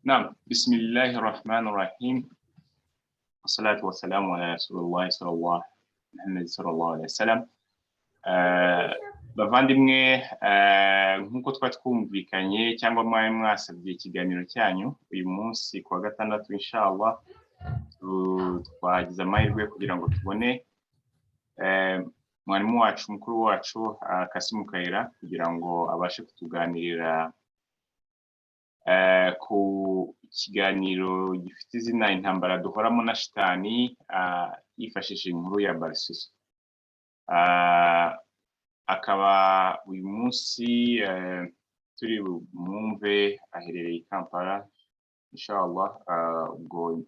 نعم، بسم الله الرحمن الرحيم، والصلاة والسلام على رسول الله صلى الله محمد صلى الله عليه وسلم. Bavandimwe, nk'uko twari twumvikanye cyangwa mwari mwasabye ikiganiro cyanyu uyu munsi ku wa gatandatu, inshallah twagize amahirwe kugira ngo tubone mwarimu wacu, mukuru wacu Kasimu Kayira, kugira ngo abashe kutuganirira ku kiganiro gifite izina "Intambara duhoramo na shitani", yifashishije inkuru ya Barisiso. Akaba uyu munsi turi mwumve aherereye i Kampala, inshallah. Ubwo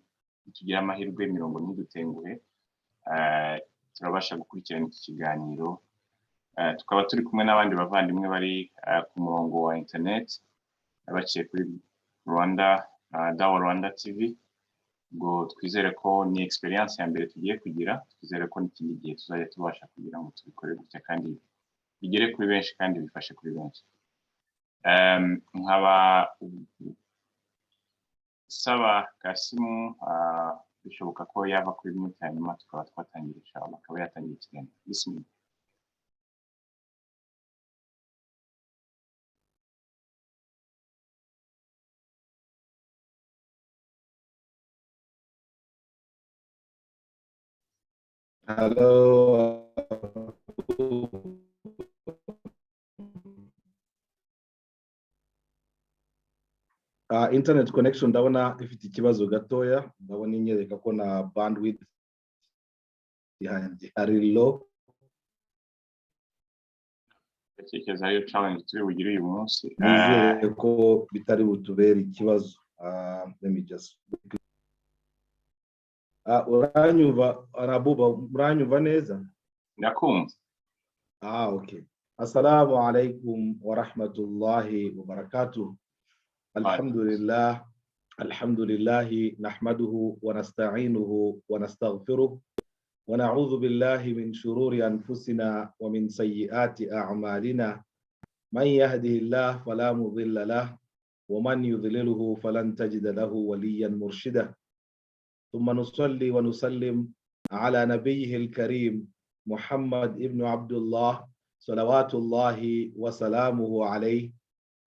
tugira amahirwe mirongo ntidutenguhe, turabasha gukurikirana iki kiganiro. Tukaba turi kumwe n'abandi bavandimwe bari ku murongo wa internet baciye kuri Rwanda Dawa Rwanda TV. Ubwo twizere ko ni experience ya mbere tugiye kugira, twizere ko n'ikindi gihe tuzajya tubasha kugira ngo tubikore gutya kandi bigere kuri benshi kandi bifashe kuri benshi. Nkaba saba Kasimu, bishoboka ko yava kuri mute, hanyuma tukaba twatangira, inshallah, akaba yatangira ikiganiro. Bismillah. Hello. Internet connection ndabona ifite ikibazo gatoya, ndabona inyereka ko na bandwidth yanjye ari low. Ndatekereza ariyo challenge turi bugire uyu munsi. Nizere ko bitari butubere ikibazo. Let me just, uranyumva Arabuba? Uranyumva neza? Ndakumva. Ah, okay. Assalamu alaikum wa rahmatullahi wa barakatuh. Alhamdulillah, alhamdulillah, nahmaduhu wa nasta'inuhu wa nastaghfiruh wa na'udhu billahi min shururi anfusina wa min sayyiati a'malina. Man yahdihillah fala mudilla lah wa man yudlilhu falan tajida lahu waliyan murshida. ثم نصلي ونسلم على نبيه الكريم محمد ابن عبد الله، صلوات الله وسلامه عليه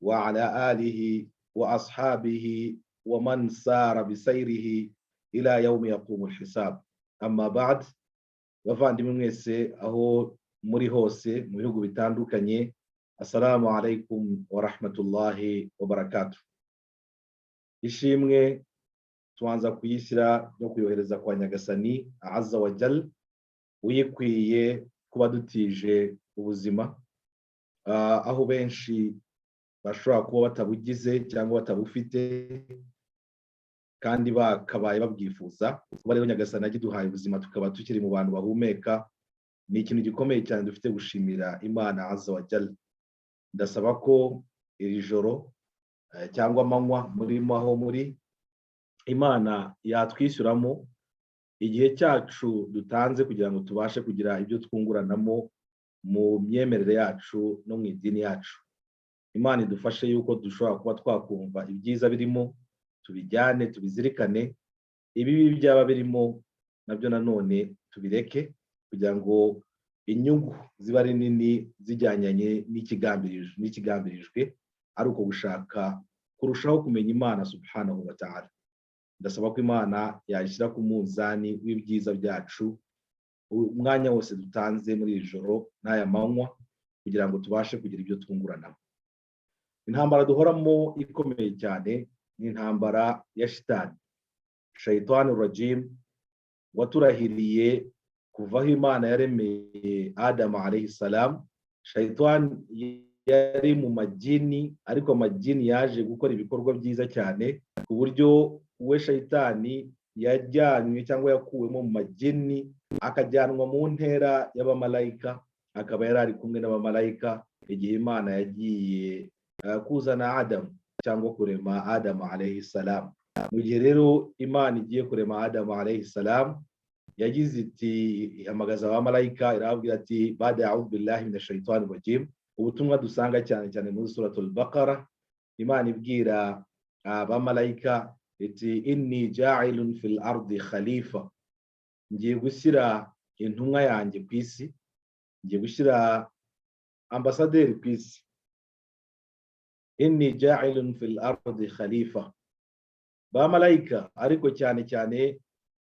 وعلى آله وأصحابه ومن سار بسيره إلى يوم يقوم الحساب. أما بعد، bavandimwe mwese aho muri hose mu bihugu bitandukanye, assalamu alaikum wa rahmatullahi wa barakatuh. Ishimwe tubanza kuyishyira no kuyohereza kwa Nyagasani azza wa jal, uyikwiye kuba dutije ubuzima, aho benshi bashobora kuba batabugize cyangwa batabufite kandi bakabaye babwifuza. Kuba rero Nyagasani agiduhaye ubuzima, tukaba tukiri mu bantu bahumeka, ni ikintu gikomeye cyane dufite gushimira Imana azza wa jal. Ndasaba ko iri joro cyangwa amanywa murimo aho muri, Imana yatwishyuramo igihe cyacu dutanze kugira ngo tubashe kugira ibyo twunguranamo mu myemerere yacu no mu idini yacu. Imana idufashe yuko dushobora kuba twakumva ibyiza birimo, tubijyane, tubizirikane, ibibi byaba birimo nabyo nanone tubireke, kugira ngo inyungu ziba ari nini zijyanye n'ikigambirijwe, ari uko gushaka kurushaho kumenya Imana subhanahu wa ta'ala. Ndasaba ko Imana yayishyira ku munzani w'ibyiza byacu umwanya wose dutanze muri iri joro n'aya manywa, kugira ngo tubashe kugira ibyo twunguranamo. Intambara duhoramo ikomeye cyane ni intambara ya shitani, shayitani rajim, waturahiriye kuva aho Imana yaremeye Adamu alayhi salam. Shayitani yari mu majini, ariko amajini yaje gukora ibikorwa byiza cyane ku buryo we shayitani yajyanywe cyangwa yakuwemo mu majini akajyanwa mu ntera y'abamalayika, akaba yari ari kumwe n'abamalayika igihe Imana yagiye kuzana Adamu cyangwa kurema Adamu alayhi salam. Mu gihe rero Imana igiye kurema Adamu alayhi salam, yagize iti, ihamagaza abamalayika, irababwira ati: "Bada a'udhu billahi minash shaitani rajim." Ubutumwa dusanga cyane cyane muri Suratul Baqara, Imana ibwira Abamarayika iti: "Inni ja'ilun fil ardi khalifa", ngiye gushyira intumwa yanjye ku isi, ngiye gushyira ambasaderi ku isi. "Inni ja'ilun fil ardi khalifa". Bamarayika, ariko cyane cyane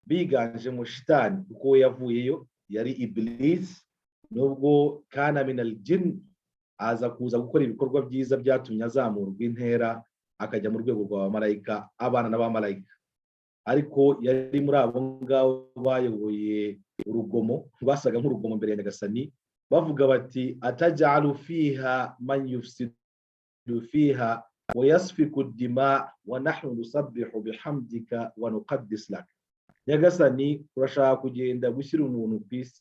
biganje mu shitani, kuko we yavuyeyo yari Ibilisi, nubwo kana minal jinn, aza kuza gukora ibikorwa byiza byatumye azamurwa intera, akajya mu rwego rwa bamarayika, abana n'abamarayika. Ariko yari muri abo ngabo bayoboye urugomo, basaga nk'urugomo mbere ya Nyagasani, bavuga bati: "Ataj'alu fiha man yufsidu fiha wa yasfiku dima wa nahnu nusabbihu bihamdika wa nuqaddis lak". Nyagasani, urashaka kugenda gushyira umuntu ku isi,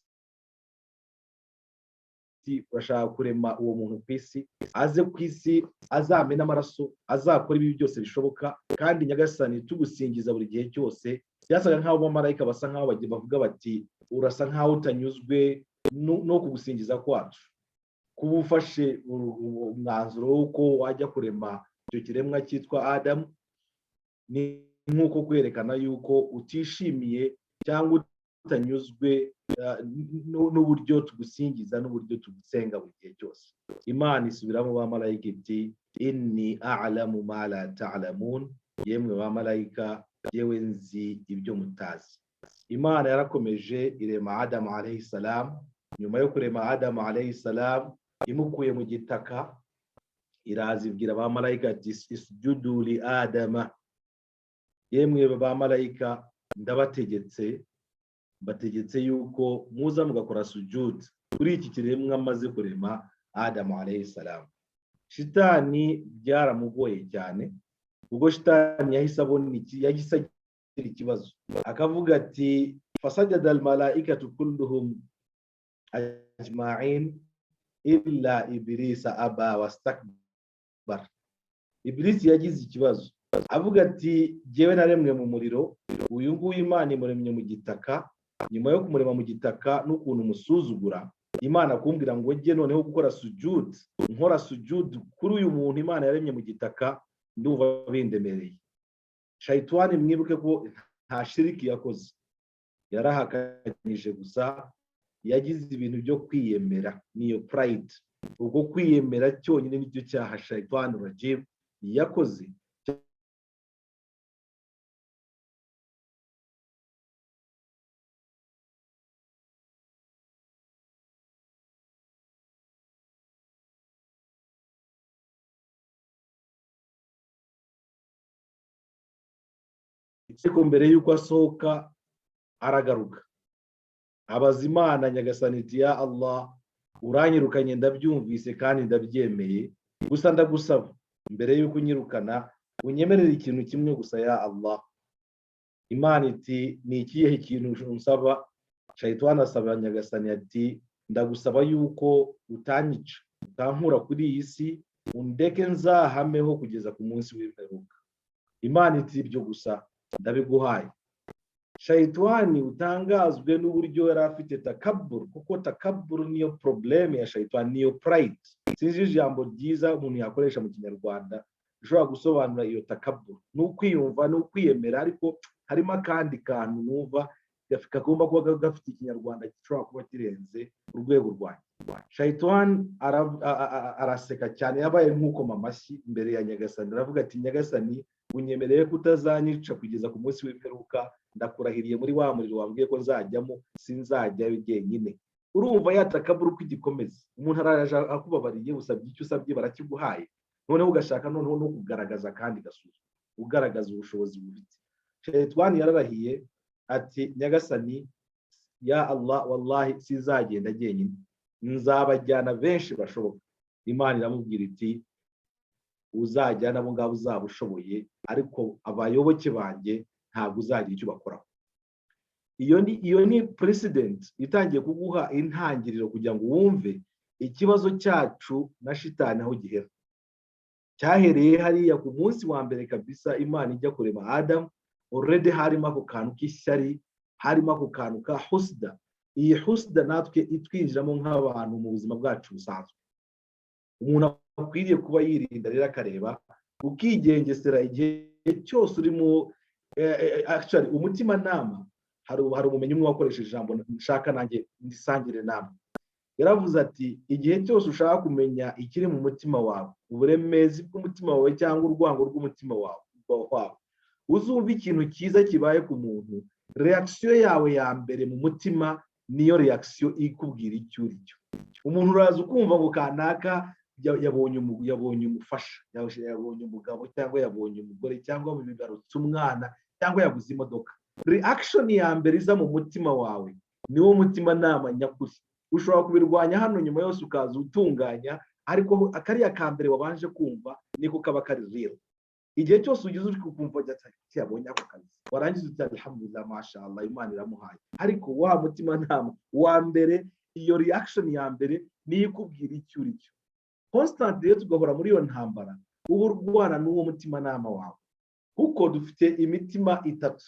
urashaka kurema uwo muntu ku isi, aze ku isi azamena amaraso, azakora ibi byose bishoboka, kandi Nyagasani tugusingiza buri gihe cyose. Byasaga nk'aho abamarayika basa nk'aho bavuga bati: "Urasa nk'aho utanyuzwe no kugusingiza kwacu, kuba ufashe umwanzuro w'uko wajya kurema icyo kiremwa cyitwa Adamu, ni nk'uko kwerekana yuko utishimiye cyangwa utanyuzwe n'uburyo tugusingiza n'uburyo tugusenga buri gihe cyose". Imana isubiramo bamarayika iti: "Inni a'lamu ma la ta'lamun", yemwe bamarayika, yewe nzi ibyo mutazi. Imana yarakomeje irema Adamu alayhi salam. Nyuma yo kurema Adamu alayhi salam, imukuye mu gitaka, iraza ibwira abamarayika ati: "Isjudu li Adama", yemwe bamarayika, ndabategetse, bategetse yuko muza mugakora sujud kuri iki kiremwa amaze kurema, Adamu alayhi salam. Shitani byaramugoye cyane, ubwo shitani yahise abona iki, yahise agira ikibazo, akavuga ati: "Fasajada almalaikatu kulluhum ajma'in illa Ibilisa aba wastakbar". Ibilisi yagize ikibazo, avuga ati: "Jyewe naremwe mu muriro, uyu nguyu Imana imuremye mu gitaka. Nyuma yo kumurema mu gitaka n'ukuntu umusuzugura, Imana kumbwira ngo njye noneho gukora sujud, nkora sujud kuri uyu muntu Imana yaremye mu gitaka, ndumva bindemereye". Shayitwani, mwibuke ko nta shiriki yakoze, yarahakanyije gusa, yagize ibintu byo kwiyemera, niyo pride. Ubwo kwiyemera cyonyine nicyo cyaha shayitwani rajim yakoze. Ariko mbere y'uko asohoka aragaruka, abaza Imana Nyagasani iti: "Ya Allah, uranyirukanye ndabyumvise kandi ndabyemeye, gusa ndagusaba mbere y'uko unyirukana unyemerere ikintu kimwe gusa, ya Allah". Imana iti: "Ni ikihe kintu unsaba?" Shayitani asaba Nyagasani ati: "Ndagusaba yuko utanyica, utankura kuri iyi si, undeke nzahameho kugeza ku munsi w'imperuka". Imana iti: "Ibyo gusa ndabiguhaye". Shayitani, utangazwe n'uburyo yari afite takaburu, kuko takaburu niyo problème ya shayitani, niyo pride. Sinzi ijambo ryiza umuntu yakoresha mu Kinyarwanda rishobora gusobanura iyo takaburu. Ni ukwiyumva, ni ukwiyemera, ariko harimo akandi kantu numva kagomba kuba gafite Ikinyarwanda gishobora kuba kirenze urwego rwanjye. Shayitani araseka cyane, yabaye nk'ukoma amashyi imbere ya Nyagasani, aravuga ati: "Nyagasani, unyemereye ko utazanyica kugeza ku munsi w'imperuka, ndakurahiriye muri wa muriro wambwiye ko nzajyamo sinzajyayo jyenyine". Urumva yatakabura uko igikomeza. Umuntu araje akubabariye, usabye icyo usabye barakiguhaye, noneho ugashaka noneho no kugaragaza akandi gasuzuma, ugaragaza ubushobozi bufite. Shayitani yararahiye ati: "Nyagasani, ya Allah, wallahi sinzagenda jyenyine, nzabajyana benshi bashoboka". Imana iramubwira iti: "Uzajyana abo ngabo uzaba ushoboye, ariko abayoboke banjye ntabwo uzagira icyo ubakoraho". Iyo ni precedent itangiye kuguha intangiriro kugira ngo wumve ikibazo cyacu na shitani aho gihera. Cyahereye hariya ku munsi wa mbere kabisa Imana ijya kurema Adamu. Already harimo ako kantu k'ishyari, harimo ako kantu ka husda. Iyi husda natwe itwinjiramo nk'abantu mu buzima bwacu busanzwe. Umuntu akwiriye kuba yirinda rero, akareba Ukigengesera igihe cyose urimo. Actually, umutimanama, hari ubumenyi umwe wakoresheje ijambo nshaka nanjye ndisangire namwe. Yaravuze ati: "Igihe cyose ushaka kumenya ikiri mu mutima wawe, uburemezi bw'umutima wawe cyangwa urwango rw'umutima wawe, uzumva ikintu cyiza kibaye ku muntu, reaction yawe ya mbere mu mutima niyo reaction ikubwira icyo uri cyo." Umuntu uraza ukumva ngo kanaka yabonye umufasha, yabonye umugabo cyangwa yabonye umugore cyangwa bibarutse umwana cyangwa yaguze imodoka, reaction ya mbere iza mu mutima wawe niwo mutimanama nyakuri. Ushobora kubirwanya hano nyuma yose ukaza utunganya, ariko akariya ka mbere wabanje kumva niko kaba kari real. Igihe cyose ugize uri kumva yabonye ako kazi, warangiza uti: "Alhamdulillah, mashallah, Imana iramuhaye." Ariko wa mutimanama wa mbere, iyo reaction ya mbere niyo ikubwira icyo uri cyo. Constant rero tugahora muri iyo ntambara, uba urwana n'uwo mutimanama wawe, kuko dufite imitima itatu.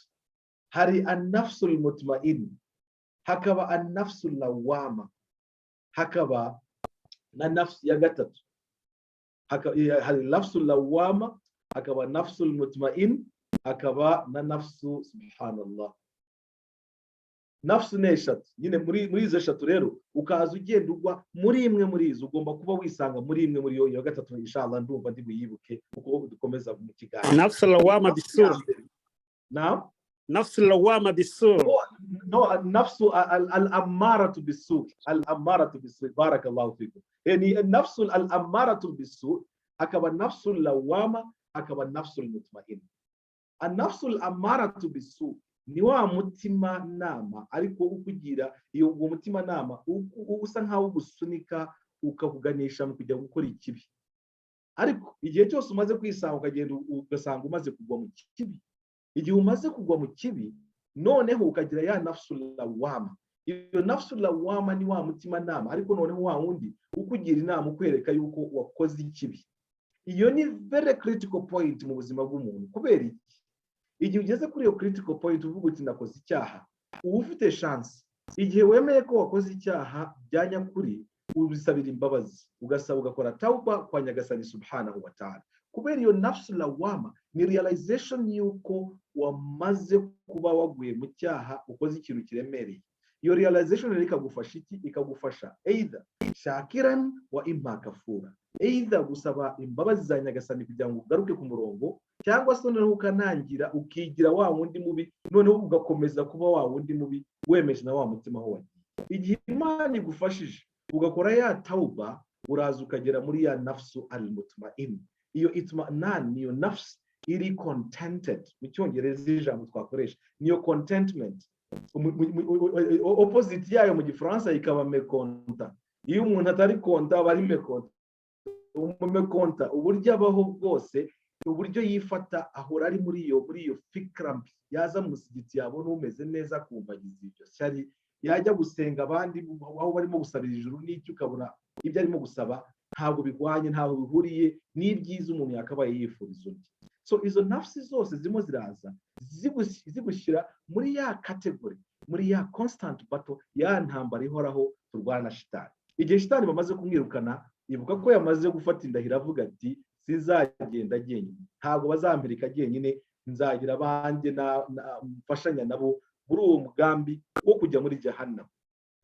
Hari anafsul mutmain, hakaba anafsul lawama, hakaba na nafsu ya gatatu. Hari nafsul lawama, hakaba nafsul mutmain, hakaba na nafsu, subhanallah, nafsu ni eshatu nyine. Muri izo eshatu rero ukaza ugenda ugwa muri imwe muri izo, ugomba kuba wisanga muri imwe muri iyo. Iyo gatatu, inshallah, ndumva ndi buyibuke kuko dukomeza mu kiganiro. Nafsu lawama bisu. Na nafsu lawama bisu. No, nafsu al amaratu bisu, al amaratu bisu. Barakallahu fikum. Yani nafsu al amaratu bisu, akaba nafsu lawama, akaba nafsu mutmain. An-nafsu al amaratu bisu ni wa mutima nama, ariko ukugira iyo uwo mutima nama usa nkaho ugusunika, ukakuganisha mu kujya gukora ikibi. Ariko igihe cyose umaze kwisanga, ukagenda ugasanga umaze kugwa mu kibi, igihe umaze kugwa mu kibi, noneho ukagira ya nafsu lawama. Iyo nafsu lawama ni wa mutima nama, ariko noneho wa wundi ukugira inama, ukwereka yuko wakoze ikibi. Iyo ni very critical point mu buzima bw'umuntu. Kubera iki? Igihe ugeze kuri iyo critical point uvuga uti: "Nakoze icyaha," uba ufite chance. Igihe wemeye ko wakoze icyaha bya nyakuri, ubisabira imbabazi, ugasaba, ugakora tawuba kwa Nyagasani subhanahu wa ta'ala. Kubera iyo nafsu lawama ni realization y'uko wamaze kuba waguye mu cyaha, ukoze ikintu kiremereye. Iyo realization rero ikagufasha iki? Ikagufasha either shakiran wa imma kafura, either gusaba imbabazi za Nyagasani kugira ngo ugaruke ku murongo, cyangwa se noneho ukanangira, ukigira wa wundi mubi, noneho ugakomeza kuba wa wundi mubi, wemeje na wa mutima aho wagiye. Igihe Imana igufashije ugakora ya tawuba, uraza ukagera muri ya nafsu al mutmain. Iyo itmanan niyo nafsu iri contented. Mu Cyongereza ijambo twakoresha niyo contentment. Opposite yayo mu Gifaransa ikaba mécontent. Iyo umuntu atari content aba ari mécontent. Umumécontent, uburyo abaho bwose, uburyo yifata, ahora ari muri iyo fikira mbi. Yaza mu musigiti, yabona umeze neza akumva agize iryo shyari. Yajya gusenga, abandi aho barimo gusabira ijuru n'icyo, ukabona ibyo arimo gusaba ntabwo bihwanye, ntabwo bihuriye n'ibyiza umuntu yakabaye yifuriza undi. So izo nafsi zose zirimo ziraza zigushyira muri ya category, muri ya constant battle, ya ntambara ihoraho turwana na shitani. Igihe shitani bamaze kumwirukana, ibuka ko yamaze gufata indahiro avuga ati: "Sinzagenda jyenyine, ntabwo bazampirika jyenyine, nzagira abanjye mfashanya nabo muri uwo mugambi wo kujya muri jahannam."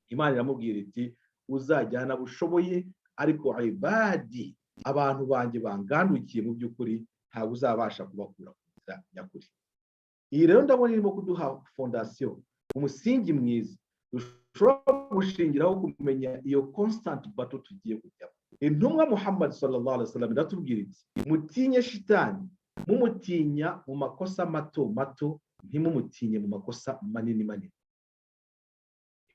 Imana iramubwira iti: "Uzajyana abo ushoboye, ariko ibadi, abantu banjye bangandukiye mu by'ukuri, ntabwo uzabasha kubakura ku nzira nyakuri." Iyi rero ndabona irimo kuduha fondation, umusingi mwiza dushobora gushingiraho kumenya iyo constant battle tugiye kujyamo. Intumwa Muhammad sallallahu alaihi wasallam iratubwira iti: "Mutinye shitani mumutinya mu makosa mato mato, ntimumutinye mu makosa manini manini."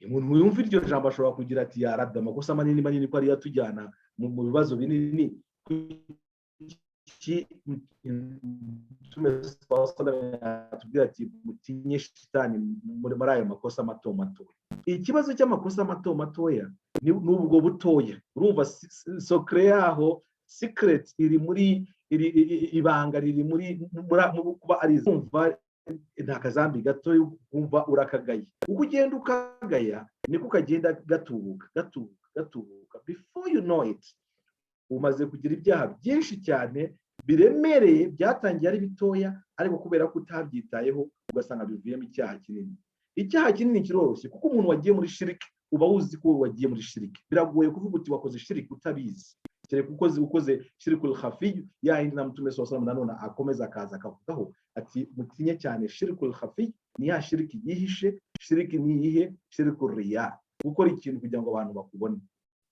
Umuntu yumva iryo jambo ashobora kugira ati: "Yarabye, amakosa manini manini ko ariyo atujyana mu bibazo binini, kuki atubwira ati mutinye shitani muri ayo makosa mato mato?" Ikibazo cy'amakosa mato matoya ni ubwo butoya. Urumva secret yaho, secret iri muri ibanga riri muri kuba ari kumva nta kazambi gato, wumva urakagaye. Uko ugenda ukagaya niko kagenda gatubuka, gatubuka, gatubuka. Before you know it, umaze kugira ibyaha byinshi cyane. Biremereye, byatangiye ari bitoya, ariko kubera ko utabyitayeho ugasanga bivuyemo icyaha kinini. Icyaha kinini kiroroshye, kuko umuntu wagiye muri shiriki uba uzi ko wagiye muri shiriki. Biragoye kuvuga uti wakoze shiriki utabizi, kereka ukoze shirikul khafiyu, ya yindi na Mutume sallallahu nanone akomeza akaza akavugaho ati: "Mutinye cyane shirikul khafiyu." Ni ya shiriki yihishe. Shiriki ni iyihe? Shirikul riya, gukora ikintu kugira ngo abantu bakubone.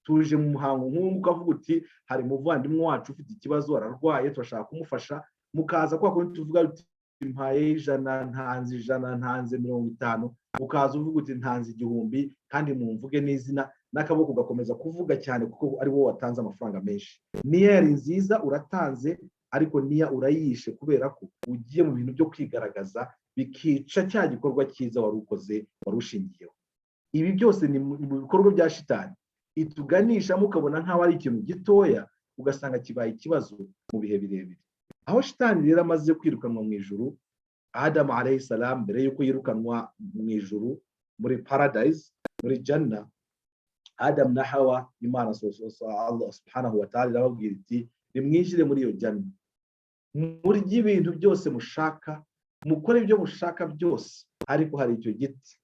Tuje mu muhango nk'ubu, ukavuga uti hari umuvandimwe wacu ufite ikibazo, ararwaye, turashaka kumufasha, mukaza kwa kundi tuvuga uti mpaye 100, ntanze 100, ntanze 50, ukaza uvuga uti ntanze 1000, kandi mumvuge n'izina, n'akaboko ugakomeza kuvuga cyane kuko ari wowe watanze amafaranga menshi. Niya yari nziza, uratanze, ariko niya urayishe kubera ko ugiye mu bintu byo kwigaragaza, bikica cya gikorwa cyiza wari ukoze, wari ushingiyeho. Ibi byose ni mu bikorwa bya shitani ituganishamo, ukabona nk'aho ari ikintu gitoya, ugasanga kibaye ikibazo mu bihe birebire. Aho shitani rero amaze kwirukanwa mu ijuru, Adamu alayhi salam, mbere y'uko yirukanwa mu ijuru, muri paradise, muri janna, Adamu na Hawa, Imana Allah subhanahu wa ta'ala irababwira iti: "Nimwinjire muri iyo janna, murye ibintu byose mushaka, mukore ibyo mushaka byose, ariko hari icyo giti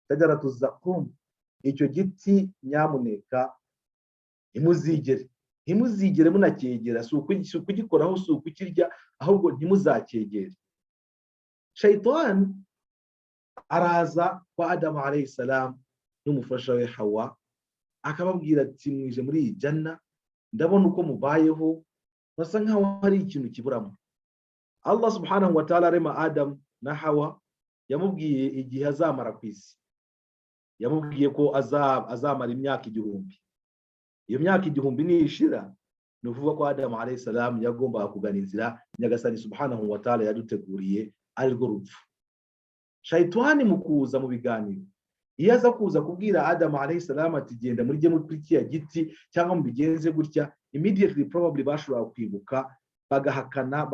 shajaratu zakum, icyo giti nyamuneka ntimuzigere munacyegera, si ukugikoraho, si ukukirya, ahubwo ntimuzacyegere." Shayitani araza kwa Adamu alayhi salam n'umufasha we Hawa, akababwira ati: "Mwije muri iyi jana, ndabona uko mubayeho basa nkaho hari ikintu kiburamo." Allah subhanahu wa ta'ala arema Adamu na Hawa, yamubwiye igihe azamara ku isi, yamubwiye ko azamara imyaka 1000. Iyo myaka 1000 nishira, ni ukuvuga ko Adamu alayhi salam yagombaga kugana inzira Nyagasani subhanahu wa ta'ala yaduteguriye, arirwo rupfu. Shayitani mu kuza mu biganiro, iyo aza kuza kubwira Adamu alayhi salam ati: "Genda murye kuri kiriya giti cyangwa mubigenze gutya," immediately probably bashobora kwibuka bagahakana,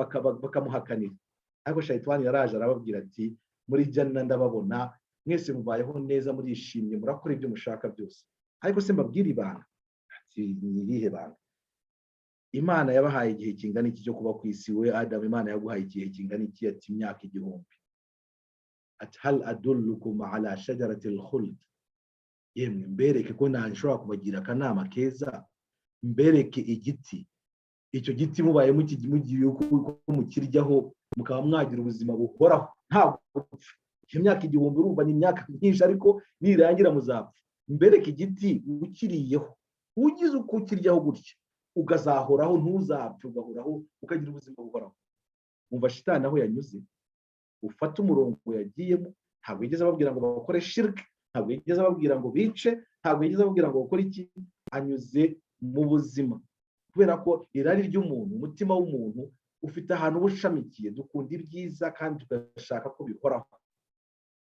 bakamuhakanira. Ariko shayitani yaraje arababwira ati: "Muri jana ndababona mwese mubayeho neza, murishimye, murakora ibyo mushaka byose, ariko se mbabwire ibanga?" Ati: "Ni irihe banga?" "Imana yabahaye igihe kingana iki cyo kuba ku isi? We Adamu, Imana yaguhaye igihe kingana iki?" Ati: "Imyaka 1000." Ati: "Hal adullukum ala shajarati al-khuld? Yemwe, mbereke ko nshobora kubagira akanama keza, mbereke igiti. Icyo giti mubaye mugiye uko mukiryaho, mukaba mwagira ubuzima buhoraho, ntabwo gupfa. Iyo myaka 1000 urumva ni imyaka myinshi, ariko nirangira muzapfa. Mbereke igiti ukiriyeho, ugize uko ukiryaho gutya, ukazahoraho, ntuzapfe, ugahoraho, ukagira ubuzima buhoraho." Umva shitani aho yanyuze, ufate umurongo yagiyemo. Ntabwo yigeze ababwira ngo bakore shirike, ntabwo yigeze ababwira ngo bice, ntabwo yigeze ababwira ngo bakore iki. Anyuze mu buzima, kubera ko irari ry'umuntu, umutima w'umuntu ufite ahantu uba ushamikiye. Dukunda ibyiza kandi tugashaka ko bihoraho.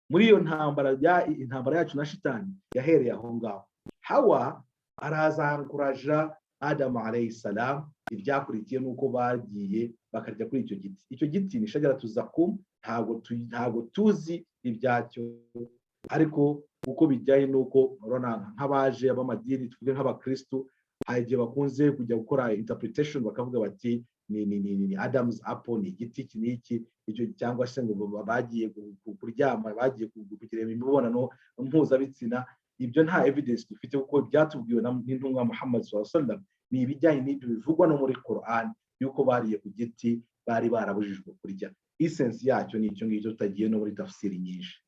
Muri iyo ntambara, intambara yacu na shitani yahereye aho ngaho. Hawa araza ankuraja Adamu alayhi salam. Ibyakurikiye ni uko bagiye bakarya kuri icyo giti. Icyo giti ni shajaratu zakum. Ntabwo tuzi ibyacyo, ariko uko bijyanye n'uko urabona nk'abaje b'amadini, tuvuge nk'abakirisitu, hari igihe bakunze kujya gukora interpretation, bakavuga bati ni Adam's apple, ni igiti iki n'iki icyo, cyangwa se ngo bagiye kuryama, bagiye kugira imibonano mpuzabitsina. Ibyo nta evidence dufite, kuko byatubwiwe n'intumwa Muhammad sallam ni ibijyanye n'ibyo bivugwa no muri Quran, yuko bariye ku giti bari barabujijwe kurya. Essence yacyo ni icyo ngicyo, tutagiye no muri tafsiri nyinshi.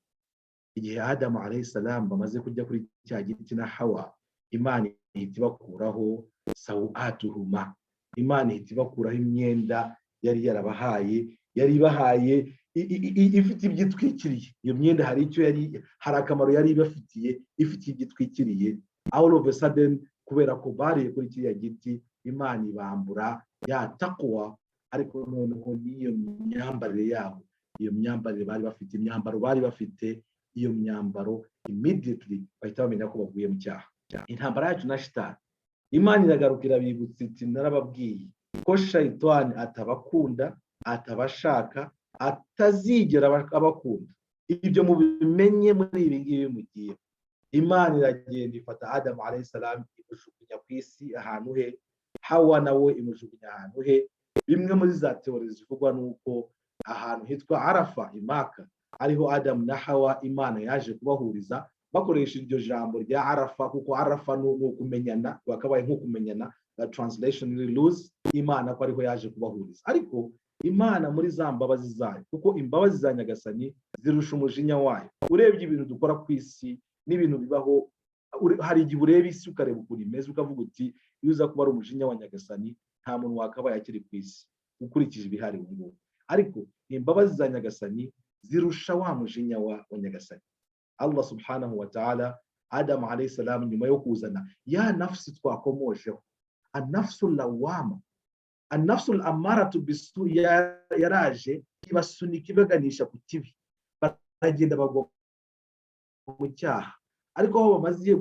Igihe Adamu alayhi salam bamaze kurya kuri cya giti na Hawa, Imana ihita ibakuraho sawatuhuma, Imana ihita ibakuraho imyenda yari yarabahaye, yari ibahaye ifite ibyo itwikiriye. Iyo myenda hari icyo yari, hari akamaro yari ibafitiye, ifite ibyo itwikiriye. All of a sudden, kubera ko bariye kuri kiriya giti, Imana ibambura ya takuwa, ariko noneho n'iyo myambarire yabo, iyo myambarire bari bafite, imyambaro bari bafite, iyo myambaro, immediately bahita bamenya ko baguye mu cyaha. Intambara yacu na shitani, Imana iragaruka irabibutsa iti: "Narababwiye ko shayitani atabakunda, atabashaka, atazigera abakunda. Ibyo mubimenye muri ibi ngibi mugiye." Imana iragenda ifata Adamu alayhi salam, imujugunya ku isi ahantu he, Hawa nawe imujugunya ahantu he. Bimwe muri za theory zivugwa ni uko ahantu hitwa Arafa imaka ariho Adamu na Hawa Imana yaje kubahuriza, bakoresha iryo jambo rya Arafa, kuko Arafa ni ukumenyana, bakabaye nko kumenyana, translation loose, Imana ko ariho yaje kubahuriza. Ariko Imana muri za mbabazi zayo, kuko imbabazi za Nyagasani zirusha umujinya wayo. Urebye ibintu dukora ku isi n'ibintu bibaho, hari igihe ureba isi ukareba ukuntu imeze, ukavuga uti: "Iyo uza kuba ari umujinya wa Nyagasani, nta muntu wakabaye akiri ku isi ukurikije ibihari ubu ngubu." Ariko imbabazi za Nyagasani zirusha wa mujinya wa Nyagasani Allah subhanahu wa ta'ala. Adamu alayhi salam, nyuma yo kuzana ya nafsi twakomojeho, anafsu lawama, anafsu amaratu bisu, yaraje ibasunika, ibaganisha ku kibi, baragenda bagwa mu cyaha. Ariko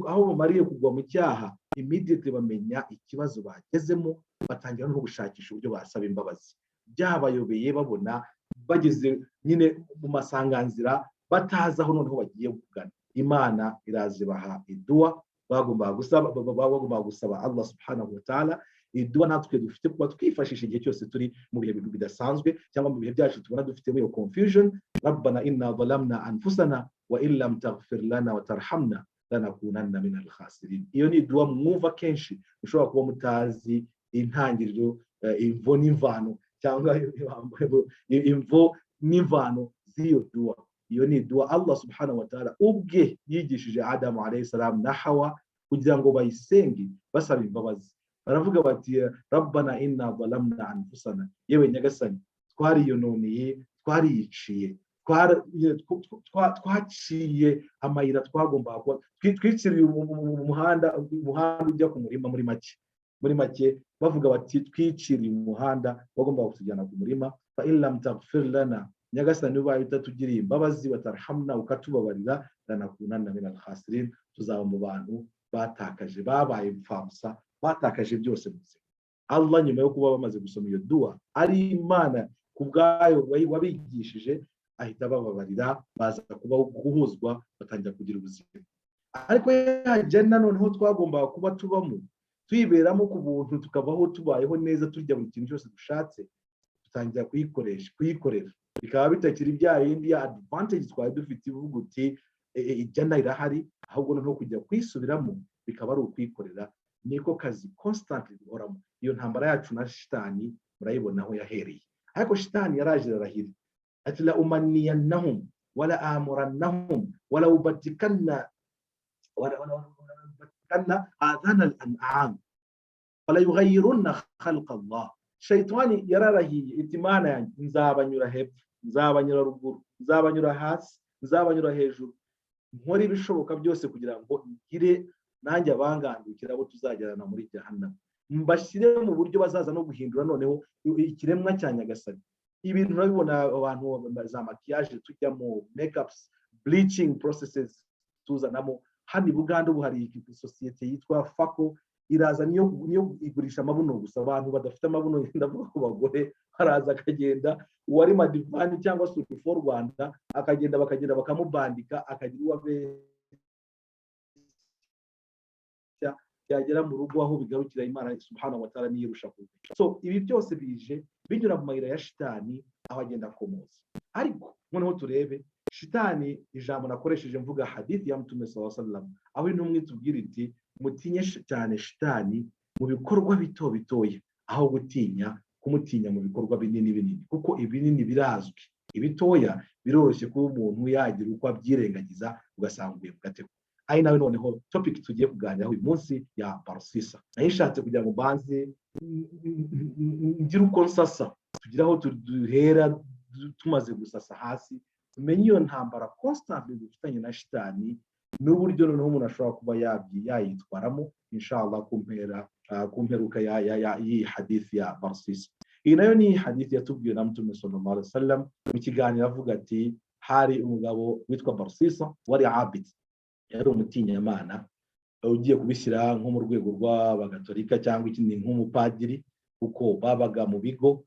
aho bamariye kugwa mu cyaha, immediately bamenya ikibazo bagezemo, batangira no gushakisha uburyo basaba imbabazi. Byabayobeye, babona bageze nyine mu masanganzira, batazi aho noneho bagiye kugana. Imana iraza ibaha iduwa bagombaga gusaba Allah subhanahu wa ta'ala, iduwa natwe dufite kuba twifashisha igihe cyose turi mu bihe bidasanzwe cyangwa mu bihe byacu tubona dufite iyo confusion: "Rabbana inna zalamna anfusana wa in lam taghfir lana wa tarhamna lanakunanna min al-khasirin." Iyo ni iduwa mwumva kenshi, mushobora kuba mutazi intangiriro, imvo n'imvano, cyangwa imvo n'imvano z'iyo duwa. Iyo ni duwa Allah subhanahu wa ta'ala ubwe yigishije Adamu alayhi salam na Hawa kugira ngo bayisenge basaba imbabazi. Baravuga bati: "Rabbana inna zalamna anfusana", yewe Nyagasani, twariyononeye, twariyiciye, twaciye amayira twagombaga kuba twiciriye umuhanda ujya ku murima. Muri make bavuga bati: "Twiciriye umuhanda wagombaga kutujyana ku murima." "Fa in lam taghfir lana", Nyagasani, ubaye utatugiriye imbabazi, watarhamna, ukatubabarira, lanakunanna min alkhasirin, tuzaba mu bantu batakaje, babaye imfabusa, batakaje byose mu buzima. Allah, nyuma yo kuba bamaze gusoma iyo duwa, ari Imana ku bwayo wabigishije, ahita bababarira, baza kuba guhuzwa, batangira kugira ubuzima. Ariko yajya noneho twagombaga kuba tubamo, tuyiberamo ku buntu, tukabaho tubayeho neza, turya buri kintu cyose dushatse, dutangira kuyikoresha, kuyikorera, bikaba bitakiri bya yindi ya advantage twari dufite ivuga uti ijana irahari, ahubwo noneho kujya kuyisubiramo bikaba ari ukwikorera. Niko kazi constantly duhoramo. Iyo ntambara yacu na shitani murayibona aho yahereye. Ariko shitani yaraje irarahira ati: "La umaniyannahum wala amurannahum wala ubatikanna adhana al-an'am wala yughayyirunna khalqa Allah." Shayitani yararahiye iti: "Imana yanjye, nzabanyura hepfo, nzabanyura ruguru, nzabanyura hasi, nzabanyura hejuru, nkore ibishoboka byose kugira ngo ngire nanjye abangandukira abo tuzajyana muri jahannam, mbashyire mu buryo bazaza no guhindura noneho ikiremwa cya Nyagasani." Ibintu urabibona, abantu za maquillage tujyamo, makeups, bleaching processes tuzanamo hano i Buganda. Ubu hari sosiyete yitwa Fako, iraza niyo igurisha amabuno gusa. Abantu badafite amabuno, ndavuga ku bagore, araza akagenda, uwari Madivani cyangwa se Sulfo Rwanda, akagenda, bakagenda bakamubandika, akagira uwo abeshya, yagera mu rugo aho bigarukira Imana subhanahu wa ta'ala niyirusha kumenya. So ibi byose bije binyura mu mayira ya shitani, aho agenda akomoza. Ariko noneho turebe shitani, ijambo nakoresheje mvuga hadithi ya Mtume sallallahu alaihi wasallam, aho intumwa itubwira iti: "Mutinye cyane shitani mu bikorwa bito bitoya, aho gutinya kumutinya mu bikorwa binini binini, kuko ibinini birazwi, ibitoya biroroshye kuba umuntu yagira uko abyirengagiza, ugasanga uguye mu gatego." Ari nawe noneho topic tugiye kuganiraho uyu munsi ya Barsisa. Nayo ishatse kugira ngo mbanze ngire uko nsasa, tugire aho duhera tumaze gusasa hasi, tumenye iyo ntambara constantly dufitanye na shitani n'uburyo noneho umuntu ashobora kuba yayitwaramo, inshallah, ku mperuka y'iyi hadithi ya Barsisa. Iyi nayo ni hadithi yatubwiwe na Mtume sallallahu alaihi wasallam mu kiganiro, avuga ati hari umugabo witwa Barsisa wari abid, yari umutinyamana, ugiye kubishyira nko mu rwego rw'abagatolika cyangwa ikindi, nk'umupadiri, kuko babaga mu bigo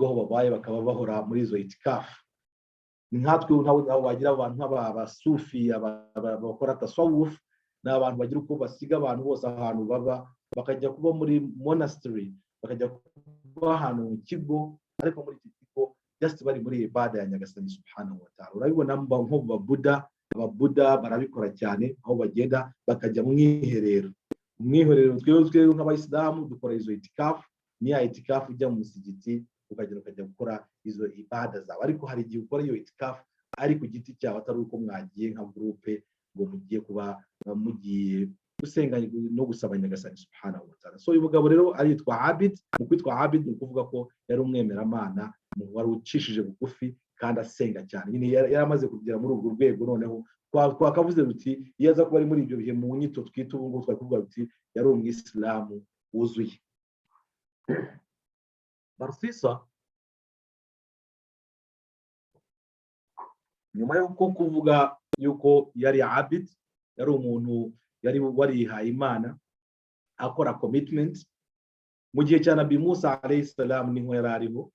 aho babaye bakaba bahora muri izo itikafu. Ni nkatwe ntabwo wagira abantu nk'abasufi bakora tasawufu, ni abantu bagira uko basiga abantu bose ahantu baba, bakajya kuba muri monastery, bakajya kuba ahantu mu kigo, ariko muri iki kigo just bari muri ibada ya Nyagasani subhanahu wa ta'ala. Urabibona nko mu Babuda, Ababuda barabikora cyane, aho bagenda bakajya mu mwiherero. Mu mwiherero, twebwe nk'Abayisilamu dukora izo itikafu, ni ya itikafu ujya mu musigiti, ukagenda ukajya gukora izo ibada zawe. Ariko hari igihe ukora iyo itikafu ari ku giti cyawe, atari uko mwagiye nka groupe ngo mugiye kuba mugiye gusenga no gusaba Nyagasani subhanahu wa ta'ala. So uyu mugabo rero aritwa Abid. Mu kwitwa Abid ni ukuvuga ko yari umwemeramana wari ucishije bugufi kandi asenga cyane nyine. Yari amaze kugera muri urwo rwego. Noneho twakavuze ruti iyo aza kuba ari muri ibyo bihe, mu nyito twita ubu ngubu, twari kuvuga ruti yari Umwisilamu wuzuye. Barsisa, nyuma y'uko kuvuga yuko yari Abid, yari umuntu yari warihaye Imana, akora commitment mu gihe cya Nabi Musa alayhi salam, niho yari ariho.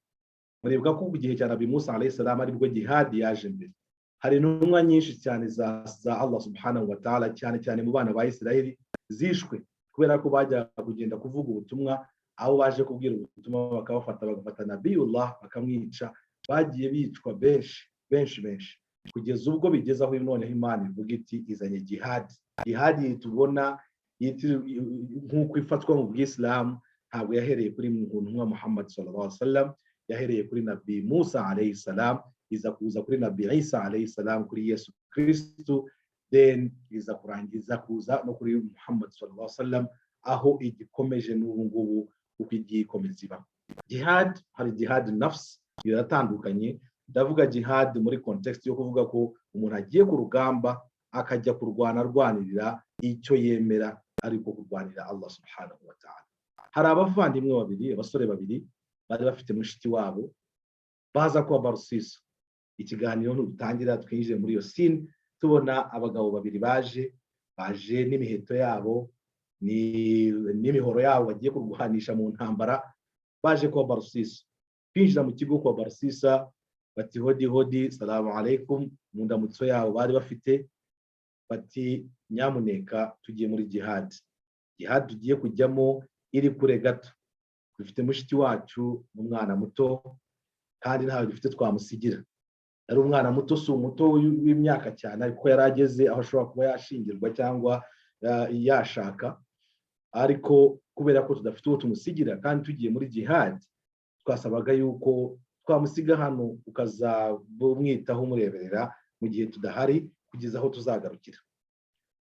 Muribuka ko ku gihe cya Nabi Musa alayhi salam aribwo jihadi yaje mbere. Hari intumwa nyinshi cyane za Allah subhanahu wa ta'ala, cyane cyane mu bana ba Isiraheli, zishwe kubera ko bajyaga kugenda kuvuga ubutumwa, aho baje kubwira ubutumwa bakabafata, bagafata Nabiyullah bakamwica. Bagiye bicwa benshi benshi benshi, kugeza ubwo bigeze aho noneho Imana ivuga iti izanye jihadi. Jihadi tubona nk'uko ifatwa mu Bwisilamu ntabwo yahereye kuri ntumwa Muhammad sallallahu alaihi wasallam, yahereye kuri Nabi Musa alayhi salam, iza kuza kuri Nabi Isa alayhi salam, kuri Yesu Kristu, then iza kurangiza kuza no kuri Muhammad sallallahu alaihi wasallam, aho igikomeje n'ubu ngubu uko igiye ikomeza iba jihad. Hari jihad nafsi, iratandukanye. Ndavuga jihad muri context yo kuvuga ko umuntu agiye ku rugamba, akajya kurwana arwanirira icyo yemera, ariko kurwanira Allah subhanahu wa ta'ala. Hari abavandimwe babiri, abasore babiri bari bafite mushiki wabo, baza kuba Barusisa. Ikiganiro ntudutangira twinjire muri iyo scene, tubona abagabo babiri baje n'imiheto yabo n'imihoro yabo bagiye kurwanisha mu ntambara. Baje kuba Barusisa, kwinjira mu kigo kwa Barusisa, bati: "Hodi hodi, salamu alaikum." Mu ndamutso yabo bari bafite, bati: "Nyamuneka, tugiye muri jihad. Jihad tugiye kujyamo iri kure gato. Dufite mushiki wacu n'umwana muto, kandi ntawe dufite twamusigira." Yari umwana muto, si umuto w'imyaka cyane, ariko yari ageze aho ashobora kuba yashingirwa cyangwa yashaka. "Ariko kubera ko tudafite uwo tumusigira kandi tugiye muri jihad, twasabaga yuko twamusiga hano, ukazamwitaho, umureberera mu gihe tudahari, kugeza aho tuzagarukira."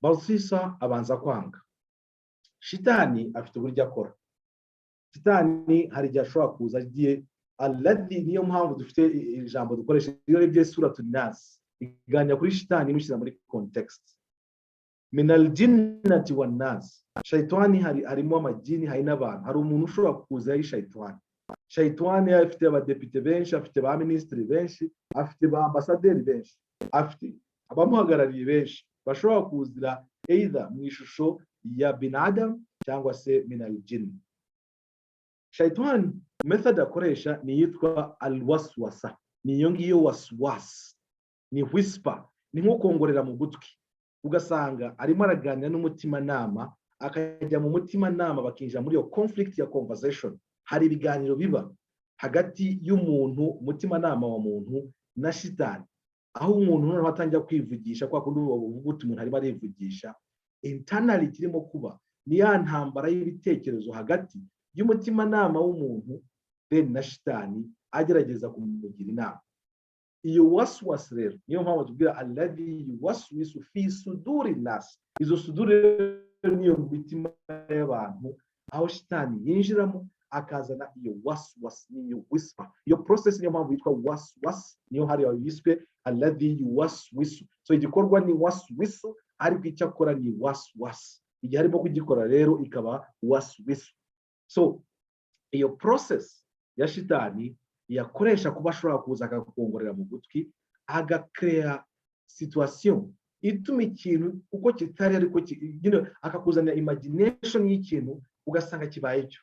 Bausisa abanza kwanga. Shitani afite uburyo akora. Shitani hari igihe ashobora kuza agiye alladhi, niyo mpamvu dufite ijambo dukoresha. Iyo urebye Suratu Nasi, iganira kuri shitani, imushyira muri context minal jinnati wan nas. Shayitani harimo amajini, hari n'abantu. Hari umuntu ushobora kuza ari shayitani. Shayitani afite abadepite benshi, afite ba minisitiri benshi, afite ba ambasaderi benshi, afite abamuhagarariye benshi bashobora kuzira either mu ishusho ya bin Adam cyangwa se minal jinn. Shayitani method akoresha ni iyitwa alwaswasa. Ni iyo ngiyo waswasi, ni whisper, ni nko kongorera mu gutwi, ugasanga arimo araganira n'umutimanama, akajya mu mutimanama, bakinjira muri iyo conflict ya conversation. Hari ibiganiro biba hagati y'umuntu, umutimanama wa muntu na shitani, aho umuntu noneho atangira kwivugisha kwa kundi uvuga uti umuntu arimo arivugisha internally. Kirimo kuba ni ya ntambara y'ibitekerezo hagati y'umutimanama w'umuntu then na shitani agerageza kumugira inama. Iyo waswasi rero niyo mpamvu tubwira alladhi yuwaswisu fi suduri nasi. Izo suduri rero niyo mitima y'abantu, aho shitani yinjiramo akazana iyo waswasi, niyo whisper. Iyo process niyo mpamvu yitwa waswasi, niyo hariya yiswe alladhi yuwaswisu. So igikorwa ni waswisu, ariko icyo akora ni waswasi. Igihe arimo kugikora rero ikaba waswisu. So iyo process ya shitani yakoresha kuba ashobora kuza akakongorera mu gutwi, agakereya situation ituma ikintu uko kitari, ariko akakuzanira imagination y'ikintu, ugasanga kibaye cyo.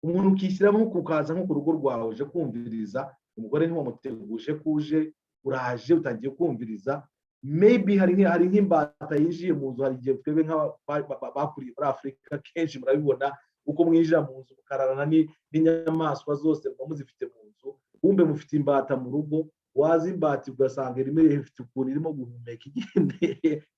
Umuntu ukishyiramo, ukaza nko ku rugo rwawe uje kumviriza umugore, ntiwamuteguje ko uje, uraje utangiye kumviriza. Maybe hari nk'imbata yinjiye mu nzu. Hari igihe twebwe nk'abakuriye muri Afurika kenshi murabibona, Uko mwinjira mu nzu mukararana n'inyamaswa zose muba muzifite mu nzu, wumve mufite imbata mu rugo. Waza imbata ugasanga irimo, ifite ukuntu irimo guhumeka, igenda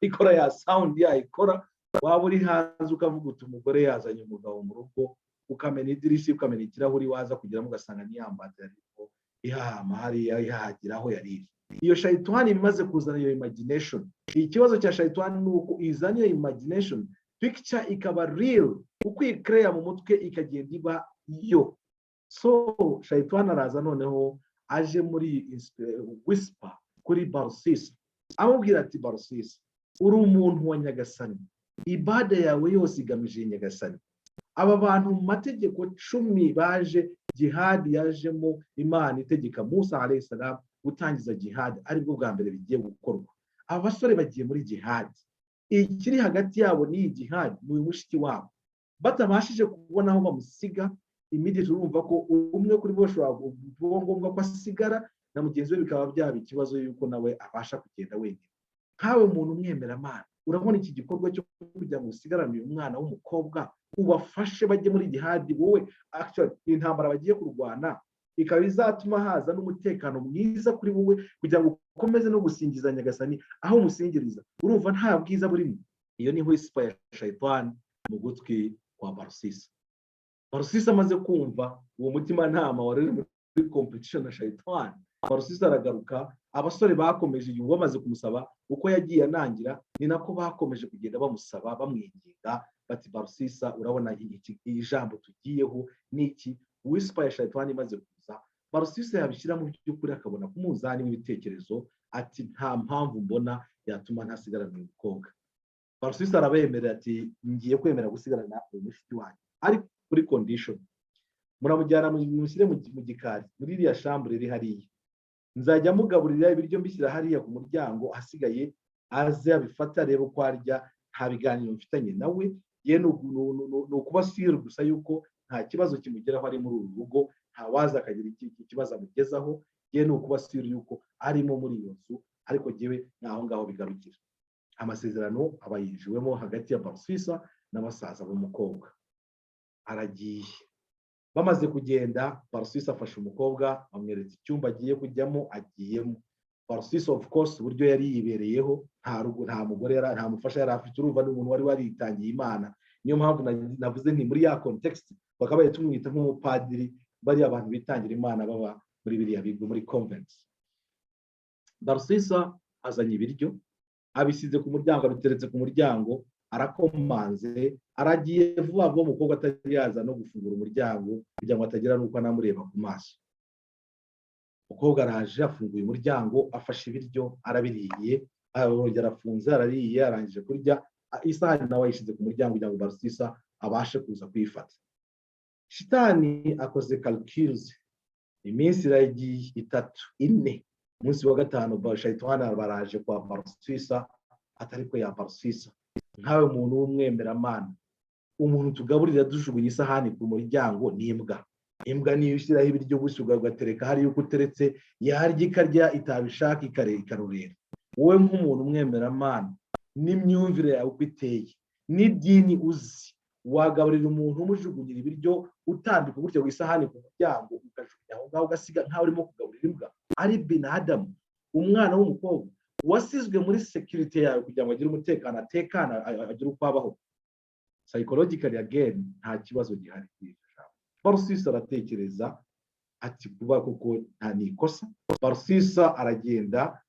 ikora ya sound yayikora. Waba uri hanze ukavuga uti: "Umugore yazanye umugabo mu rugo." Ukamena idirishya, ukamena ikirahuri, waza kugeramo ugasanga ni ya mbata yarimo ihahama hariya, ihahagira aho yari iri. Iyo shayitani imaze kuzana iyo imagination. Ikibazo cya shayitani ni uko izana iyo imagination picture ikaba real, uko iyikereya mu mutwe ikagenda iba yo. So shayitani araza noneho aje muri whisper kuri Barusisi, amubwira ati: "Barusisi, uri umuntu wa Nyagasani, ibada yawe yose igamije Nyagasani. Aba bantu mu mategeko 10 baje, jihadi yajemo, Imana itegeka Musa alayhi salam gutangiza jihadi, aribwo bwa mbere bigiye gukorwa. Aba basore bagiye muri jihadi. Ikiri hagati yabo n'iyi jihadi ni uyu mushiki wabo batabashije kubona aho bamusiga immediately. Urumva ko umwe kuri bo ashobora kuba ngombwa ko asigara na mugenzi we, bikaba byaba ikibazo yuko nawe abasha kugenda wenyine. Nkawe muntu umwemeramana, urabona iki gikorwa cyo kugira ngo usigarane uyu mwana w'umukobwa, ubafashe bajye muri jihadi, wowe actually intambara bagiye kurwana ikaba izatuma haza n'umutekano mwiza kuri wowe, kugira ngo ukomeze no gusingiza Nyagasani aho umusingiriza, urumva nta bwiza burimo?" Iyo ni whisper ya shayitani mu gutwi kwa Barusisa. Barusisa amaze kumva uwo mutimanama wari uri muri competition na shayitani, Barusisa aragaruka. Abasore bakomeje igihe bamaze kumusaba, uko yagiye anangira ni nako bakomeje kugenda bamusaba, bamwinginga bati: "Barusisa, urabona iri jambo tugiyeho ni iki?" Whisper ya shayitani imaze kuza, Barusisa yabishyira mu by'ukuri, akabona ku munzani w'ibitekerezo, ati: "Nta mpamvu mbona yatuma ntasigarana uyu mukobwa." Barusisa arabemerera ati: "Ngiye kwemera gusigarana uyu mushiki wanyu, ariko kuri condition: muramujyana mushyire mu gikari muri iriya chambre iri hariya, nzajya mugaburira ibiryo mbishyira hariya ku muryango, ahasigaye aze abifate arebe uko arya. Nta biganiro mfitanye nawe, ye ni ukuba sure gusa yuko nta kibazo kimugeraho ari muri uru rugo, ntawaza akagira ikibazo amugezaho. Ye ni ukuba sure yuko arimo muri iyo nzu, ariko jyewe ni aho ngaho bigarukira." Amasezerano aba yinjiwemo hagati ya Barusisa n'abasaza b'umukobwa. Aragiye. Bamaze kugenda, Barusisa afashe umukobwa, amweretse icyumba agiye kujyamo, agiyemo. Barusisa, of course, uburyo yari yibereyeho, nta rugo, nta mugore, nta mufasha yari afite. Urumva ni umuntu wari waritangiye Imana. Niyo mpamvu navuze nti muri ya context bakabaye tumwita nk'umupadiri, bariya abantu bitangira Imana baba muri biriya bigo, muri convent. Barusisa azanye ibiryo, abisize ku muryango, abiteretse ku muryango, arakomanze, aragiye vuba vuba, umukobwa atari yaza no gufungura umuryango kugira ngo atagira n'uko anamureba ku maso. Umukobwa araje, afunguye umuryango, afashe ibiryo arabiriye, arongera arafunze, arariye. Arangije kurya, isahani nawe ayishyize ku muryango kugira ngo Barusisa abashe kuza kuyifata. Shitani akoze calculs. Iminsi iragiye, 3, 4, umunsi wa gatanu shayitani baraje kwa Barusisa. Atari ko ya Barusisa, nkawe muntu w'umwemeramana, umuntu tugaburira dujugunya isahani ku muryango ni imbwa. Imbwa niyo ushyiraho ibiryo gusa ugatereka hariya uko uteretse, yarya ikarya, itabishaka ikarurera. Wowe nk'umuntu umwemeramana, n'imyumvire yawe uko iteye n'idini uzi, wagaburira umuntu umujugunyira ibiryo, utambika gutya ku isahani ku muryango, ukajugunya aho ngaho, ugasiga nkaho urimo kugaburira imbwa? Ari binadamu, umwana w'umukobwa wasizwe muri sécurité yawe kugira ngo agire umutekano, atekane, agire uko abaho psychologically. Again, nta kibazo gihari kuri iryo jambo. Barusisa aratekereza ati: "Kuba koko nta nikosa." Barusisa aragenda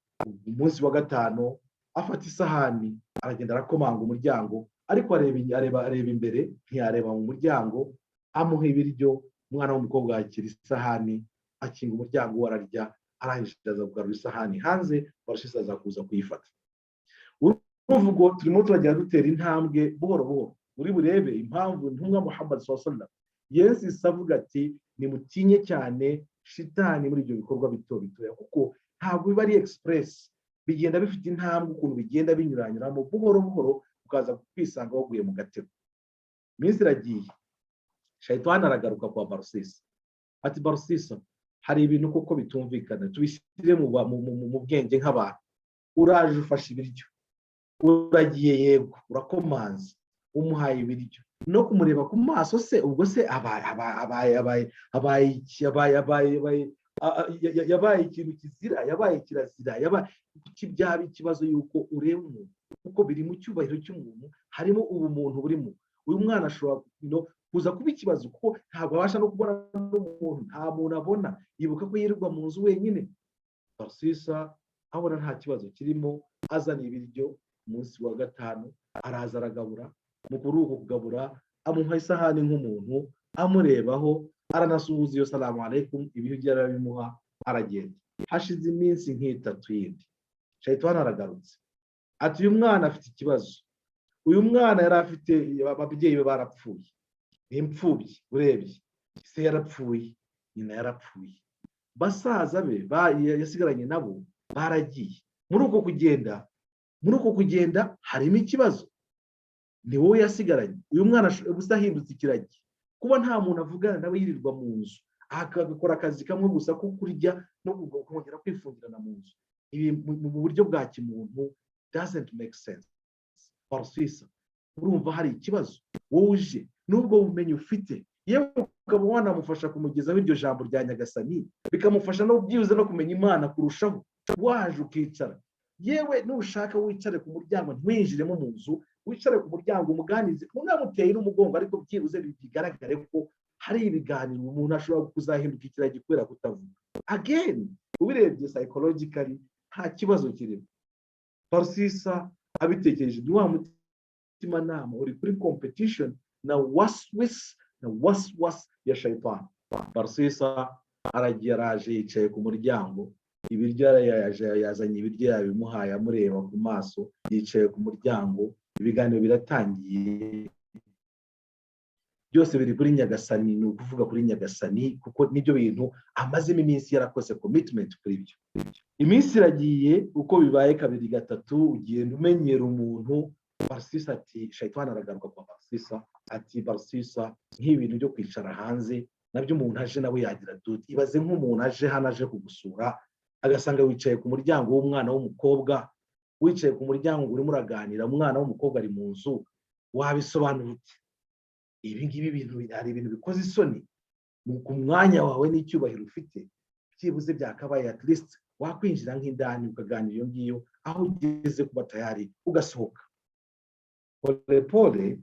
umunsi wa gatanu, afata isahani, aragenda, arakomanga umuryango, ariko areba imbere, ntiyareba mu muryango. Amuha ibiryo, umwana w'umukobwa yakira isahani, akinga umuryango we, ararya. Arangije aza kugarura isahani hanze, Barusisa aza kuza kuyifata. Urumva ubwo turimo turagenda dutera intambwe buhoro buhoro. Uri burebe impamvu intumwa Muhammad sallam Yesu avuga ati: "Nimutinye cyane shitani muri ibyo bikorwa bito bitoya," kuko ntabwo biba ari express, bigenda bifite intambwe, ukuntu bigenda binyuranyuramo buhoro buhoro, ukaza kwisanga waguye mu gatego. Iminsi iragiye, shayitani aragaruka kwa Barusisa ati: "Barusisa, hari ibintu koko bitumvikana, tubishyire mu bwenge nk'abantu. Uraje, ufashe ibiryo, uragiye, yego, urakomanze, umuhaye ibiryo." No kumureba ku maso se, ubwo se abaye abaye abaye abaye iki? Abaye abaye abaye yabaye ikintu kizira, yabaye kirazira, yabaye kuki? Byaba ikibazo yuko ureba umuntu, kuko biri mu cyubahiro cy'umuntu, harimo ubumuntu burimo. Uyu mwana ashobora no kuza kuba ikibazo, kuko ntabwo abasha no kubona n'umuntu, nta muntu abona. Yibuka ko yirirwa mu nzu wenyine. Barsisa abona nta kibazo kirimo, azana ibiryo. Umunsi wa gatanu araza aragabura. Mu kuri uko kugabura amuha isahani nk'umuntu, amurebaho, aranasuhuza iyo salamu alaikum, ibiryo arabimuha, aragenda. Hashize iminsi nk'itatu yindi, shayitani aragarutse ati: "Uyu mwana afite ikibazo. Uyu mwana yari afite ababyeyi be barapfuye, ni imfubyi. Urebye, se yarapfuye, nyina yarapfuye, basaza be yasigaranye nabo baragiye. Muri uko kugenda harimo ikibazo, ni wowe yasigaranye. Uyu mwana ubusa ahindutse ikiragi, kuba nta muntu avugana nawe, yirirwa mu nzu, agakora akazi kamwe gusa ko kurya no kongera kwifungirana mu nzu. Ibi mu buryo bwa kimuntu doesn't make sense." Barusisa, urumva hari ikibazo. Wowe uje n'ubwo bumenyi ufite, yewe ukaba wanamufasha kumugezaho iryo jambo rya Nyagasani, bikamufasha no byibuze no kumenya Imana kurushaho. Waje ukicara, yewe nushaka wicare ku muryango, ntiwinjiremo mu nzu, wicare ku muryango umuganize, unamuteye n'umugongo, ariko byibuze bigaragare ko hari ibiganiro. Umuntu ashobora kuzahinduka ikiragi kubera kutavuga. Again, ubirebye psychologically nta kibazo kirimo. Barsisa abitekereje, ni wa mutimanama uri kuri competition na waswis na waswas ya shayitani. Barsisa aragiye, araje, yicaye ku muryango. Ibiryo yazanye, ibiryo yabimuhaye, amureba ku maso, yicaye ku muryango. Ibiganiro biratangiye, byose biri kuri Nyagasani. Ni ukuvuga kuri Nyagasani, kuko nibyo bintu amazemo iminsi yarakoze commitment kuri byo. Iminsi iragiye, uko bibaye kabiri, gatatu, ugenda umenyera umuntu. Barsisa ati, shayitani aragaruka kwa Barsisa ati: "Barsisa, nk'ibintu byo kwicara hanze nabyo umuntu aje nawe yagira duti. Ibaze nk'umuntu aje hano, aje kugusura, agasanga wicaye ku muryango w'umwana w'umukobwa, wicaye ku muryango urimo uraganira, umwana w'umukobwa ari mu nzu, wabisobanura ute? Ibi ngibi bintu hari ibintu bikoze isoni ku mwanya wawe n'icyubahiro ufite. Byibuze byakabaye at least wakwinjira nk'indani ukaganira iyo ngiyo, aho ugeze kuba tayari ugasohoka pole pole."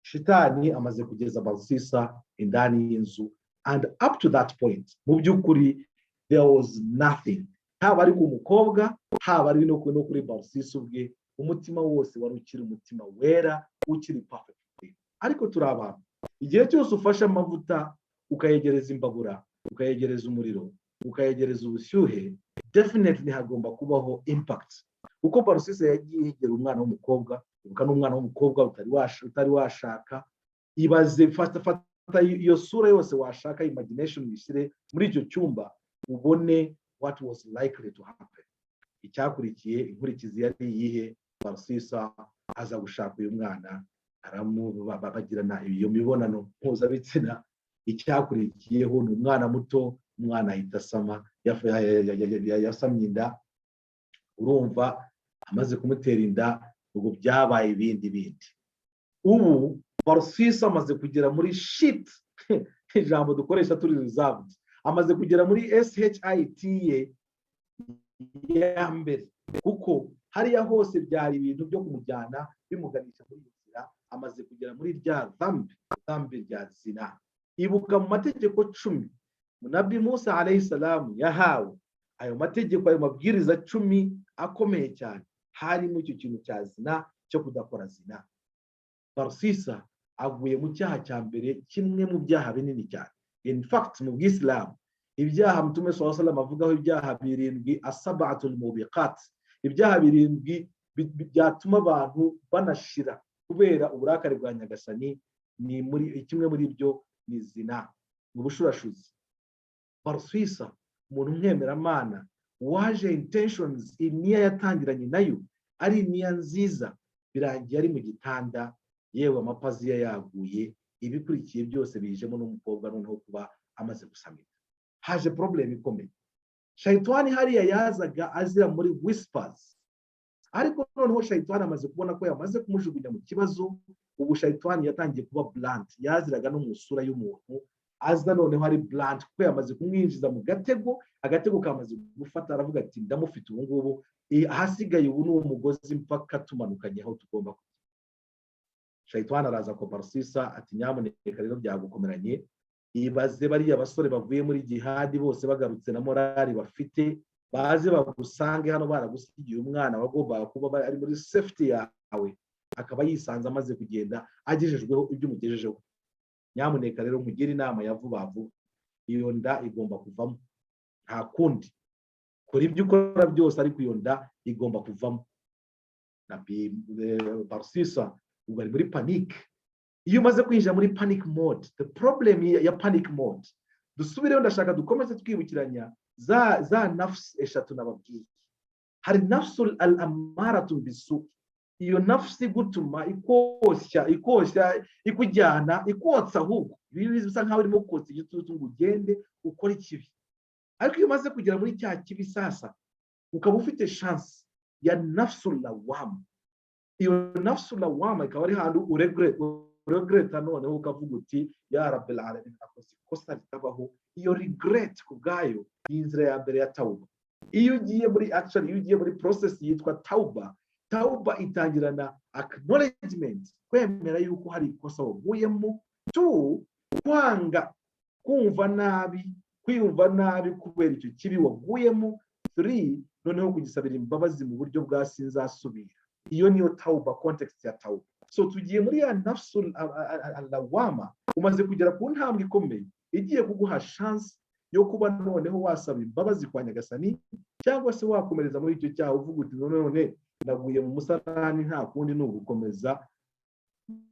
Shitani amaze kugeza Barsisa indani y'inzu, and up to that point, mu by'ukuri there was nothing, haba ari ku mukobwa, haba ari no kuri Barsisa ubwe. Umutima wose wari ukiri umutima wera, ukiri perfect. Ariko turi abantu, igihe cyose ufashe amavuta ukayegereza imbabura, ukayegereza umuriro, ukayegereza ubushyuhe, definitely hagomba kubaho impact. Kuko Barusisa yagiye yegera umwana w'umukobwa, ibuka n'umwana w'umukobwa utari washaka. Ibaze, fata fata iyo sura yose washaka, imagination uyishyire muri icyo cyumba, ubone what was likely to happen. Icyakurikiye, inkurikizi yari iyihe? Barusisa aza gushaka uyu mwana, bagirana iyo mibonano mpuzabitsina. Icyakurikiyeho ni umwana muto, umwana ahita asama, yasamye inda. Urumva amaze kumutera inda, ubwo byabaye ibindi bindi. Ubu Barusisa amaze kugera muri shit, ijambo dukoresha turi reserved, amaze kugera muri shit ye ya mbere, kuko hariya hose byari ibintu byo kumujyana bimuganisha muri iyo nzira. Amaze kugera muri rya dhambi rya zina. Ibuka mu mategeko 10 Nabi Musa alayhi salamu yahawe, ayo mategeko, ayo mabwiriza 10 akomeye cyane, harimo icyo kintu cya zina, cyo kudakora zina. Barsisa aguye mu cyaha cya mbere, kimwe mu byaha binini cyane. In fact, mu bwisilamu, ibyaha Mutume sallallahu alaihi wasallam avugaho, ibyaha birindwi, asabatul mubiqat, ibyaha birindwi byatuma abantu banashira kubera uburakari bwa Nyagasani, ni muri kimwe muri byo ni zina, mu bushurashuzi. Baruswisa, umuntu umwemeramana waje, intentions, iniya yatangiranye nayo ari iniya nziza, birangiye ari mu gitanda, yewe amapaziya yaguye, ibikurikiye byose bijemo n'umukobwa noneho kuba amaze gusamira. Haje problem ikomeye. Shayitani hariya yazaga azira muri whispers. Ariko noneho shayitani amaze kubona ko yamaze kumujugunya mu kibazo. Ubu shayitani yatangiye kuba blunt, yaziraga no mu isura y'umuntu, aza noneho ari blunt kuko yamaze kumwinjiza mu gatego, agatego kamaze gufata. Aravuga ati: "Ndamufite ubu ngubu, ahasigaye ubu ni umugozi mpaka tumanukanye aho tugomba kujya." Shayitani araza kwa Barusisa ati: "Nyamuneka rero byagukomeranye, ibaze bariya basore bavuye muri jihadi bose bagarutse na morale bafite, baze bagusange hano baragusigiye umwana wagombaga kuba ari muri safety yawe, akaba yisanze amaze kugenda agejejweho ibyo umugejejeho. Nyamuneka rero nkugire inama ya vuba vuba, iyo nda igomba kuvamo, nta kundi. Kora ibyo ukora byose, ariko iyo nda igomba kuvamo." Barusisa ubwo ari muri panic. Iyo umaze kwinjira muri panic mode, the problem ya panic mode, dusubireho, ndashaka dukomeze twibukiranya za nafsi eshatu nababwiye. Hari nafsu al amaratu bisu, iyo nafsi igutuma ikoshya, ikoshya, ikujyana, ikotsa, ahubwo ibi bisa nkaho urimo kotsa igitutu ngo ugende ukore ikibi. Ariko iyo umaze kugera muri cya kibi, sasa ukaba ufite chance ya nafsu lawama. Iyo nafsu lawama ikaba ari hantu uregreta, noneho ukavuga uti: "Ya Rabbil alamin, nakoze ikosa ritabaho." Iyo regret ku bwayo ni inzira ya mbere ya tawuba. Iyo ugiye muri, actually, iyo ugiye muri process yitwa tawuba, tawuba itangirana acknowledgement, kwemera yuko hari ikosa waguyemo, two, kwanga kumva nabi, kwiyumva nabi kubera icyo kibi waguyemo, three, noneho kugisabira imbabazi mu buryo bwa "sinzasubira". Iyo niyo tawuba, context ya tawuba. So tugiye muri ya nafsu lawama. Umaze kugera ku ntambwe ikomeye igiye kuguha chance yo kuba noneho wasaba imbabazi kwa Nyagasani, cyangwa se wakomereza muri icyo cyaha uvuga uti: "None naguye mu musarani, nta kundi ni ugukomeza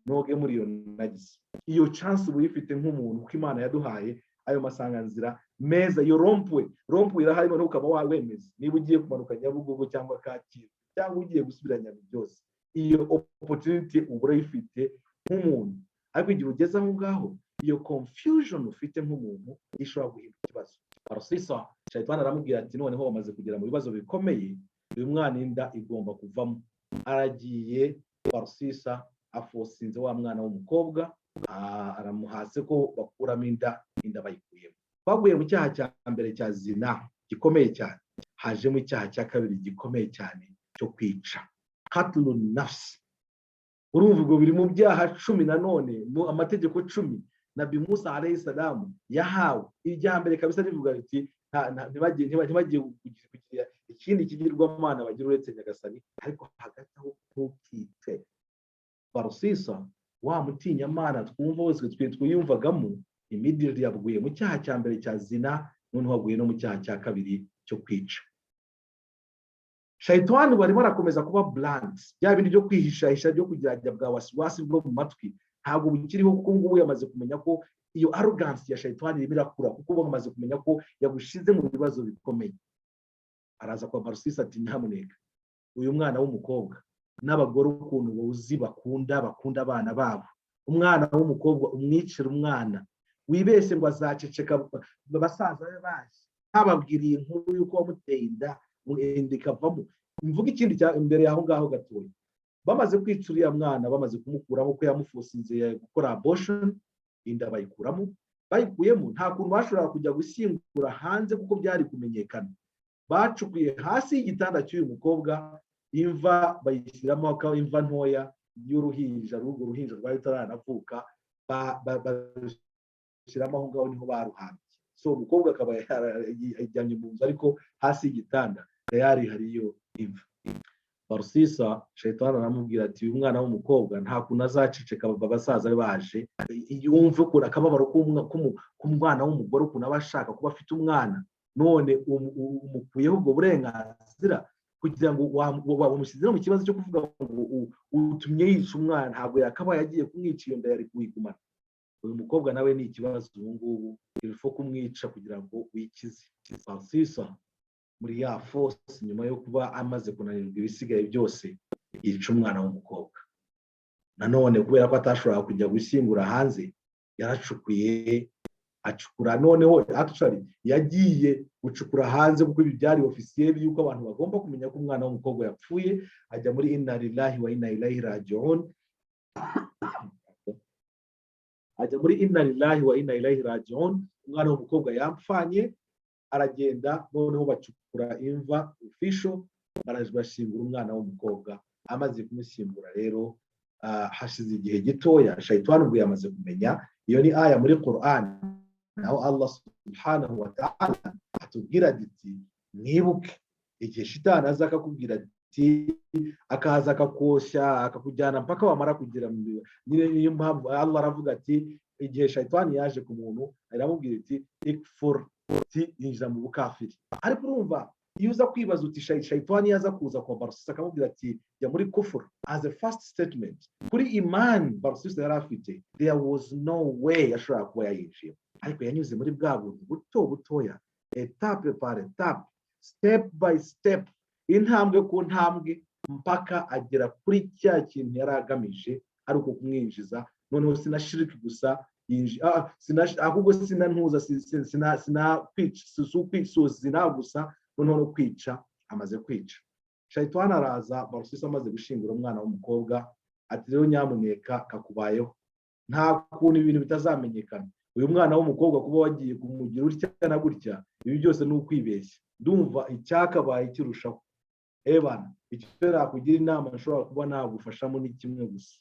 noge muri iyo nagize." Iyo chance uba uyifite nk'umuntu, kuko Imana yaduhaye ayo masanganzira meza. Iyo rond-point, rond-point irahari, noneho ukaba wawemeza niba ugiye kumanuka Nyabugogo cyangwa Kacyiru cyangwa ugiye gusubira byose. Iyo opportunity uba urayifite nk'umuntu, ariko igihe ugeze aho ngaho, iyo confusion ufite nk'umuntu ishobora guhinduka ikibazo. Barusisa, shayitani aramubwira ati: "Noneho bamaze kugera mu bibazo bikomeye, uyu mwana inda igomba kuvamo." Aragiye Barusisa, aforcinze wa mwana w'umukobwa, aramuhase ko bakuramo inda. Inda bayikuyemo. Baguye mu cyaha cya mbere cya zina gikomeye cyane, hajemo icyaha cya kabiri gikomeye cyane cyo kwica, katlu nafsi. Urumva ubwo biri mu byaha 10 nanone, mu amategeko 10 Nabi Musa alayhi salamu yahawe. Irya mbere kabisa rivuga riti: "Ntibagiye kugira ikindi kigirwamana bagira uretse Nyagasani, ariko hagati aho ntukice." Barusisa, wa mutinyamana twumva wese twe twiyumvagamo, immediately yaguye mu cyaha cya mbere cya zina, noneho waguye no mu cyaha cya kabiri cyo kwica. Shayitani barimo arakomeza kuba blunt. Bya bindi byo kwihishahisha, byo kugerageza bwa wasiwasi bwo mu matwi, ntabwo bukiriho, kuko ubu ngubu yamaze kumenya ko iyo arrogance ya shayitani irimo irakura, kuko ubu bamaze kumenya ko yagushize mu bibazo bikomeye. Araza kwa Barusisi ati: "Nyamuneka, uyu mwana w'umukobwa, n'abagore ukuntu buzi bakunda abana babo, umwana w'umukobwa umwicira umwana, wibeshye ngo azaceceka basaza be baje ntababwiriye inkuru y'uko wamuteye inda, inda ikavamo." Mvuga ikindi cya imbere y'aho ngaho gatoya. Bamaze kwica uriya mwana, bamaze kumukuramo, ko yamuforcinze gukora abortion, inda bayikuramo. Bayikuyemo, nta kuntu bashoboraga kujya gushyingura hanze kuko byari kumenyekana. Bacukuye hasi y'igitanda cy'uyu mukobwa imva, bayishyiramo imva ntoya y'uruhinja, urwo ruhinja rwari rutaranavuka, barushyiramo aho ngaho, niho baruhambye. So umukobwa akaba yajyanye mu nzu, ariko hasi y'igitanda tayari hariyo imva. Barusisa, shayitani aramubwira ati: "Uyu mwana w'umukobwa nta kuntu azaceceka basaza be baje, yumve ukuntu akababaro k'umwana w'umugore, ukuntu aba ashaka kuba afite umwana, none umukuyeho ubwo burenganzira kugira ngo wamushyize mu kibazo cyo kuvuga ngo utumye yica umwana. Ntabwo yakabaye agiye kumwica, iyo nda yari kuyigumana. Uyu mukobwa nawe ni ikibazo ubu ngubu, il faut kumwica kugira ngo wikize." Barusisa, muri ya force, nyuma yo kuba amaze kunanirwa ibisigaye byose, yica umwana w'umukobwa. Nanone kubera ko atashoboraga kujya gushyingura hanze, yaracukuye Acukura noneho, actually yagiye gucukura hanze, kuko ibi byari officiel yuko abantu bagomba kumenya ko umwana w'umukobwa yapfuye. Ajya muri inna lillahi wa inna ilayhi raji'un, ajya muri inna lillahi wa inna ilayhi raji'un, umwana w'umukobwa yampfanye. Aragenda noneho bacukura imva official, bashyingura umwana w'umukobwa. Amaze kumushyingura rero, hashize igihe gitoya, shayitani ubwo yamaze kumenya. Iyo ni aya muri Quran, naho Allah subhanahu wa ta'ala atubwira ati: "Mwibuke igihe shitani aza akakubwira ati, akaza akakoshya, akakujyana mpaka wamara kugera nyine." Niyo mpamvu Allah aravuga ati igihe shayitani yaje ku muntu, aramubwira iti: "Ikfur", ati: "Yinjira mu bukafiri." Ariko urumva, iyo uza kwibaza uti shayitani yaza kuza kwa Barusisa akamubwira ati: "Jya muri kufur", as a first statement kuri imani Barusisa yari afite, there was no way yashobora kuba yayinjiye. Ariko yanyuze muri bwa buntu buto butoya, étape par étape, step by step, intambwe ku ntambwe, mpaka agera kuri cya kintu yari agamije, ari uko kumwinjiza. Noneho sina shiriki gusa, ahubwo sina ntuza, sina kwica, sina gusa, noneho no kwica. Amaze kwica, shayitani araza. Barusisa amaze gushyingura umwana w'umukobwa, ati: "Rero nyamuneka, kakubayeho, nta kuntu ibintu bitazamenyekana. Uyu mwana w'umukobwa kuba wagiye kumugira utya na gutya, ibi byose ni ukwibeshya. Ndumva icyakabaye kirushaho, ebana, icyo nakugira inama nshobora kuba nagufashamo ni kimwe gusa: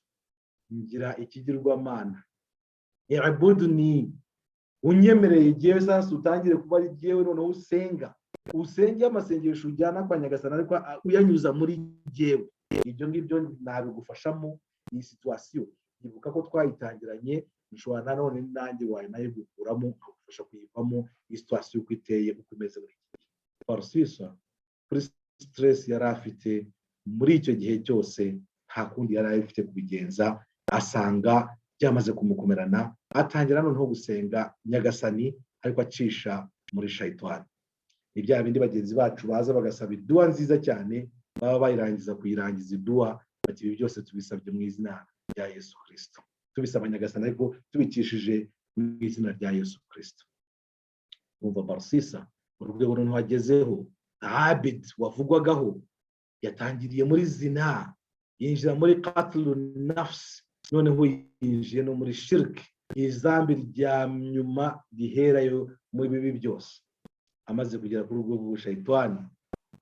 ngira ikigirwamana, ni unyemereye igihe sasa utangire kuba ari jyewe noneho usenga, usenge amasengesho ujyana kwa Nyagasani, ariko uyanyuza muri jyewe. Ibyo ngibyo nabigufashamo. Iyi situation, ibuka ko twayitangiranye, nshobora nanone nanjye wawe nayigukuramo, nkagufasha kuyivamo, iyi situation uko iteye, uko imeze muri iki gihe." Farusisa, kuri stress yari afite muri icyo gihe cyose, nta kundi yari afite kubigenza, asanga byamaze kumukomerana, atangira noneho gusenga Nyagasani, ariko acisha muri shayitani. Ni bya bindi bagenzi bacu baza bagasaba iduwa nziza cyane, baba bayirangiza kuyirangiza iduwa, bati: "Ibi byose tubisabye mu izina rya Yesu Kirisito, tubisaba Nyagasani ariko tubikishije mu izina rya Yesu Kirisito." Umva, Barusisa urwego noneho agezeho, abid wavugwagaho, yatangiriye muri zina, yinjira muri qatlu nafsi, noneho yinjiye no muri shiriki, izambi rya nyuma riherayo mu bibi byose. Amaze kugera kuri urwo rwego, shayitani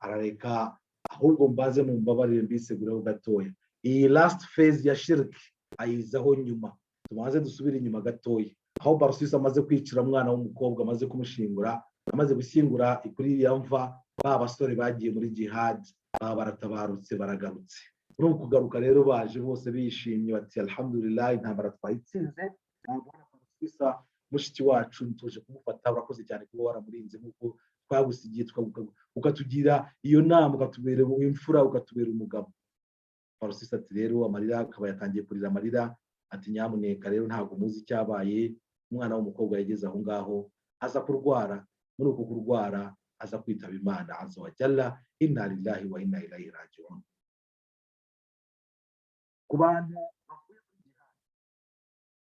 arareka. Ahubwo mbaze mu mbabarire, mbisegureho gatoya, iyi last phase ya shiriki ayizaho nyuma. Tubanze dusubire inyuma gatoya, aho Barusisi amaze kwicira umwana w'umukobwa, amaze kumushingura, amaze gushyingura kuri iriya mva, ba basore bagiye muri jihad baba baratabarutse, baragarutse. Muri uku kugaruka rero, baje bose bishimye, bati: "Alhamdulillah, intambara twayitsinze. Barusisa mushiki wacu tuje kumufata. Urakoze cyane kuba waramurinze nk'uko twagusigiye, ukatugira iyo nama, ukatubera imfura, ukatubera umugabo." Barusisa ati rero, amarira akaba yatangiye kurira amarira, ati: "Nyamuneka rero, ntabwo muzi icyabaye. Umwana w'umukobwa yageze aho ngaho aza kurwara, muri uko kurwara aza kwitaba Imana azza wa jalla. Inna lillahi wa inna ilayhi raji'un." Ku bantu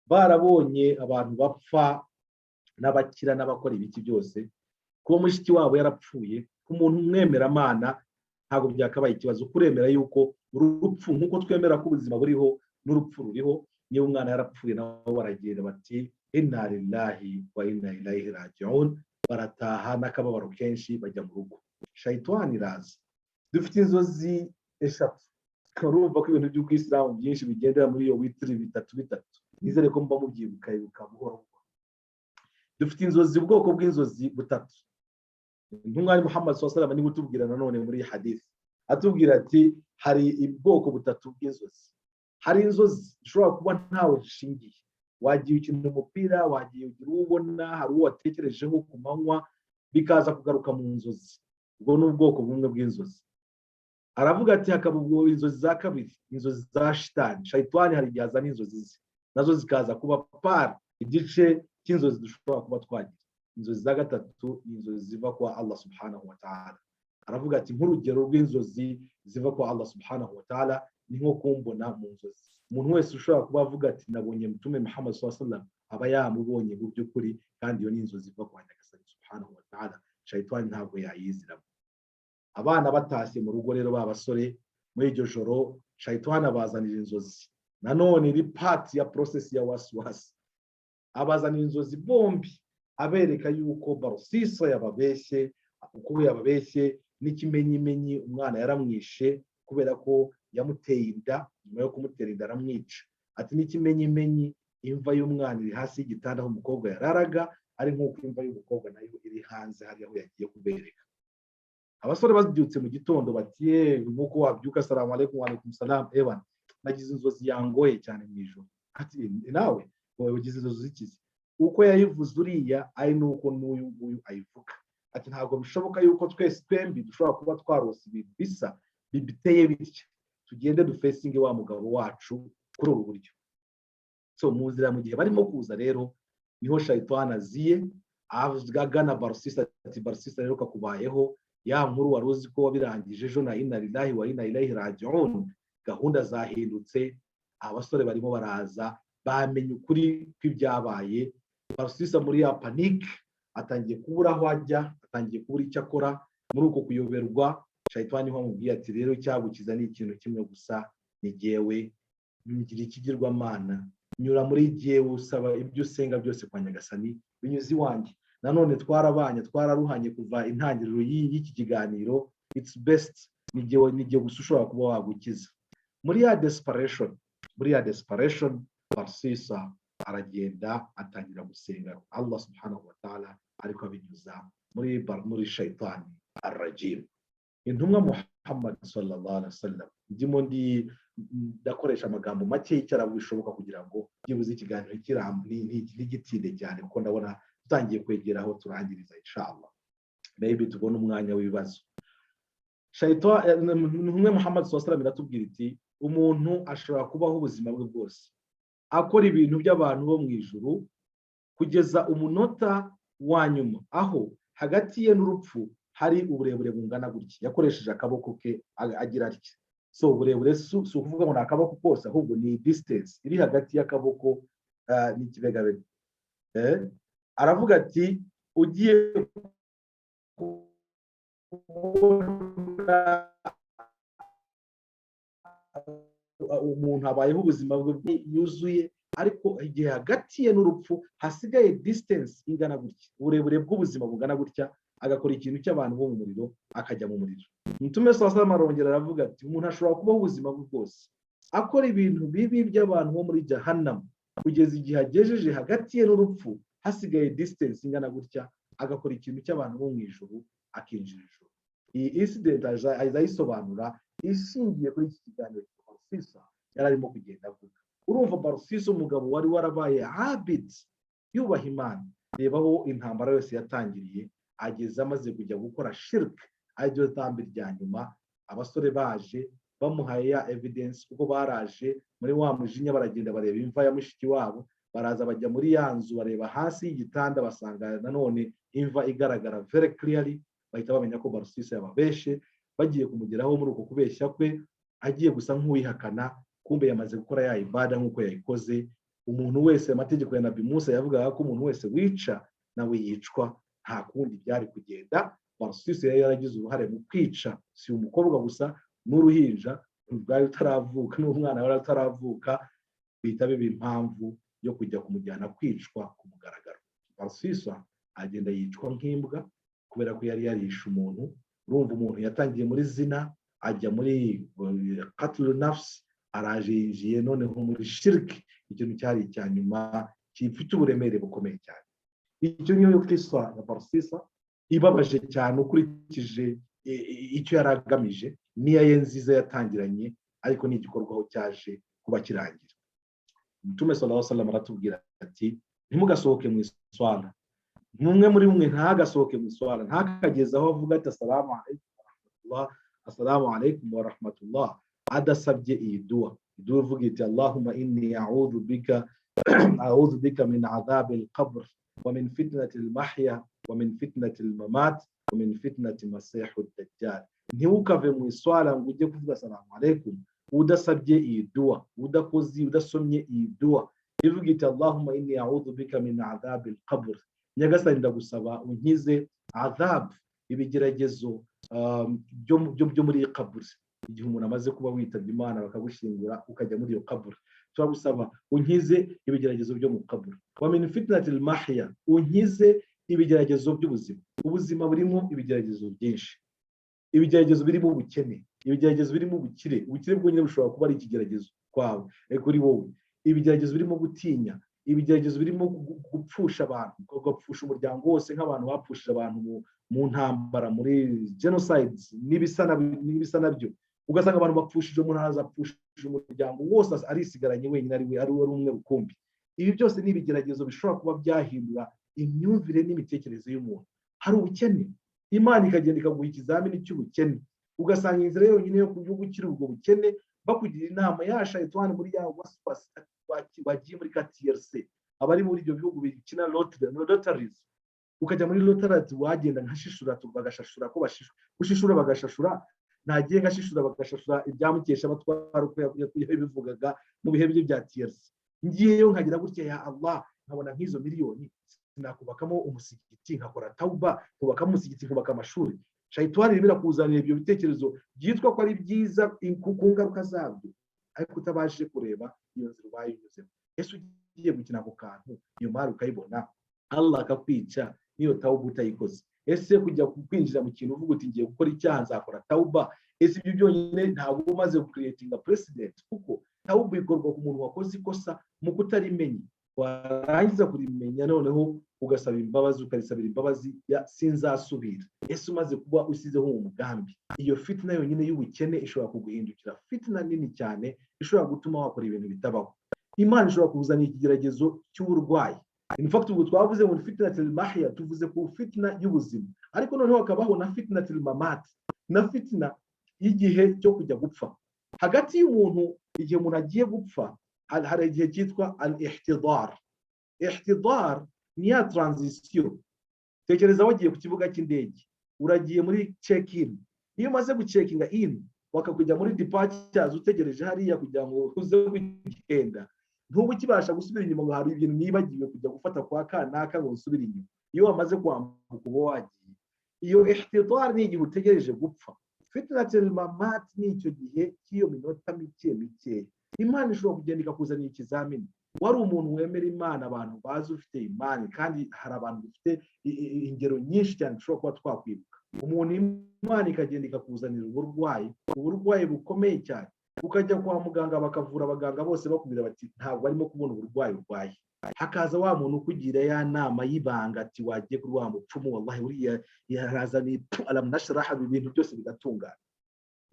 barabonye abantu bapfa n'abakira n'abakora ibiki byose, kuba mushiki wabo yarapfuye, ku muntu umwemeramana ntabwo byakabaye ikibazo. Kuremera yuko urupfu, nk'uko twemera ko ubuzima buriho n'urupfu ruriho, niba umwana yarapfuye, nabo baragenda bati: "Inna lillahi wa inna ilayhi raji'un." Barataha n'akababaro kenshi, bajya mu rugo. Shayitani iraza. Dufite inzozi eshatu. Urumva ko ibintu by'ubwisilamu byinshi bigendera muri iyo witiri bitatu bitatu. Nizere ko muba mubyibuka ibuka buhoro buhoro. Dufite inzozi, ubwoko bw'inzozi butatu. Intumwa Muhammad sallallahu niwe utubwira nanone muri hadith, atubwira ati: "Hari ubwoko butatu bw'inzozi. Hari inzozi zishobora kuba ntawe zishingiye, wagiye ukina umupira, wagiye ugira uwo ubona, hari uwo watekerejeho ku manywa, bikaza kugaruka mu nzozi. Ubwo ni ubwoko bumwe bw'inzozi." Aravuga ati: "Hakaba ubwo inzozi za kabiri, inzozi za shitani. Shayitani hari igihe azana inzozi ze, nazo zikaza kuba part, igice cy'inzozi dushobora kuba twagira. Inzozi za gatatu ni inzozi ziva kwa Allah subhanahu wa ta'ala." Aravuga ati: "Nk'urugero rw'inzozi ziva kwa Allah subhanahu wa ta'ala ni nko kumbona mu nzozi. Umuntu wese ushobora kuba avuga ati: 'Nabonye Mutume Muhammad sallallahu alaihi wasallam,' Aba yamubonye mu by'ukuri, kandi iyo ni inzozi iva kwa Nyagasani subhanahu wa ta'ala, shayitani ntabwo yayiziramo. Abana batashye mu rugo rero, ba basore, muri iryo joro shayitani abazanira inzozi. Nanone iri part ya process ya wasiwasi. Abazanira inzozi bombi, abereka yuko Barusisa yababeshye, uko yababeshye n'ikimenyimenyi umwana yaramwishe kubera ko yamuteye inda, nyuma yo kumutera inda aramwica. Ati n'ikimenyimenyi imva y'umwana iri hasi y'igitanda aho umukobwa yararaga, ari nk'uko imva y'umukobwa nayo iri hanze hariya aho yagiye kubereka. Abasore babyutse mu gitondo bati: "Yewe, nk'uko wabyuka, salamu alaikum." "Wa alaikum salam." "Ewana, nagize inzozi yangoye cyane mu ijoro." Ati: "Nawe wowe ugize inzozi zikize?" Uko yayivuze uriya ari nuko n'uyu nguyu ayivuga. Ati: "Ntabwo bishoboka yuko twese twembi dushobora kuba twarose ibintu bisa biteye bitya. Tugende dufacinge wa mugabo wacu kuri ubu buryo." So mu nzira, mu gihe barimo kuza rero, niho shayitani aziye agana Barusisa, ati: "Barusisa rero kakubayeho, ya nkuru wari uzi ko wabirangije ejo na inna lillahi wa inna ilayhi raji'un, gahunda zahindutse." Abasore barimo baraza, bamenye ukuri kw'ibyabaye. Barusisa muri ya panic atangiye kubura aho ajya, atangiye kubura icyo akora. Muri uko kuyoberwa, shayitani niho amubwiye ati: "Rero icyagukiza ni ikintu kimwe gusa, ni jyewe. Ngira ikigirwamana, nyura muri jyewe, usaba ibyo usenga byose kwa Nyagasani binyuze iwanjye. Nanone twarabanye, twararuhanye kuva intangiriro y'iki kiganiro. It's best ni jyewe gusa ushobora kuba wagukiza." Muri ya desperation, Barsisa aragenda atangira gusenga Allah subhanahu wa ta'ala, ariko abinyuza muri shayitani arrajim. Intumwa Muhammad sallallahu alaihi wasallam, ndimo ndi ndakoresha amagambo make y'icyarabu bishoboka kugira ngo byibuze ikiganiro ntigitinde cyane, kuko ndabona tutangiye kwegera aho turangiriza, inshallah maybe tubone umwanya w'ibibazo. Intumwa Muhammad sallallahu alaihi iratubwira iti: "Umuntu ashobora kubaho ubuzima bwe bwose akora ibintu by'abantu bo mu ijuru, kugeza umunota wa nyuma aho hagati ye n'urupfu hari uburebure bungana gutya." Yakoresheje akaboko ke agira atya. So uburebure si ukuvuga ngo ni akaboko kose, ahubwo ni distance iri hagati y'akaboko n'ikibegabega. Aravuga ati: "Ugiye kubona umuntu abayeho ubuzima bwe yuzuye, ariko igihe hagati ye n'urupfu hasigaye distance ingana gutya, uburebure bw'ubuzima bungana gutya, agakora ikintu cy'abantu bo mu muriro, akajya mu muriro." Mutume saa arongera aravuga ati: "Umuntu ashobora kubaho ubuzima bwe bwose akora ibintu bibi by'abantu bo muri jahanamu, kugeza igihe agejeje hagati ye n'urupfu hasigaye distance ingana gutya, agakora ikintu cy'abantu bo mu ijuru, akinjira ijuru." Iyi incident azayisobanura ishingiye kuri iki kiganiro Barusisa yari arimo kugenda avuga. Urumva Barusisa, umugabo wari warabaye abid, yubaha Imana, reba aho intambara yose yatangiriye, ageze amaze kujya gukora shirk, ariryo tambi rya nyuma. Abasore baje bamuhaye ya evidence, kuko baraje muri wa mujinya, baragenda bareba imva ya mushiki wabo, baraza bajya muri ya nzu, bareba hasi y'igitanda, basanga nanone imva igaragara very clearly, bahita bamenya ko Barusisa yababeshe. Bagiye kumugeraho muri uko kubeshya kwe, agiye gusa nk'uwihakana, kumbe yamaze gukora ya ibada nk'uko yayikoze. Umuntu wese, amategeko ya Nabi Musa yavugaga ko umuntu wese wica nawe yicwa. Nta kundi byari kugenda. Barusisi yari yaragize uruhare mu kwica si umukobwa gusa, n'uruhinja rwari rutaravuka, n'umwana wari utaravuka. Bihita biba impamvu yo kujya kumujyana kwicwa ku mugaragaro. Barusisa agenda yicwa nk'imbwa kubera ko yari yarishe umuntu. Urumva, umuntu yatangiye muri zina, ajya muri qatlu nafsi, araje yinjiye noneho muri shiriki, ikintu cyari icya nyuma gifite uburemere bukomeye cyane. Icyo niyo kiswa ya Barusisa ibabaje cyane ukurikije icyo yari agamije n'iya ye nziza yatangiranye, ariko ni igikorwa aho cyaje kuba kirangira. Mutume sallallahu alaihi wasallam aratubwira ati: "Ntimugasohoke mu iswala, umwe muri mwe ntagasohoke mu iswala, ntakageze aho avuga ati assalamu alaikum warahmatullah, assalamu alaikum warahmatullah, adasabye iyi duwa." Iduwa ivuga iti: "Allahumma inni a'udhu bika min adhabi al-qabr wa min fitnati al-mahya wa min fitnati al-mamat wa min fitnati masihu ad-dajjal." Ntiwukave mu iswala ngo ujye kuvuga assalamu alaikum udasabye iyi duwa, udakoze, udasomye iyi duwa. Ivuga iti: "Allahumma inni a'udhu bika min adhabi al-qabr." Nyagasani, ndagusaba unkize adhab, ibigeragezo byo muri iyi kaburi. Igihe umuntu amaze kuba witabye Imana, bakagushyingura, ukajya muri iyo kaburi, turagusaba unkize ibigeragezo byo mu kaburi. Wa min fitnatil mahya, unkize ibigeragezo by'ubuzima. Ubuzima burimo ibigeragezo byinshi, ibigeragezo birimo ubukene, ibigeragezo birimo ubukire. Ubukire bwonyine bushobora kuba ari ikigeragezo kwawe, kuri wowe. Ibigeragezo birimo gutinya, ibigeragezo birimo gupfusha abantu, ugapfusha umuryango wose, nk'abantu bapfushije abantu mu ntambara, muri genocides n'ibisa nabyo. Ugasanga abantu bapfushije umuntu, araza apfushije umuryango wose, arisigaranye wenyine, ari we ari umwe rukumbi. Ibi byose ni ibigeragezo bishobora kuba byahindura imyumvire n'imitekerereze y'umuntu. Hari ubukene, Imana ikagenda ikaguha ikizamini cy'ubukene, ugasanga inzira yonyine yo gukira ubwo bukene, bakugira inama ya shayitani muri ya waswasi, wagiye muri ka tiercé, abari muri ibyo bihugu bikina lotteries, ukajya muri lotteries, wagenda nkashishura, bagashashura ko gushishura bagashashura, ntagiye ngashishura bagashashura ibyamukesha abatwara, uko yabivugaga mu bihe bye bya tiercé. Ngiyeyo nkagira gutya, ya Allah, nkabona nk'izo miliyoni, sinakubakamo umusigiti, nkakora tawuba, nkubakamo umusigiti, nkubaka amashuri? Shayitani irimo irakuzanira ibyo bitekerezo byitwa ko ari byiza ku ngaruka zabyo, ariko utabashije kureba iyo nzira ubaye unyuzemo. Ese ugiye gukina ako kantu, iyo mari ukayibona, Allah akakwica, n'iyo tawuba utayikoze? Ese kujya kwinjira mu kintu uvuga uti: "Ngiye gukora icyaha, nzakora tawuba", ese ibyo byonyine ntabwo umaze gucreatinga precedent? Kuko tawuba ikorwa ku muntu wakoze ikosa mu kutarimenya, warangiza kurimenya noneho ugasaba imbabazi, ukarisabira imbabazi ya "sinzasubira". Ese umaze kuba usizeho uwo mugambi, iyo fitina yonyine y'ubukene ishobora kuguhindukira fitina nini cyane, ishobora gutuma wakora ibintu bitabaho. Imana ishobora kuzana ikigeragezo cy'uburwayi. In fact, ubwo twavuze ngo fitnatil mahya, tuvuze ku fitina y'ubuzima, ariko noneho hakabaho na fitnatil mamat, na fitina y'igihe cyo kujya gupfa. Hagati y'umuntu, igihe umuntu agiye gupfa, hari igihe cyitwa al ihtidar. Ihtidar ni ya transition. Tekereza wagiye ku kibuga cy'indege, uragiye muri check in. Iyo umaze gucheckinga in, bakakujya muri departures, utegereje hariya kugira ngo uze kugenda, ntuba ukibasha gusubira inyuma ngo hari ibintu nibagiwe kujya gufata kwa kanaka ngo usubire inyuma. Iyo wamaze kwambuka uba wagiye. Iyo ihtidar ni igihe utegereje gupfa. Fitnatul mamat ni icyo gihe cy'iyo minota mike mikeya. Imana ishobora kugenda ikakuzanira ikizamini. Wari umuntu wemera Imana, abantu bazi ufite imani, kandi hari abantu bafite ingero nyinshi cyane dushobora kuba twakwibuka. Umuntu Imana ikagenda ikakuzanira uburwayi, uburwayi bukomeye cyane, ukajya kwa muganga bakavura, abaganga bose bakubwira bati: "Ntabwo barimo kubona uburwayi urwaye." Hakaza wa muntu ukugira ya nama y'ibanga ati: "Wagiye kuri wa mupfumu, wallahi uriya yarazaniye alamunasharaha, ibintu byose bigatungana."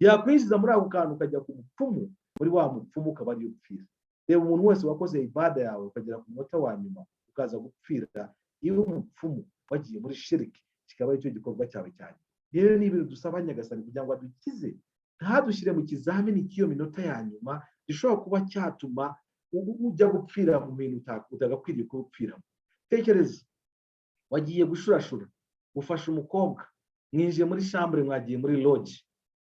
Yakwinjiza muri ako kantu, ukajya ku mupfumu, muri wa mupfumu ukaba ariyo upfira. Reba umuntu wese wakoze ibada yawe, ukagera ku munota wa nyuma ukaza gupfira iyo umupfumu, wagiye muri shiriki, kikaba aricyo gikorwa cyawe cyane. Rero ni ibintu dusaba Nyagasani kugira ngo adukize, ntadushyire mu kizamini cy'iyo minota ya nyuma gishobora kuba cyatuma ujya gupfira mu bintu utagakwiriye kuba upfiramo. Tekereza wagiye gushurashura, ufashe umukobwa, mwinjiye muri chambre, mwagiye muri lodge.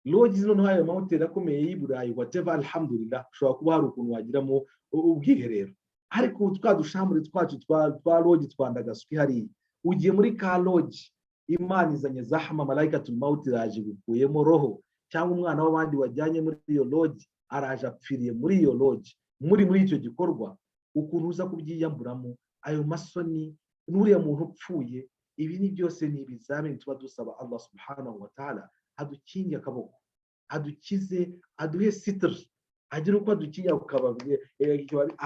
Lodge noneho ayo mahoteli akomeye y'i Burayi, whatever, alhamdulillah, ushobora kuba hari ukuntu wagiramo ubwiherero, ariko twa duchambre twacu twa lodge twandagasuka hariya. Ugiye muri ka lodge, Imana izanye zahama, malayikatul mawuti iraje gukuyemo roho, cyangwa umwana w'abandi wajyanye muri iyo lodge araje apfiriye muri iyo lodge muri icyo gikorwa. Ukuntu uza kubyiyamburamo ayo masoni n'uriya muntu upfuye, ibi ni byose ni ibizamini tuba dusaba Allah subhanahu wa ta'ala adukinge akaboko, adukize, aduhe sitiri, agire uko adukinga,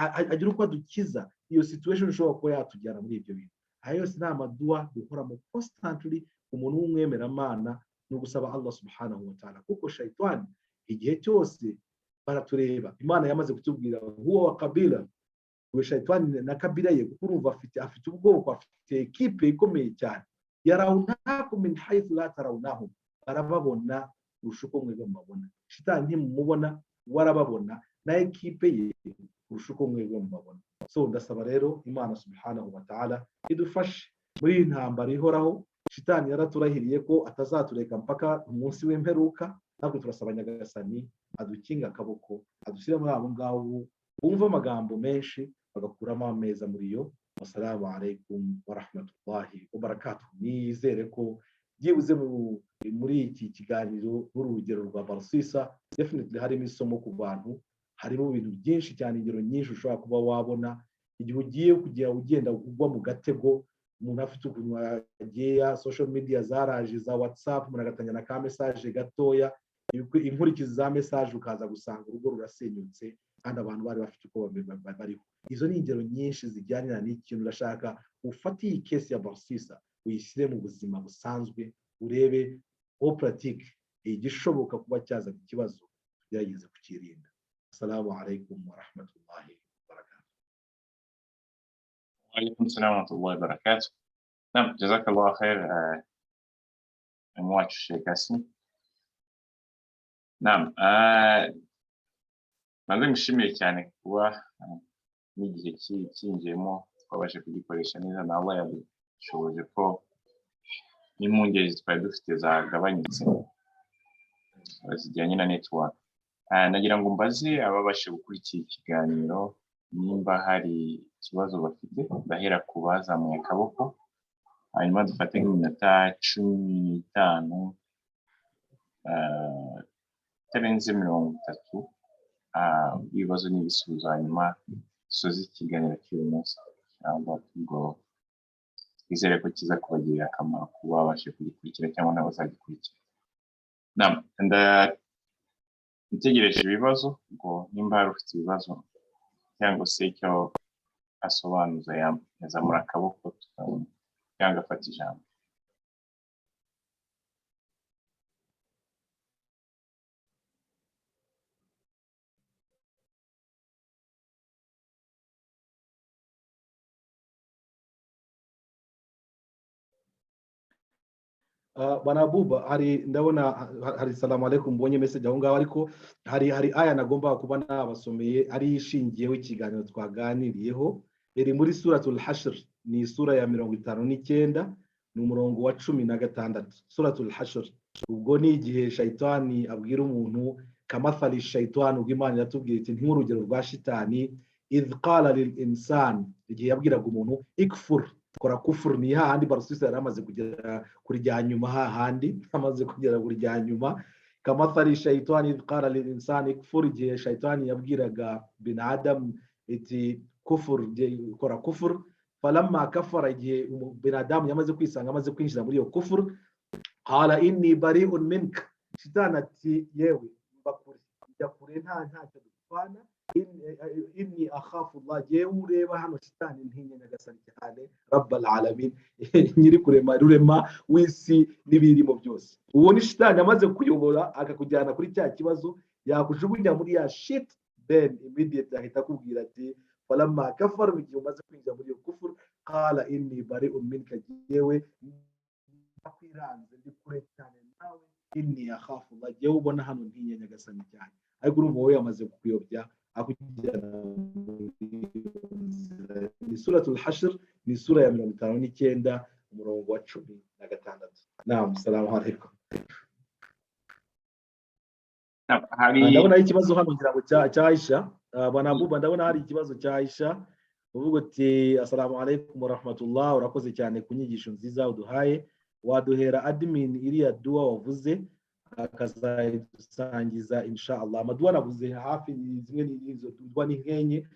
agira uko adukiza iyo situation ishobora kuba yatujyana muri ibyo bintu. Aya yose ni amaduwa duhoramo constantly. Umuntu w'umwemeramana ni ugusaba Allah subhanahu wa ta'ala, kuko shayitani igihe cyose baratureba. Imana yamaze kutubwira huwa wa kabila we, shayitani na kabila ye, kuko urumva afite ubwoko, afite ekipe ikomeye cyane. Yarawunakum min haythu la tarawnahum, barababona kurusha uko mwebwe mubabona. Shitani ntimumubona, warababona na ekipe ye kurusha uko mwebwe mubabona. So ndasaba rero Imana subhanahu wa ta'ala idufashe muri iyi ntambara ihoraho. Shitani yaraturahiriye ko atazatureka mpaka umunsi w'imperuka. Natwe turasaba Nyagasani adukinga akaboko, adushyire muri abo ngabo bumva amagambo menshi. Bagakuramo ameza muri yo. Wassalamu alaikum warahmatullahi wabarakatuh. Nizere ko byibuze muri iki kiganiro n'urugero rwa Barsisa definitely harimo isomo ku bantu, harimo ibintu byinshi cyane, ingero nyinshi ushobora kuba wabona igihe ugiye kujya ugenda ugwa mu gatego. Umuntu afite ukuntu agiye, social media zaraje, za WhatsApp, umuntu agatangira na ka message gatoya, inkurikizi za message ukaza gusanga urugo rurasenyutse kandi abantu bari bafite uko bariho. Izo ni ingero nyinshi zijyanira n'ikintu. Urashaka ufate iyi case ya Barsisa uyishyire mu buzima busanzwe, urebe en pratique igishoboka kuba cyazana ikibazo, tugerageze kukirinda. Assalamu alaikum warahmatullahi wabarakatuh. وعليكم السلام ورحمة الله وبركاته. نعم، جزاك الله خير wacu Sheikh Kassim. نعم، maze ngushimiye cyane kuba n'igihe cyinjiyemo twabashe kugikoresha neza, na Allah yadushoboje ko n'impungenge twari dufite zagabanyutse zijyanye na network. Nagira ngo mbaze ababashe gukurikira ikiganiro nimba hari ikibazo bafite. Ndahera ku bazamuye akaboko, hanyuma dufate nk'iminota 15, itarenze 30, ibibazo n'ibisubizo, hanyuma dusoze ikiganiro cy'uyu munsi cyangwa ubwo twizere ko kiza kubagirira akamaro kuba babashe kugikurikira cyangwa n'abazagikurikira. Ntegereje ibibazo ngo nimba hari ufite ibibazo cyangwa se icyo asobanuza, yazamura akaboko tukabona cyangwa agafata ijambo. Bwana Buba, hari ndabona hari salamu alaikum, mbonye message aho ngaho, ariko hari aya nagomba kuba nabasomeye ari ishingiyeho ikiganiro twaganiriyeho. Iri muri Suratul Hashr, ni isura ya 59, ni umurongo wa 16. Suratul Hashr, ubwo ni igihe shayitani abwira umuntu, kamathali shayitani, ubwo Imana iratubwira iti nk'urugero rwa shitani, idh qala lil insan, igihe yabwiraga umuntu ikfur, kora kufuru. Ni hahandi Barusisi yari amaze kugera kuri rya nyuma, hahandi amaze kugera kuri rya nyuma. Kamathali shayitani idh qala lil insani ikfur, igihe shayitani yabwiraga bin Adam iti kufur, kora kufur. Falamma kafara, igihe bin Adam yamaze kwisanga amaze kwinjira muri iyo kufur, qala inni bari'un mink, shitani ati yewe mba kure, njya kure, ntacyo dupfana, inni akhafu Allah, jewe ureba hano shitani ntinya Nyagasani cyane, rabbal alamin, nyiri kurema rurema w'isi n'ibirimo byose. Uwo ni shitani amaze kuyobora akakujyana kuri cya kibazo, yakujugunya muri ya shit, then immediately ahita akubwira ati falamma kafara, mu gihe umaze kwinjira muri iyo kufur, qala inni bari'un minka, jewe ndakwiranze, ndi kure cyane nawe, inni akhafu Allah, jewe ubona hano ntinya Nyagasani cyane. Ariko urumva wowe yamaze kukuyobya akujyana. Ni Suratul Hashr, ni sura ya 59, umurongo wa 16. Naam, salamu alaikum. Ndabona hari ikibazo hano ngira ngo cya Aisha. Bwana Buba, ndabona hari ikibazo cya Aisha uvuga uti assalamu alaikum warahmatullah, urakoze cyane ku nyigisho nziza uduhaye, waduhera admin iriya dua wavuze akazayidusangiza insha Allah. Amaduwa navuze hafi zimwe n'izo dua ni nkenye,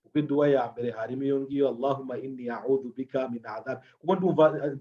kuko iduwa ya mbere harimo iyo ngiyo Allahumma inni a'udhu bika min adhab, kuko ndumva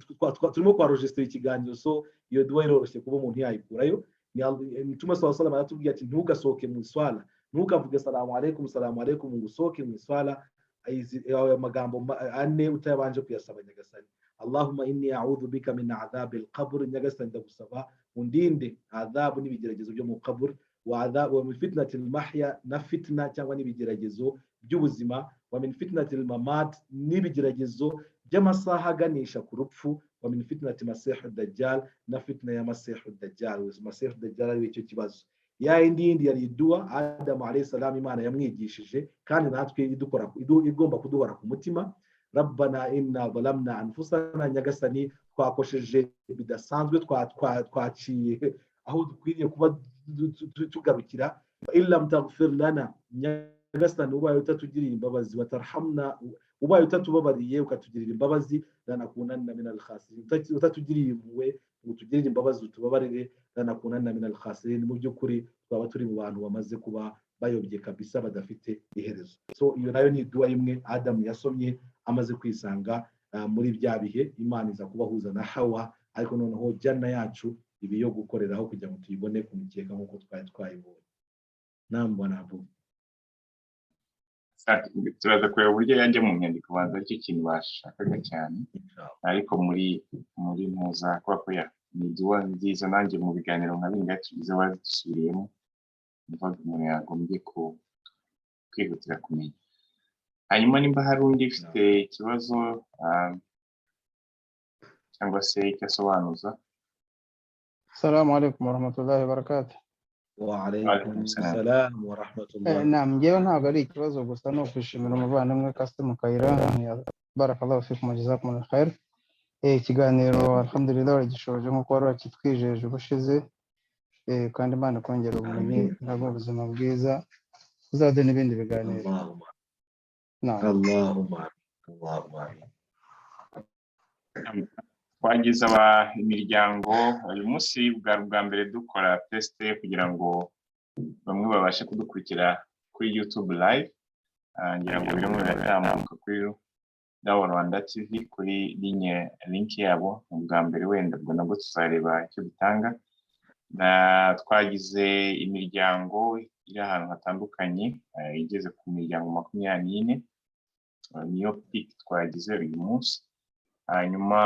turimo kwa register ikiganiro, so iyo duwa iroroshye kuba umuntu yayikurayo. Mtume sallallahu alaihi wasallam aratubwiye ati ntugasohoke mu iswala, ntukavuge salamu alaikum salamu alaikum ngo usohoke mu iswala ayo magambo ane utabanje kuyasaba Nyagasani. Allahumma inni a'udhu bika min adhab al-qabr, Nyagasani ndagusaba undinde adhabu n'ibigeragezo byo mu qabr, wa adhab wa min fitnati al-mahya, na fitna cyangwa n'ibigeragezo by'ubuzima, wa min fitnati al-mamat, n'ibigeragezo by'amasaha aganisha ku rupfu, wa min fitnati masih ad-dajjal, na fitna ya masih ad-dajjal. Masih ad-dajjal ari icyo kibazo. Ya indi yari dua Adam alayhi salam Imana yamwigishije, kandi natwe idukora igomba kuduhora ku mutima. Rabbana inna zalamna anfusana, Nyagasani twakosheje bidasanzwe, twaciye aho dukwiriye kuba tugarukira, illam taghfir lana, Nyagasani, ubaye utatugiriye imbabazi, watarhamna, ubaye utatubabariye ukatugirira imbabazi, lanakunanna min alkhasirin, utatugiriye impuhwe ngo utugirire imbabazi utubabarire, lanakunanna min alkhasirin, mu by'ukuri twaba turi mu bantu bamaze kuba bayobye kabisa, badafite iherezo. So iyo nayo ni iduwa imwe Adamu yasomye amaze kwisanga muri bya bihe Imana iza kubahuza na Hawa. Ariko noneho jana yacu ibi yo gukoreraho kugira ngo tuyibone ku mukeka nk'uko twari twayibonye. Nambwa navuga. Turaza kureba uburyo yajya mu nyandiko, banza aricyo kintu bashakaga cyane. Ariko muri muza kubera ko ya ni iduwa nziza, nanjye mu biganiro nka bingahe tugize wazidusubiriyemo, mvaga umuntu yagombye kwihutira kumenya. Hanyuma nimba hari undi ufite ikibazo cyangwa se icyo asobanuza. Assalamu alaikum warahmatullahi wabarakatuh. Wa alaykum salam wa rahmatullah. Naam, njyewe ntabwo ari ikibazo, gusa ni ukwishimira umuvandimwe Kassim Kayira. Barakallahu fikum wa jazakumullahu khair. Ikiganiro alhamdulillah waragishoje nk'uko wari wakitwijeje ubushize. Kandi Imana ikongera ubumenyi, iraguha ubuzima bwiza, uzaduhe n'ibindi biganiro. Allahumma. Naam. Allahumma, Allahumma amin. Twagize imiryango uyu munsi, bwari ubwa mbere dukora test kugira ngo bamwe babashe kudukurikira kuri YouTube live. Ngira ngo birimo biratambuka kuri Dawa Rwanda TV kuri linye link yabo, ni ubwa mbere, wenda ubwo nabwo tuzareba icyo bitanga. Na twagize imiryango iri ahantu hatandukanye, igeze ku miryango 24, niyo peak twagize uyu munsi. Hanyuma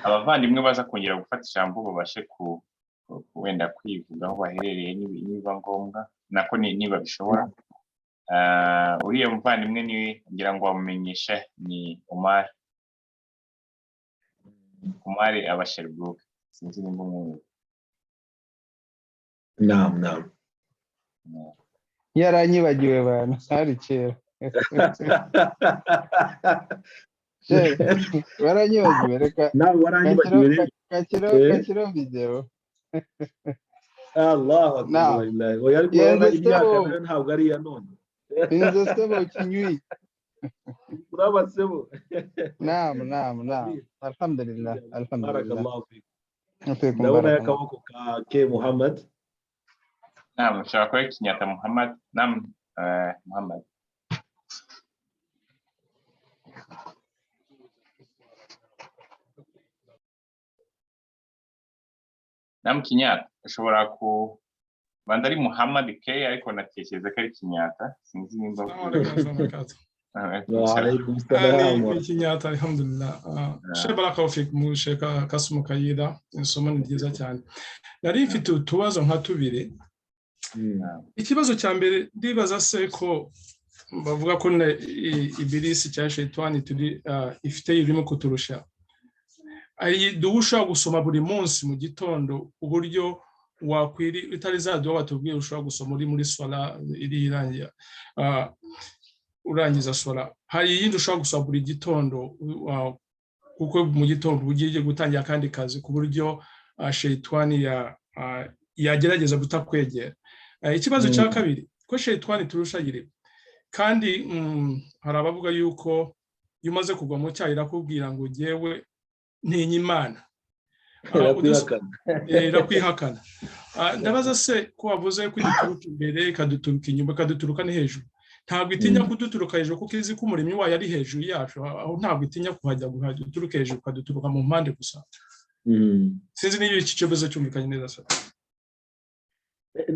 abavandimwe baza kongera gufata ijambo babashe ku wenda kwivuga aho baherereye niba ngombwa, nako niba bishobora. Uriya muvandimwe ni ngira ngo wamumenyeshe, ni Omar. Omar aba Sherbrooke, sinzi nimba umwumva. Naam, naam. Yaranyibagiwe bantu, hari kera. Waranyibagiwe, reka. Nawe waranyibagiwe rero. Kakiro video. Allahu akbar. Oya, ariko urabona imyaka nayo ntabwo ari iya none. Inzo sebo kinywi. Uraba sebo. Naam, naam, naam. Alhamdulillah, alhamdulillah. Barakallahu fik. Ndabona akaboko ka K Muhammad. Naam, ushobora kuba Kinyata Muhammad. Naam, Muhammad. Naam, Kinyata, ushobora ku banda ari Muhammad K, ariko natekereza ko ari Kinyata, sinzi nimba. Wa alaykum salam. Ni Kinyata, alhamdulillah. Sheikh, barakallahu fik mu Sheikh Kassim Kayira, isomo ni ryiza cyane. Nari mfite utubazo nka tubiri. Ikibazo cya mbere, ndibaza se ko bavuga ko ibirisi cya shayitani turi ifite irimo kuturusha, duha ushobora gusoma buri munsi mu gitondo, uburyo wakwiri itari za duha batubwiye ushobora gusoma uri muri sola iri irangira, urangiza sola, hari iyindi ushobora gusoma buri gitondo, kuko mu gitondo ugiye gutangira akandi kazi, ku buryo shayitani yagerageza kutakwegera? Ikibazo cya kabiri, ko shayitani turusha yiri, kandi hari abavuga yuko iyo umaze kugwa mu cyaha irakubwira ngo ngewe ntinya Imana, irakwihakana. Ndabaza se ko wavuze ko iduturuka imbere, ikaduturuka inyuma, ikaduturuka no hejuru, ntabwo itinya kuduturuka hejuru kuko izi ko umuremyi wayo ari hejuru yacu? Aho ntabwo itinya kuhajya guturuka hejuru, ukaduturuka mu mpande gusa? Sinzi niba iki kibazo cyumvikanye neza se.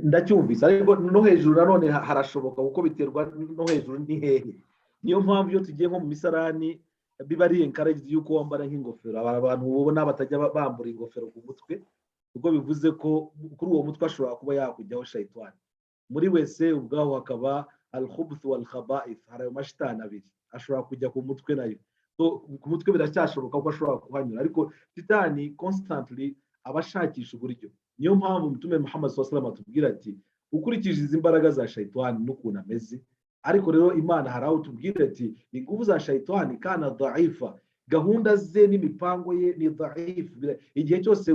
Ndacyumvise, ariko no hejuru nanone harashoboka, kuko biterwa no hejuru ni hehe. Niyo mpamvu iyo tugiye nko mu misarani biba ari encouraged yuko wambara nk'ingofero. Hari abantu ubona batajya bambura ingofero ku mutwe, kuko bivuze ko kuri uwo mutwe ashobora kuba yakujyaho shayitani. Muri wese ubwaho hakaba al-khubth wal khaba'ith, hari ayo mashitani abiri ashobora kujya ku mutwe nayo. Ku mutwe biracyashoboka ko ashobora kuhanyura, ariko shitani constantly aba ashakisha uburyo. Niyo mpamvu Mutume Muhammad sallallahu alaihi atubwira ati ukurikije izi mbaraga za shayitani n'ukuntu ameze. Ariko rero Imana hari aho tubwira ati ingufu za shayitani kana dhaifa, gahunda ze n'imipango ye ni dhaifu igihe cyose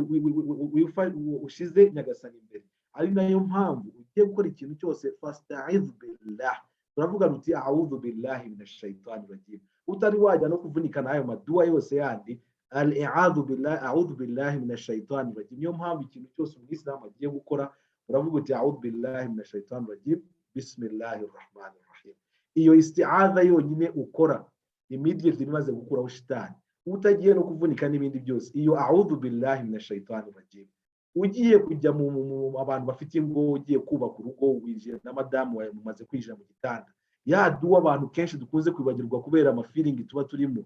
ushize Nyagasani imbere. Ari nayo mpamvu Ugiye gukora ikintu cyose, fasta'idh billah, turavuga ruti a'udhu billahi minash shaitani rajim. Utari wajya no kuvunika n'ayo maduwa yose yandi, al i'adhu billahi, a'udhu billahi minash shaitani rajim. Niyo mpamvu ikintu cyose umwisilamu agiye gukora uravuga uti a'udhu billahi minash shaitani rajim, bismillahir rahmanir rahim. Iyo isti'adha yonyine ukora immediately bimaze gukuraho shitani, utagiye no kuvunika n'ibindi byose. Iyo a'udhu billahi minash shaitani rajim, ugiye kujya mu abantu bafite ingo, ugiye kubaka urugo, winjiye na madamu wawe, mumaze kwinjira mu gitanda, ya duwa abantu kenshi dukunze kwibagirwa kubera amafeelings tuba turimo,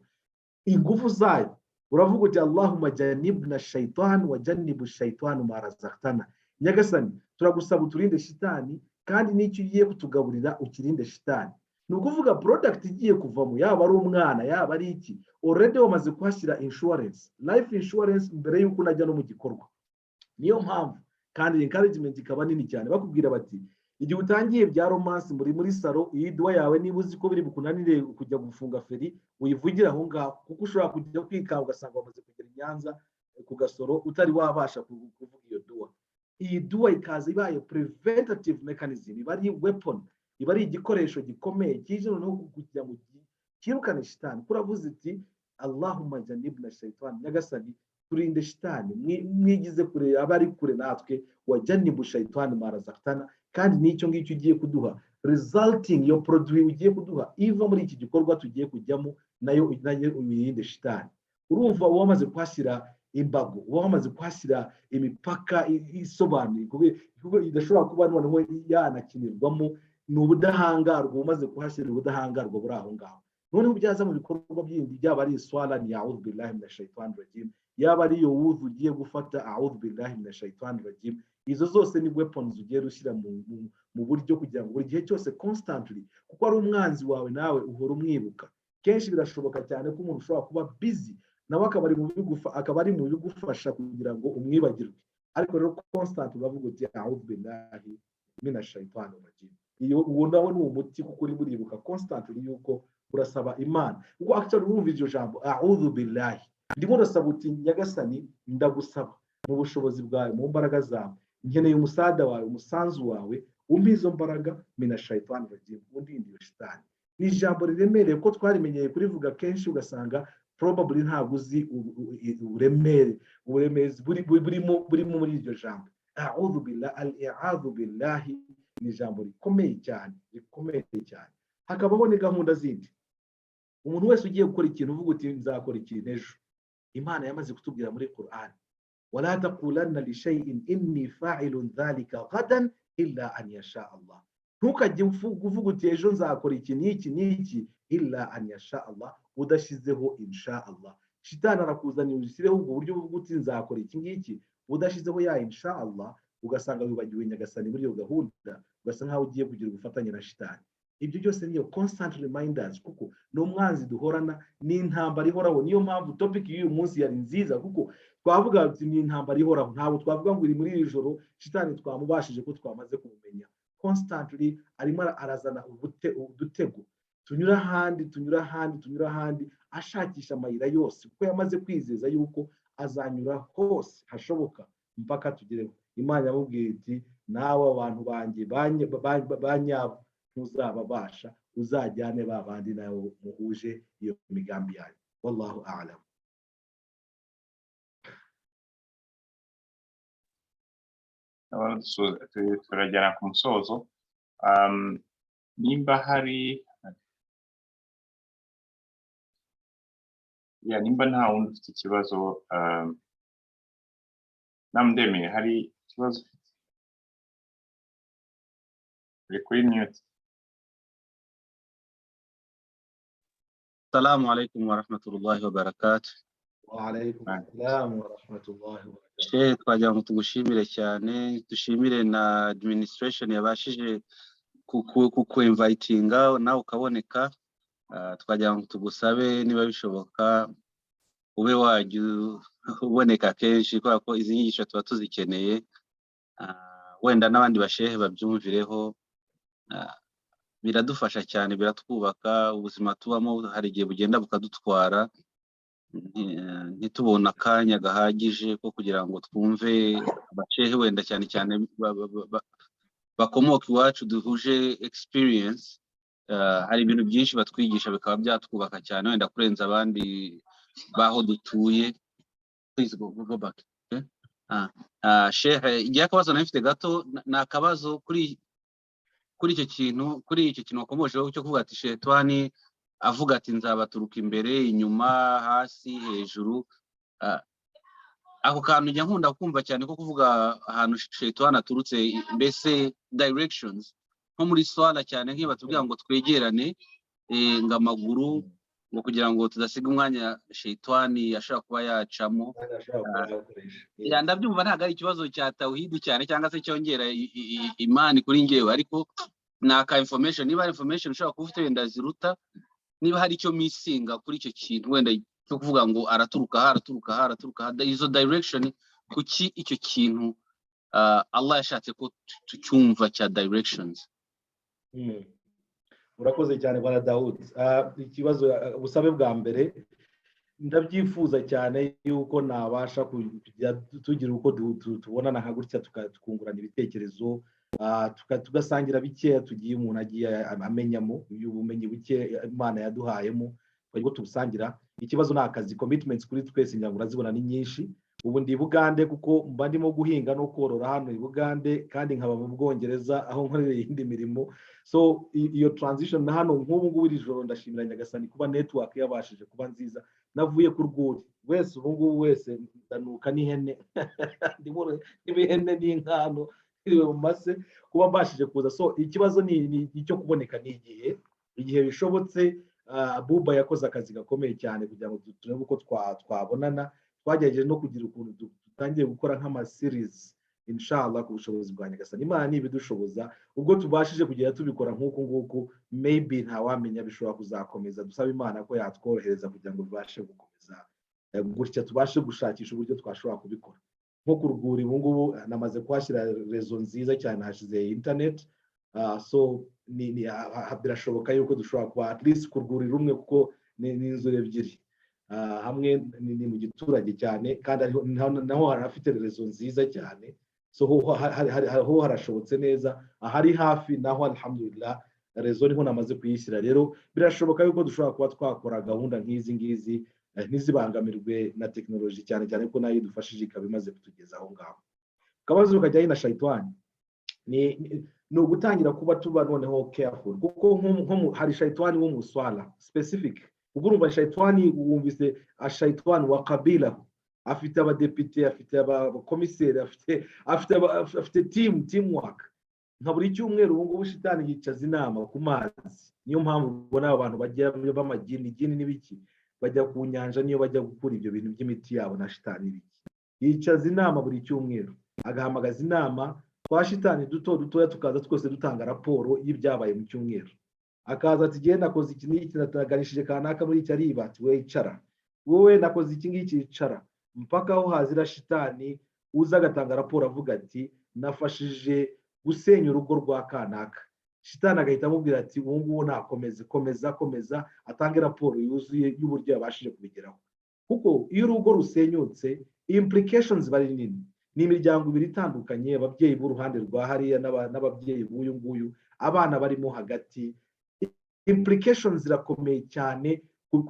ingufu zayo uravuga uti allahumma janibna shaitan wa janibu shaitan ma razaqtana. Nyagasani, turagusaba uturinde shitani, kandi n'icyo ugiye kutugaburira ukirinde shitani. Ni ukuvuga product igiye kuvamo, yaba ari umwana, yaba ari iki, already wamaze kuhashyira insurance, life insurance, mbere y'uko unajya no mu gikorwa. Niyo mpamvu kandi encouragement ikaba nini cyane, bakubwira bati igihe utangiye bya romance muri salon, iyi duwa yawe, niba uzi ko biri bukunanire kujya gufunga feri, uyivugire aho ngaho, kuko ushobora kujya kwikanga ugasanga wamaze kugera i Nyanza ku Gasoro utari wabasha kuvuga iyo duwa. Iyi duwa ikaza ibaye preventative mechanism, iba ari weapon, iba ari igikoresho gikomeye kije noneho kugira ngo kirukane shitani. Kuko uravuze uti allahumma janibna shaitan, nyagasani turinde shitani, mwigize kure, aba ari kure natwe, wa janibu shaitani ma razaqtana, kandi n'icyo ngicyo ugiye kuduha, resulting iyo produit ugiye kuduha iva muri iki gikorwa tugiye kujyamo, nayo uyirinde shitani. Urumva uba wamaze kuhashyira imbago, uba wamaze kuhashyira imipaka isobanuye kuko idashobora kuba noneho yanakinirwamo. Ni ubudahangarwa, umaze kuhashyira ubudahangarwa buri aho ngaho. Noneho byaza mu bikorwa bindi, byaba ari iswala, ni a'udhu billahi minash shaitani rajim, yaba ari iyo wuzu ugiye gufata, a'udhu billahi minash shaitani rajim. Izo zose ni weapons ugiye ushyira mu buryo kugira ngo buri gihe cyose, constantly, kuko ari umwanzi wawe, nawe uhora umwibuka. Kenshi birashoboka cyane ko umuntu ushobora kuba busy nawe akaba ari mu bigufasha kugira ngo umwibagirwe, ariko rero constant uravuga uti a'udhu billahi minash shaitani rajim. Iyo uwo nawe ni umuti, kuko uri buribuka constantly yuko urasaba Imana, kuko actually urumva iryo jambo a'udhu billahi, ndimo ndasaba uti nyagasani, ndagusaba mu bushobozi bwawe, mu mbaraga zawe, nkeneye umusada wawe, umusanzu wawe, umpe izo mbaraga, mina shaitani rajim, undinde iyo shitani. Ni ijambo riremereye ko twarimenyeye kurivuga kenshi, ugasanga probably ntabwo uzi uburemere, uburemezi burimo muri iryo jambo a'udhu billahi. Al-i'adhu billahi ni ijambo rikomeye cyane, rikomeye cyane. Hakabaho ni gahunda zindi, umuntu wese ugiye gukora ikintu, uvuga uti nzakora ikintu ejo. Imana yamaze kutubwira muri Quran, wala taqulanna li shay'in inni fa'ilun dhalika ghadan illa an yasha Allah. Ntukajye uvuga uti ejo nzakora iki n'iki n'iki, illa an yasha Allah, udashyizeho insha Allah. Shitani arakuzanira ushyireho ubwo buryo, uvuga uti nzakora iki ngiki, udashyizeho ya insha Allah, ugasanga wibagiwe nyagasani muri iyo gahunda, ugasa nkaho ugiye kugira ubufatanye na shitani. Ibyo byose niyo constant reminders, kuko ni umwanzi duhorana, ni intambara ihoraho. Niyo mpamvu topic y'uyu munsi yari nziza, kuko twavuga ati ni intambara ihoraho. Ntabwo twavuga ngo iri muri iri joro shitani twamubashije, ko twamaze kumumenya. Constantly arimo arazana udutego tunyura ahandi, tunyura ahandi, tunyura ahandi, ashakisha amayira yose, kuko yamaze kwizeza yuko azanyura hose hashoboka mpaka tugereho. Imana yamubwiye iti nawe abantu banjye banyabo ntuzababasha, uzajyane ba bandi nawe muhuje iyo migambi yanyu. Wallahu a'lam. Turagera ku musozo. Nimba hari ya nimba nta wundi ufite ikibazo, namudemeye, hari ikibazo ufite? Uri kuri mute. السلام عليكم ورحمة الله وبركاته. وعليكم السلام ورحمة الله وبركاته. Shehe, twagira ngo tugushimire cyane, dushimire na administration yabashije kukuinvitinga nawe ukaboneka. Twagira ngo tugusabe niba bishoboka ube wajya uboneka kenshi, kubera ko izi nyigisho tuba tuzikeneye, wenda n'abandi bashehe babyumvireho. Biradufasha cyane, biratwubaka. Ubuzima tubamo hari igihe bugenda bukadutwara, ntitubone akanya gahagije ko kugira ngo twumve abashehe, wenda cyane cyane Bakomoka iwacu, duhuje experience, hari ibintu byinshi batwigisha bikaba byatwubaka cyane wenda kurenza abandi baho dutuye. Please go, go back. Okay? Shehe, igihe akabazo nari mfite gato ni akabazo kuri icyo kintu wakomojeho cyo kuvuga ati shetwani avuga ati nzabaturuka imbere, inyuma, hasi, hejuru. Ako kantu njya nkunda kumva cyane ko kuvuga ahantu shetwani aturutse, mbese directions, nko muri swala cyane nk'iyo batubwira ngo twegerane, ngo amaguru, ngo kugira ngo tudasiga umwanya shetwani ashobora kuba yacamo. Ndabyumva, ntabwo ari ikibazo cya tawhidi cyane cyangwa se cyongera imani kuri ngewe, ariko ni aka information, niba ari information ushobora kuba ufite wenda ziruta, niba hari icyo misinga kuri icyo kintu wenda cyo kuvuga ngo araturuka aha, araturuka aha, araturuka aha, izo direction, kuki icyo kintu Allah yashatse ko tucyumva cya directions? Urakoze cyane, bwana Dawudi. Ikibazo, ubusabe bwa mbere, ndabyifuza cyane yuko nabasha kujya tugira uko tubonana nka gutya, tukungurana ibitekerezo, tugasangira bikeya tugiye umuntu agiye amenyamo, ubumenyi buke Imana yaduhayemo ubwo tubusangira. Ikibazo ni akazi, commitments kuri twese ngira ngo urazibona ni nyinshi. Ubu ndi i Bugande kuko mba ndimo guhinga no korora hano i Bugande, kandi nkaba mu Bwongereza aho nkorera iyindi mirimo. So iyo transition na hano nk'ubu ngubu iri joro, ndashimira Nyagasani kuba network yabashije kuba nziza. Navuye ku rwuri wese, ubu ngubu wese ndanuka n'ihene, ndimo n'ihene n'inkano iriwe mu mase kuba mbashije kuza. So ikibazo ni icyo kuboneka, ni igihe bishobotse. Buba yakoze akazi gakomeye cyane kugira ngo turebe uko twabonana. Twagerageje no kugira ukuntu dutangiye gukora nk'ama series, inshallah, ku bushobozi bwa Nyagasani, Imana nibidushoboza, ubwo tubashije kugenda tubikora nk'uku nguku, maybe ntawamenya, bishobora kuzakomeza. Dusaba Imana ko yatworohereza kugira ngo bibashe gukomeza gutya, tubashe gushakisha uburyo twashobora kubikora. Nko ku rwuri ubu ngubu namaze kuhashyira réseau nziza cyane, hashize internet, so birashoboka yuko dushobora kuba at least ku rwuri rumwe, kuko ni inzu ebyiri hamwe, ni mu giturage cyane, kandi naho harafite réseau nziza cyane. So ho harashobotse neza, ahari hafi naho alhamdulillah réseau niho namaze kuyishyira. Rero birashoboka yuko dushobora kuba twakora gahunda nk'izi ngizi ntizibangamirwe na tekinoloji cyane cyane ko nayo idufashije ikaba imaze kutugeza aho ngaho. Akabazo kajyanye na shayitani ni ugutangira kuba tuba noneho careful, kuko hari shayitani wo mu swala specific. Ubwo urumva shayitani, wumvise ashayitani wa kabila, afite abadepite, afite abakomiseri, afite teamwork. Nka buri cyumweru ubu ngubu shitani yicaza inama ku mazi. Niyo mpamvu ubona abantu bajya b'amagini gini n'ibiki bajya ku nyanja, niyo bajya gukura ibyo bintu by'imiti yabo na shitani n'ibiki. Yicaza inama buri cyumweru, agahamagaza inama twa shitani duto dutoya, tukaza twose dutanga raporo y'ibyabaye mu cyumweru. Akaza ati: "Genda, nakoze iki n'iki, nataganishije kanaka muri iki ariba." Ati: "We icara, wowe nakoze iki ngiki, icara." Mpaka aho hazira shitani uza agatanga raporo avuga ati: "Nafashije gusenya urugo rwa kanaka." Shitani agahita amubwira ati: "Ubu ngubu nakomeze, komeza, komeza," atange raporo yuzuye y'uburyo yabashije kubigeraho. Kuko iyo urugo rusenyutse, implications ziba ari nini. Ni imiryango ibiri itandukanye, ababyeyi b'uruhande rwa hariya n'ababyeyi b'uyu nguyu, abana barimo hagati. Implications zirakomeye cyane.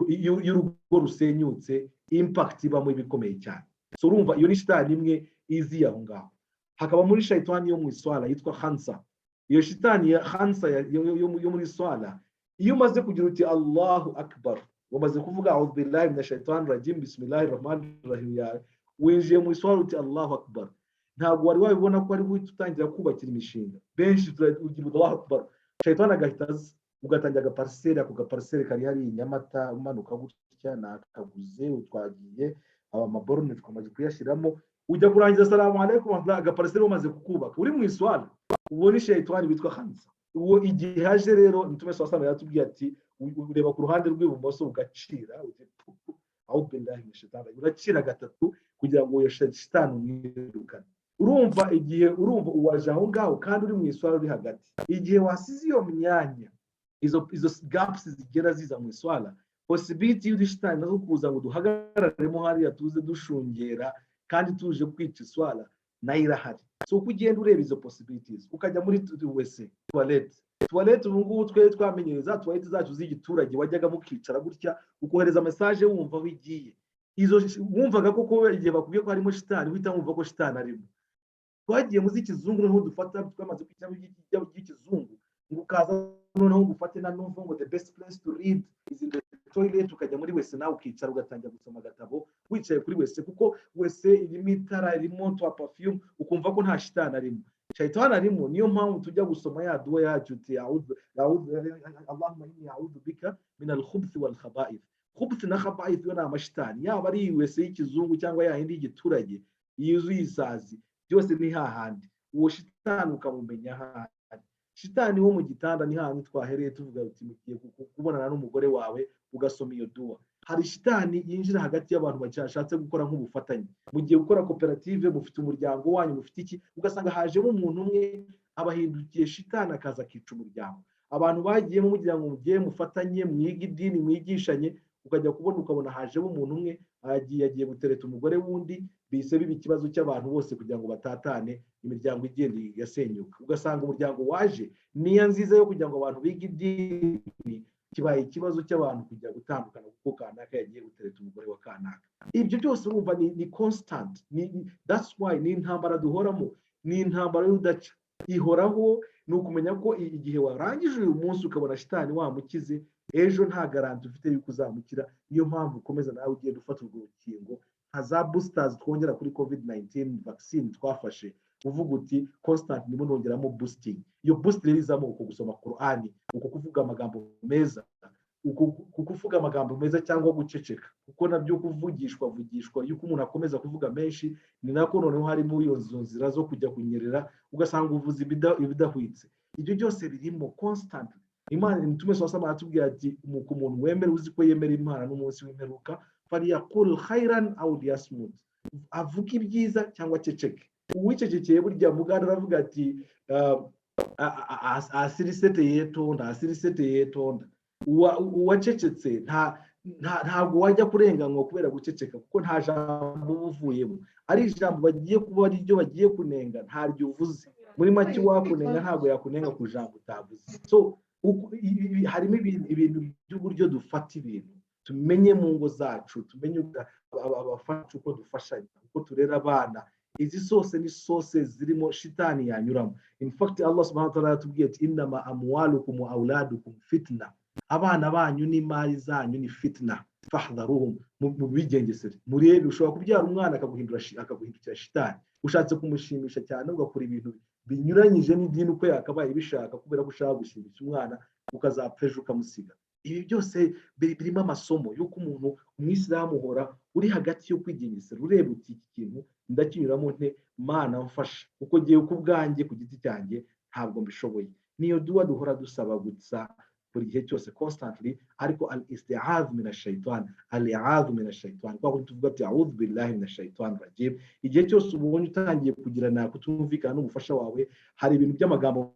Iyo urugo rusenyutse, impact ibamo iba ikomeye cyane. So urumva iyo ni shitani imwe iziye aho ngaho. Hakaba muri shayitani yo mu iswara yitwa Hansa. Iyo shitani ya Hansa yo muri swala, iyo umaze kugira uti "Allahu akbar", umaze kuvuga "A'udhu billahi minash shaitani rajim, bismillahi rahmani rahim" yawe, winjiye mu iswara uti "Allahu akbar", ntabwo wari wabibona ko ari guhita utangira kubakira imishinga. Benshi tugira "Allahu akbar", shayitani agahita aza, ugatangira agapariseri. Ako gapariseri kari hariya i Nyamata, umanuka gutya, nakaguze, twagiye aba amaborone twamaze kuyashyiramo. Ujya kurangiza "Salamu alaikum", agapariseri umaze kukubaka uri mu iswara. Uwo ni shayitani witwa Hansa. Uwo igihe aje rero, Mtume swasana yatubwiye ati ureba ku ruhande rw'ibumoso ugacira, "A'udhu billahi minash shaitani", uracira gatatu kugira ngo iyo shitani umwirukane. Urumva igihe, urumva uwaje aho ngaho kandi uri mu iswara uri hagati, igihe wasize iyo myanya, izo gaps zigera ziza mu iswara, possibility y'udushitani nazo kuza ngo duhagararemo hariya, tuze dushungera kandi tuje kwica iswara, Nayo irahari. So uko ugenda ureba izo possibilities, ukajya muri WC, toilette. Toilette ubu ngubu twe twamenyereza toilette zacu z'igiturage, wajyagamo ukicara gutya, ukohereza message, wumva aho igiye. Izo wumvaga ko igihe bakubwiye ko harimo shitani, uhita wumva ko shitani arimo. Twagiye mu z'ikizungu, noneho dufata twamaze kwishyiramo iby'ikizungu, ngo ukaza noneho ngo ufate na novel, ngo "The best place to read is in the toilet." Ukajya muri WC nawe ukicara, ugatangira gusoma agatabo wicaye kuri WC, kuko WC irimo itara, irimo twa perfume, ukumva ko nta shitani arimo, shayitani arimo. Niyo mpamvu tujya gusoma ya duwa yacu uti "Allahumma inni a'udhu bika min al-khubuthi wal khaba'ith." Khubuthi na khaba'ith yo ni amashitani, yaba ari WC y'ikizungu cyangwa ya yindi y'igiturage yuzuye isazi, byose ni hahandi. Uwo shitani ukamumenya ahari. Shitani wo mu gitanda ni hahandi twahereye tuvuga uti mugiye kubonana n'umugore wawe, ugasoma iyo duwa. Hari shitani yinjira hagati y'abantu bashatse gukora nk'ubufatanye, mugiye gukora koperative, mufite umuryango wanyu, mufite iki, ugasanga hajemo umuntu umwe abahindukiye shitani, akaza akica umuryango. Abantu bagiyemo mugira ngo mugiye mufatanye, mwige idini, mwigishanye, ukajya kubona ukabona hajemo umuntu umwe agiye gutereta umugore w'undi, bihise biba ikibazo cy'abantu bose kugira ngo batatane, imiryango igenda igasenyuka. Ugasanga umuryango waje niya nziza yo kugira ngo abantu bige idini, kibaye ikibazo cy'abantu kujya gutandukana kuko kanaka yagiye gutereta umugore wa kanaka. Ibyo byose urumva ni constant, that's why ni intambara duhoramo, ni intambara y'udaca ihoraho. Ni ukumenya ko igihe warangije uyu munsi ukabona shitani wamukize, ejo nta garantie ufite yuko uzamukira. Niyo mpamvu ukomeza nawe ugenda ufata urwo rukingo, nka za boosters twongera kuri COVID 19 vaccine twafashe, uvuga uti constant ndimo nongeramo boosting. Iyo boost rero izamo uko gusoma Qur'ani, uko kuvuga amagambo meza, uko kuvuga amagambo meza cyangwa guceceka, kuko nabyo kuvugishwa vugishwa, yuko umuntu akomeza kuvuga menshi, ni nako noneho harimo iyo nzira zo kujya kunyerera, ugasanga uvuze ibidahwitse. Ibyo byose birimo constant. Imana Mtume swalla aratubwira ati ku muntu wemera, uzi ko yemera Imana n'umunsi w'imperuka, falyaqul khairan aw liyasmut, avuga ibyiza cyangwa aceceke. Uwicecekeye, burya muganda aravuga ati "Asirise yetonda, asirise yetonda." Uwacecetse ntabwo wajya kurenganywa kubera guceceka, kuko nta jambo uba uvuyemo. Ari ijambo bagiye kuba ari ryo bagiye kunenga, ntaryo uvuze. Muri make, uwakunenga ntabwo yakunenga ku jambo utavuze. So harimo ibintu by'uburyo dufata ibintu, tumenye mu ngo zacu, tumenye abafasha, uko dufashanya, uko turera abana. Izi zose ni sose zirimo shitani yanyuramo. In fact, Allah subhanahu wa ta'ala yatubwiye ati innama amwalukum wa auladukum fitna, abana banyu n'imari zanyu ni fitna, fahdharuhum, mubigengesere, murebe. Ushobora kubyara umwana akaguhindura, akaguhindukira shitani. Ushatse kumushimisha cyane, ugakora ibintu binyuranyije n'idini uko yakabaye bishaka, kubera ko ushaka gushimisha umwana, ukazapfa ejo ukamusiga. Ibi byose birimo amasomo y'uko umuntu umwisilamu uhora uri hagati yo kwigengesera, ureba uti iki kintu ndakinyuramo nte? Mana mfasha, kuko ngewe ku bwanjye, ku giti cyanjye, ntabwo mbishoboye. Niyo duwa duhora dusaba gusa buri gihe cyose, constantly. Ariko al isti'adh min ash-shaytan, al i'adh min ash-shaytan, kwa kundi tuvuga ati a'udhu billahi min ash-shaytan rajim. Igihe cyose ubonye utangiye kugirana kutumvikana n'umufasha wawe, hari ibintu by'amagambo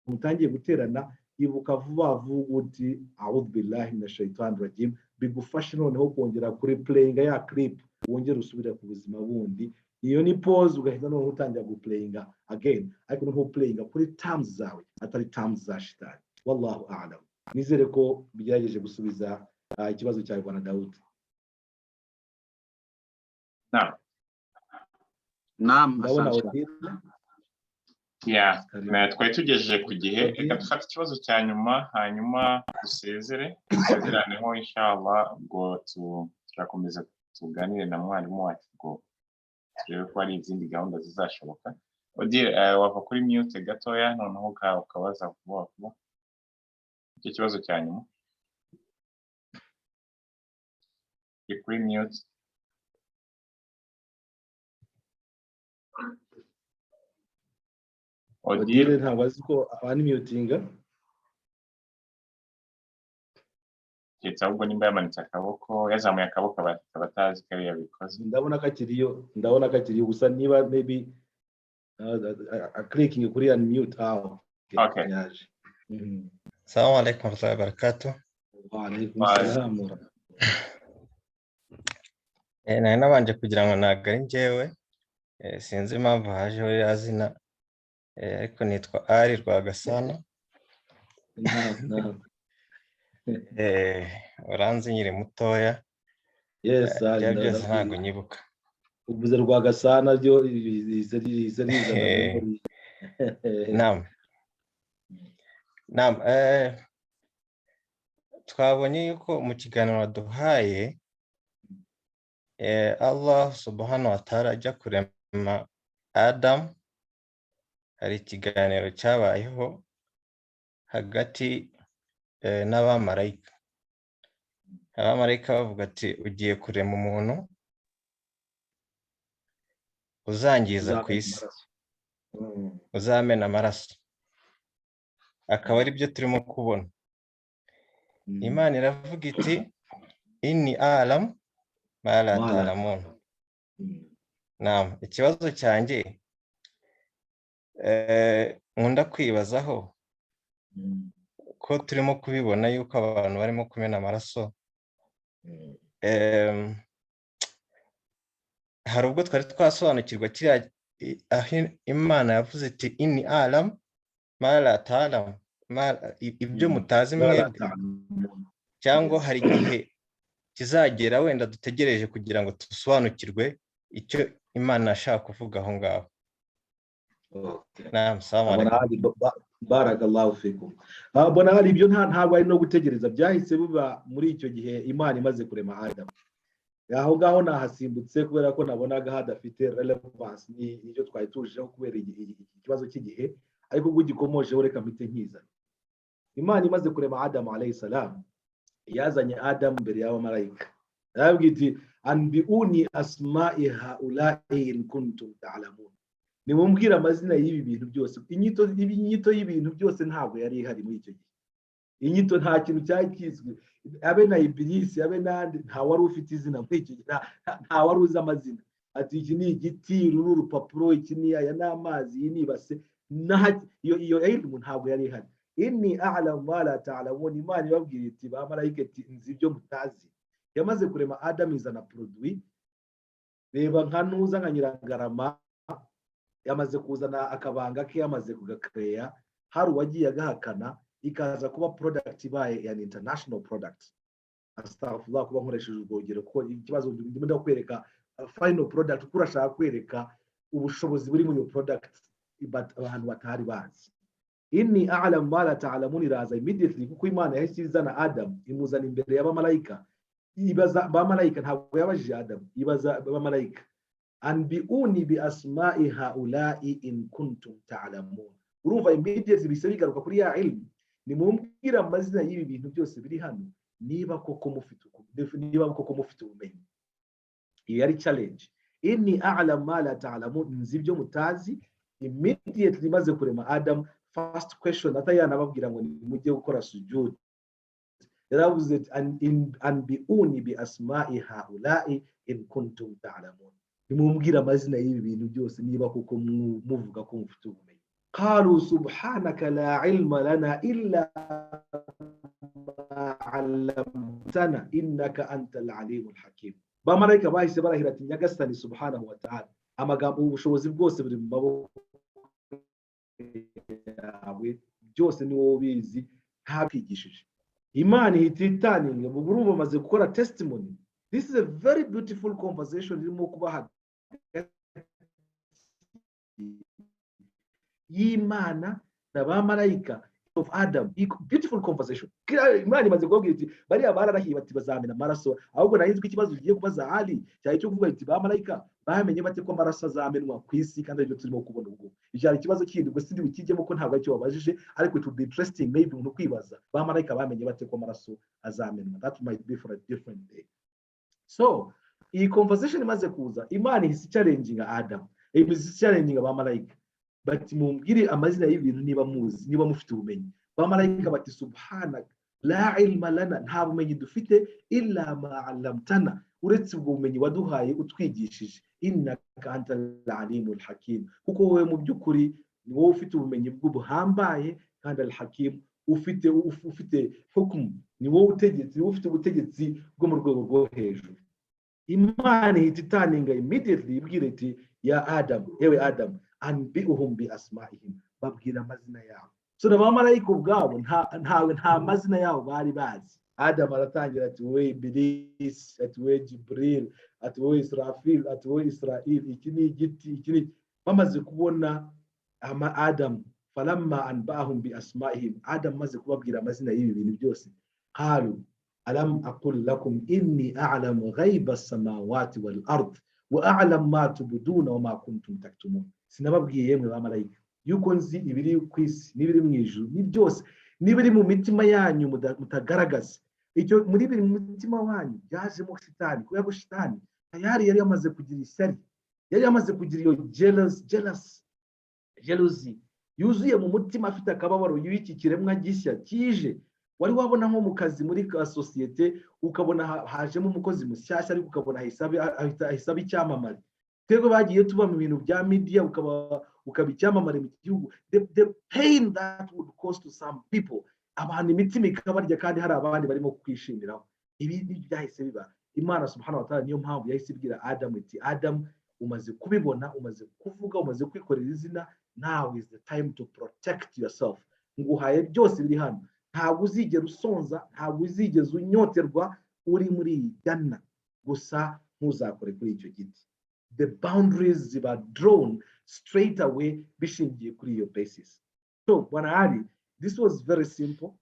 mutangiye guterana, ibuka vuba vuba uti a'udhu billahi min ash-shaytan rajim, bigufashe noneho kongera kuri playinga ya clip, wongere usubire ku buzima bundi. Iyo ni pause, ugahita noneho utangira guplayinga again, ariko noneho playinga kuri terms zawe, atari terms za shitani. Wallahu a'lam. Nizere ko bigerageje gusubiza ikibazo cyawe, bwana Dawudi. Naam. Naam. Ndabona Asante. Odile. Yeah. Karibu. Twari tugejeje ku gihe, reka dufate ikibazo cya nyuma, hanyuma dusezere, dusezeraneho inshallah. Ubwo turakomeza tuganire na mwarimu wacu, ubwo turebe ko hari izindi gahunda zizashoboka. Odile, wava kuri mute gatoya, noneho ukabaza vuba vuba icyo kibazo cya nyuma. Uri kuri mute. Odile Odile. Ntabwo azi ko abanimutinga. Keretse ahubwo nimba yamanitse akaboko, yazamuye akaboko, akaba atazi ko ariyo yabikoze. Ndabona ko akiriyo, ndabona ko akiriyo gusa niba maybe clicking kuri unmute. Ah, okay. Okay. Yaje. Assalamu alaikum warahmatullahi wabarakatuh. Wa alaikum Wa salam wa Nari nabanje kugira ngo ntabwo ari njyewe. Sinzi impamvu hajeho ririya zina, ariko nitwa Ari Rwagasana. Naam. Uranzi nkiri mutoya. Yes. Ibyo Ali, byose ntabwo nyibuka. Uvuze Rwagasana ryo riza riza rizana memory. Naam, twabonye yuko mu kiganiro waduhaye, Allah subhanahu wa ta'ala ajya kurema Adam, hari ikiganiro cyabayeho hagati n'abamarayika. Abamarayika bavuga ati: "Ugiye kurema umuntu uzangiza ku Uzamena isi, amaraso. Uzamena amaraso." Akaba ari byo turimo kubona. Imana iravuga iti: "Inni a'lamu ma la Ma la ta'lamun." Naam, ikibazo cyanjye nkunda kwibazaho, ko turimo kubibona yuko abantu barimo kumena amaraso, hari ubwo twari twasobanukirwa kiriya aho Imana yavuze iti: "Inni a'lamu ma la ta'lamu," ibyo mutazi Ma la mwebwe, ta'lamun. cyangwa hari igihe kizagera wenda dutegereje kugira ngo dusobanukirwe icyo Imana yashaka kuvuga aho ngaho? Naam, salamu Mbona alaikum. hari barakallahu fikum. Mbona hari ibyo ntabwo ari no gutegereza, byahise biba muri icyo gihe Imana imaze kurema Adamu. Aho ngaho nahasimbutse kubera ko nabonaga hadafite relevance n'icyo twari tujeho kubera ikibazo cy'igihe, ariko ubwo ugikomojeho reka mpite nkizana. Imana imaze kurema Adamu alayhi salam, yazanye Adamu imbere y'abamarayika, yarababwiye iti: "Anbi'uni asma'i haula'i in kuntum ta'lamun." Nimumbwire amazina y'ibi bintu byose. Inyito y'ibintu byose ntabwo yari ihari muri icyo gihe. Inyito, nta kintu cyari kizwi, abe na Ibilisi, abe n'andi, nta wari ufite izina muri icyo gihe, nta wari uzi amazina, ati: "Iki ni igiti, uru ni urupapuro, iki ni aya ni amazi, iyi ni ibase." Iyo ilmu ntabwo yari ihari. "Inni a'lamu ma la ta'lamun." Imana ibabwira iti ba marayika iti: "Nzi ibyo mutazi." Yamaze kurema Adamu, izana produit. Reba nka ntuza nka Nyirangarama, yamaze kuzana akabanga ke, yamaze kugakereya, hari uwagiye agahakana, ikaza kuba product ibaye an international product. Astaghfirullah kuba nkoresheje urwo rugero, kuko ikibazo ndimo ndakwereka final product, kuko urashaka kwereka ubushobozi buri muri iyo product, but abantu batari bazi. "Inni a'lamu ma la ta'lamun" iraza immediately kuko Imana yahise izana Adam, imuzana imbere y'abamarayika, ibaza abamarayika. Ntabwo yabajije Adam, ibaza abamarayika: "Anbi'uni bi asma'i haula'i in kuntum ta'lamun." Urumva immediately bise bigaruka kuri ya ilmu: nimumbwire amazina y'ibi bintu byose biri hano niba koko mufite ubumenyi. Iyo yari challenge. "Inni a'lamu ma la ta'lamun," nzi ibyo mutazi. Immediately imaze kurema Adam, first question, atayanababwira ngo nimujye gukora sujud, yaravuze ati: "Anbi'uni bi asma'i haula'i in kuntum ta'lamun." Nimumbwire amazina y'ibi bintu byose niba koko muvuga ko mufite ubumenyi. Qalu subhanaka la ilma lana illa ma 'allamtana innaka antal alimul hakim. Bamarayika bahise barahira ati: "Nyagasani subhanahu wa ta'ala, amagambo, ubushobozi bwose buri mu maboko yawe, byose ni wowe ubizi, ntakwigishije." Imana ihita itaninga. Ubu urumva bamaze gukora testimony. This is a very beautiful conversation irimo kuba hagati y'Imana na ba marayika of Adam. Beautiful conversation. Imana imaze kubabwira iti bariya bararahiye bati bazamena amaraso. Ahubwo nari nzi ko ikibazo ugiye kubaza Ali cyari cyo kuvuga iti: ba marayika bamenye bate ko amaraso azamenwa ku isi, kandi aribyo turimo kubona? Ubwo ibyo hari ikibazo kindi, ubwo sindi bukijyemo ko ntabwo aricyo wabajije, ariko it would be interesting maybe umuntu kwibaza: ba marayika bamenye bate ko amaraso azamenwa? That might be for a different day. So iyi conversation imaze kuza, Imana ihise challenginga Adam, ihise challenginga ba marayika bati: "Mumbwire amazina y'ibintu niba muzi, niba mufite ubumenyi." Bamarayika bati: "Subhanaka la ilma lana," nta bumenyi dufite, "illa ma allamtana," uretse ubwo bumenyi waduhaye utwigishije, "innaka antal alimul hakim," kuko wowe mu by'ukuri ni wowe ufite ubumenyi bw'ubuhambaye, kandi al hakim, ufite hukumu, ni wowe utegetse, ni wowe ufite ubutegetsi bwo mu rwego rwo hejuru. Imana ihita itaninga immediately ibwira iti Ya Adamu, yewe Adamu, anbi'uhum bi asma'ihim, babwira amazina yabo. So n'abamarayika ubwabo ntawe, nta mazina yabo bari bazi. Adamu aratangira ati: "Wowe Ibilisi," ati: "wowe Jibril," ati: "wowe Israfil," ati: "wowe Israel, iki ni igiti, iki ni." Bamaze kubona ama Adamu, falamma anba'ahum bi asma'ihim, Adamu amaze kubabwira amazina y'ibi bintu byose, qalu alam aqul lakum inni a'lamu ghaiba samawati wal ard wa a'lamu ma tubduna wa ma kuntum taktumun. Sinababwiye, yemwe bamarayika, yuko nzi ibiri ku isi n'ibiri mu ijuru, ni byose, n'ibiri mu mitima yanyu mutagaragaza? Icyo muri biri mu mutima wanyu byajemo shitani, kubera ko shitani tayari yari yamaze kugira ishyari, yari yamaze kugira iyo jealous, jealousy yuzuye mu mutima, afite akababaro y'iki kiremwa gishya kije. Wari wabona nko mu kazi, muri ka sosiyete, ukabona hajemo umukozi mushyashya, ariko ukabona ahise aba icyamamare? Twebwe bagiye tuba mu bintu bya media, ukaba icyamamare mu gihugu, the pain that would cause to some people, abantu imitima ikabarya kandi hari abandi barimo kwishimiraho. Ibi ni byahise biba. Imana subhanahu wa ta'ala niyo mpamvu yahise ibwira Adamu iti: "Adamu, umaze kubibona, umaze kuvuga, umaze kwikorera izina, now is the time to protect yourself. Nguhaye byose biri hano, ntabwo uzigera usonza, ntabwo uzigeza unyoterwa uri muri iyi jana, gusa ntuzakore kuri icyo giti." The boundaries ziba drawn straight away bishingiye kuri iyo basis. So bwana Ali, this was very simple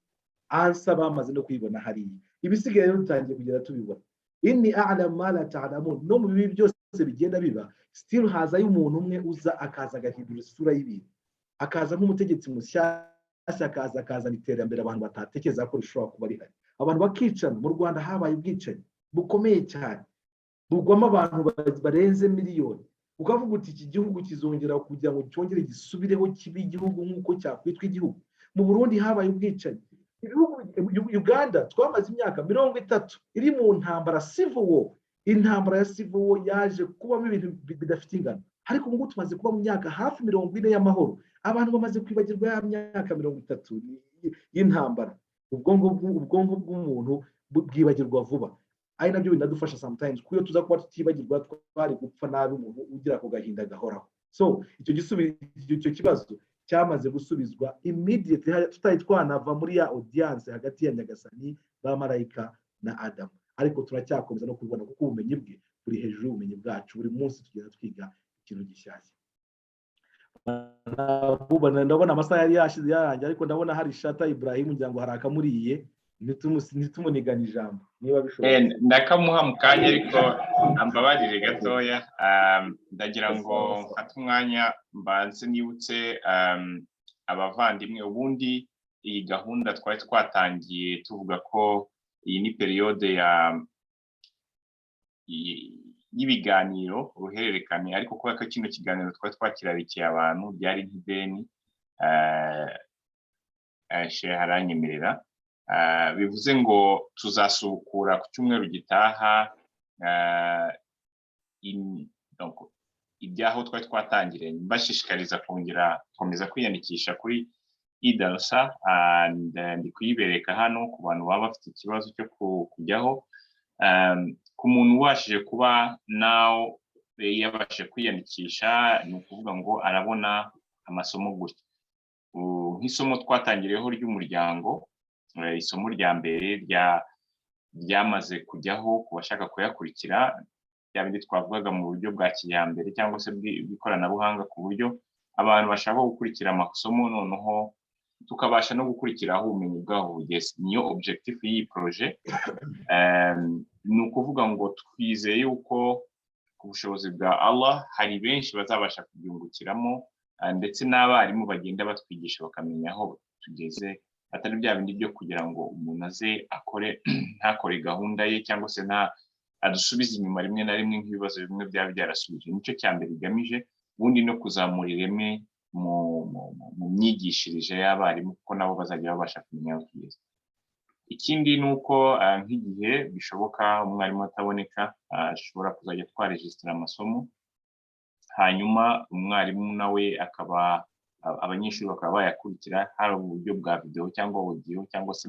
answer. Bamaze no kuyibona hariya, ibisigaye rero dutangiye kugenda tubibona. Inni a'lamu ma la ta'lamun. No mu bibi byose bigenda biba, still hazayo umuntu umwe uza, akaza agahindura isura y'ibintu, akaza nk'umutegetsi mushyashya, akaza akazana iterambere abantu batatekereza ko rishobora kuba rihari, abantu bakicana. Mu Rwanda habaye ubwicanyi bukomeye cyane, bugwamo abantu barenze miliyoni, ukavuga uti: "Iki gihugu kizongera kugira ngo cyongere gisubireho kibe igihugu nk'uko cyakwitwa igihugu?" Mu Burundi habaye ubwicanyi. Ibihugu, Uganda twamaze imyaka 30 iri mu ntambara, civil war. Intambara ya civil war yaje kubamo ibintu bidafite ingano, ariko ubu ngubu tumaze kuba mu myaka hafi 40 y'amahoro. Abantu bamaze kwibagirwa ya myaka 30 y'intambara. Ubwonko bw'umuntu bwibagirwa vuba, ari nabyo binadufasha sometimes, kuko iyo tuza kuba tutibagirwa twari gupfa nabi, umuntu ugira ako gahinda gahoraho. So icyo gisubizo, icyo kibazo cyamaze gusubizwa immediately, tutari twanava muri ya audience hagati ya Nyagasani, ba marayika na Adamu. Ariko turacyakomeza no kubibona, kuko ubumenyi bwe buri hejuru y'ubumenyi bwacu. Buri munsi tugenda twiga ikintu gishyashya. Ndabona amasaha yari yashize, yarangiye, ariko ndabona hari Shata Ibrahim, ngira ngo hari akamuriye, ntitumunigane ijambo niba bishoboka. Ndakamuha mu kanya, ariko ambabarire gatoya. Ndagira ngo mfate umwanya mbanze nibutse abavandimwe. Ubundi iyi gahunda twari twatangiye tuvuga ko iyi ni période ya y'ibiganiro uruhererekane, ariko kubera ko kino kiganiro twari twakirarikiye abantu byari nk'ideni, shehe aranyemerera, bivuze ngo tuzasubukura ku cyumweru gitaha donc, ibyaho twari twatangiriye. Mbashishikariza kongera gukomeza kwiyandikisha kuri idarasa. Ndi kuyibereka hano ku bantu baba bafite ikibazo cyo kujyaho. Ku muntu ubashije kuba nawe yabashije kwiyandikisha, ni ukuvuga ngo arabona amasomo gutya. Nk'isomo twatangiriyeho ry'umuryango, isomo rya mbere ryamaze kujyaho ku bashaka kuyakurikira, bya bindi twavugaga mu buryo bwa kijyambere cyangwa se bw'ikoranabuhanga, ku buryo abantu bashaka gukurikira amasomo, noneho tukabasha no gukurikira aho ubumenyi bwabo bugeze. Niyo objectif y'iyi projet. Ni ukuvuga ngo twizeye yuko ku bushobozi bwa Allah hari benshi bazabasha kubyungukiramo, ndetse n'abarimu bagenda batwigisha bakamenya aho tugeze, atari bya bindi byo kugira ngo umuntu aze akore ntakore gahunda ye, cyangwa se nta adusubize inyuma rimwe na rimwe nk'ibibazo bimwe byaba byarasubije. Nicyo cya mbere igamije. Ubundi no kuzamura ireme mu myigishirize y'abarimu, kuko nabo bazajya babasha kumenya aho tugeze. Ikindi ni uko nk'igihe bishoboka umwarimu ataboneka, ashobora kuzajya twaregisitara amasomo, hanyuma umwarimu nawe akaba, abanyeshuri bakaba bayakurikira, hari uburyo bwa videwo cyangwa audio cyangwa se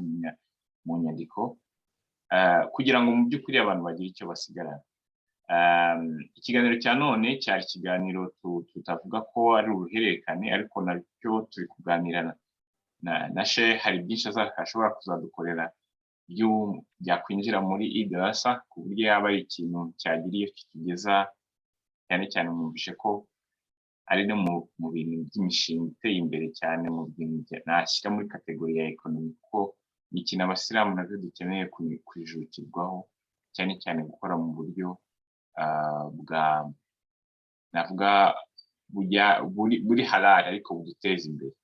mu nyandiko, kugira ngo mu by'ukuri abantu bagire icyo basigarana. Ikiganiro cya none cyari ikiganiro tutavuga ko ari uruhererekane, ariko nacyo turi kuganira na Sheikh. Hari byinshi ashobora kuzadukorera byakwinjira muri idarasa, ku buryo yaba ari ikintu cyagiriye kitugeza cyane cyane. Mwumvishe ko ari no mu bintu by'imishinga iteye imbere cyane, mu bintu nashyira muri catégorie ya économie, kuko ni ikintu abasilamu nabyo dukeneye kwijukirwaho cyane cyane, gukora mu buryo bwa navuga buri halal ariko buduteza imbere.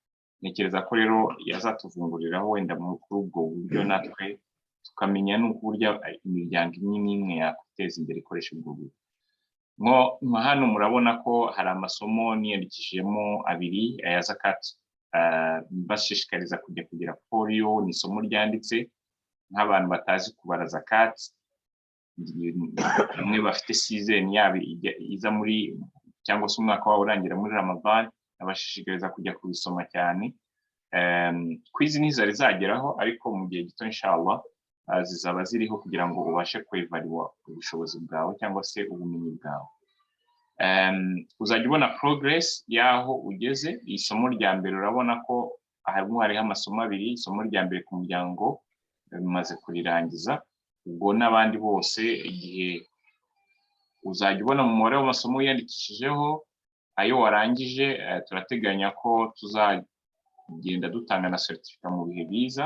Ntekereza ko rero yazatuvunguriraho wenda kuri ubwo buryo, natwe tukamenya n'uko uburyo imiryango imwe n'imwe yakwiteza imbere ikoresha ubwo buryo. Nko hano murabona ko hari amasomo niyandikishijemo abiri ya zakat, bashishikariza kujya kugira poriyo. Ni isomo ryanditse nk'abantu batazi kubara zakat, bamwe bafite season yabo iza muri, cyangwa se umwaka wabo urangira muri Ramadan, abashishikariza kujya kubisoma cyane. Quiz ntizari zageraho, ariko mu gihe gito inshallah zizaba ziriho kugira ngo ubashe kwevaluwa ubushobozi bwawe cyangwa se ubumenyi bwawe. Uzajya ubona progress y'aho ugeze. Isomo rya mbere, urabona ko harimo hariho amasomo abiri. Isomo rya mbere ku muryango bimaze kurirangiza. Ubwo n'abandi bose, igihe uzajya ubona mu mubare w'amasomo wiyandikishijeho, ayo warangije. Turateganya ko tuzagenda dutanga na certificat mu bihe biza.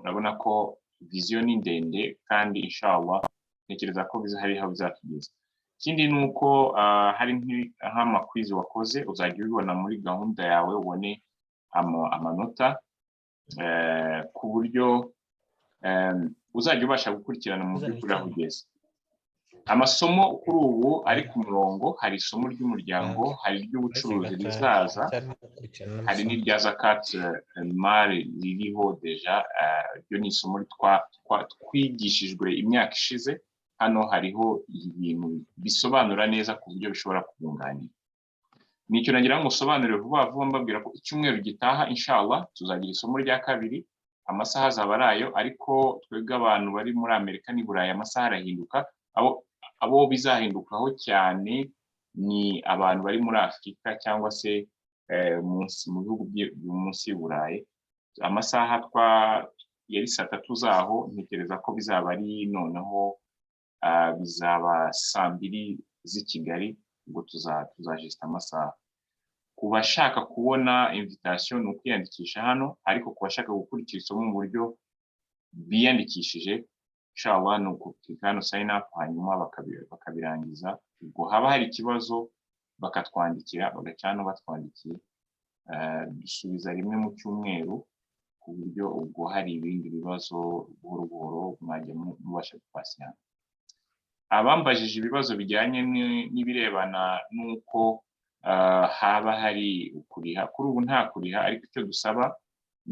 Urabona ko vision ni ndende, kandi inshallah ntekereza ko hari aho bizatugeza. Ikindi ni uko hari nk'ama quiz wakoze, uzajya ubibona muri gahunda yawe, ubone amanota, ku buryo uzajya ubasha gukurikirana mu by'ukuri aho ugeze. Amasomo kuri ubu ari ku murongo: hari isomo ry'umuryango, hari iry'ubucuruzi rizaza, hari n'irya zakat mari ririho déjà. Ryo ni isomo twigishijwe imyaka ishize. Hano hariho ibintu bisobanura neza ku buryo bishobora kubunganira. Nicyo nagira ngo usobanurire vuba vuba, mbabwira ko icyumweru gitaha inshallah tuzagira isomo rya kabiri. Amasaha azaba ari ayo, ariko twebwe abantu bari muri Amerika n'i Burayi amasaha arahinduka. Abo bizahindukaho cyane ni abantu bari muri Afurika cyangwa se mu bihugu byo munsi y'u Burayi. Amasaha twa yari saa 3 zaho, ntekereza ko bizaba ari noneho bizaba saa 2 z'i Kigali. Ubwo tuzajisita amasaha. Ku bashaka kubona invitation ni ukwiyandikisha hano, ariko ku bashaka gukurikira isomo mu buryo biyandikishije, inshallah ni ukukika hano sign up, hanyuma bakabirangiza. Ubwo haba hari ikibazo bakatwandikira, bagaca hano batwandikiye. Dusubiza rimwe mu cyumweru, ku buryo ubwo hari ibindi bibazo buhoro buhoro mwajya mubasha gupasiyana. Abambajije ibibazo bijyanye n'ibirebana n'uko haba hari ukuriha, kuri ubu nta kuriha, ariko icyo dusaba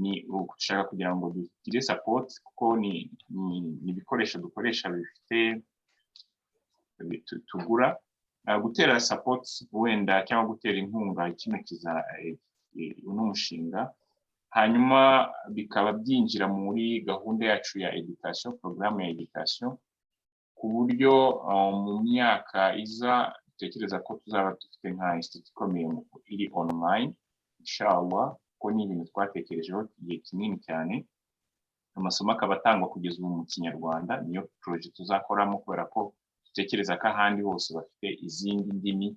ni ugushaka kugira ngo dugire support, kuko ni ibikoresho dukoresha bifite tugura. Gutera support wenda cyangwa gutera inkunga kino kiza, uno mushinga, hanyuma bikaba byinjira muri gahunda yacu ya education, porogaramu ya education, ku buryo mu myaka iza dutekereza ko tuzaba dufite nka institut ikomeye iri online inshallah, ko ni ibintu twatekerejeho igihe kinini cyane. Amasomo akaba atangwa kugeza ubu mu Kinyarwanda, niyo projet tuzakoramo, kubera ko dutekereza ko ahandi hose bafite izindi ndimi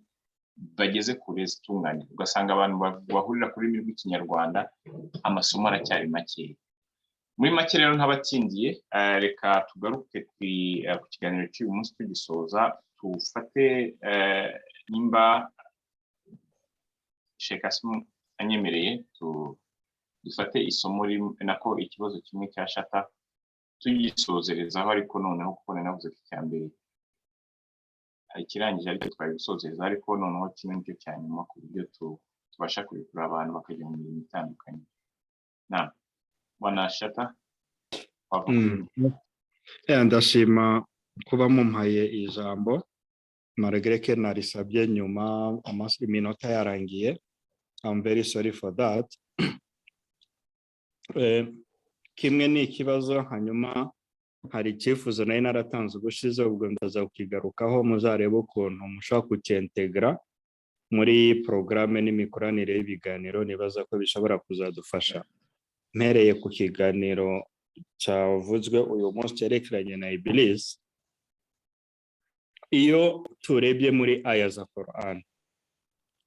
bageze kure zitunganye, ugasanga abantu bahurira ku rurimi rw'Ikinyarwanda amasomo aracyari makeya. Muri make rero, ntabatindiye, reka tugaruke ku kiganiro cy'uyu munsi. Tugisoza, tufate nimba Sheikh Asimu anyemereye, dufate isomo nako ikibazo kimwe cya Shata tugisozerezaho, ariko noneho kuko navuze ko icya mbere ikirangije aricyo twari gusozereza, ariko noneho kimwe nicyo cya nyuma, ku buryo tubasha kurekura abantu bakajya mu mirimo itandukanye. Na bwana Shata. Ndashima kuba mumpaye ijambo malgré que narisabye nyuma, iminota yarangiye. I'm very sorry for that. Kimwe ni ikibazo, hanyuma Hari icyifuzo nari naratanze ubushize, ubwo ndaza kukigarukaho, muzarebe ukuntu mushobora kucyentegara muri porogaramu n'imikoranire y'ibiganiro. Nibaza ko bishobora kuzadufasha. Mpereye ku kiganiro cyavuzwe uyu munsi cyerekeranye na Ibilisi, iyo turebye muri aya za Korani,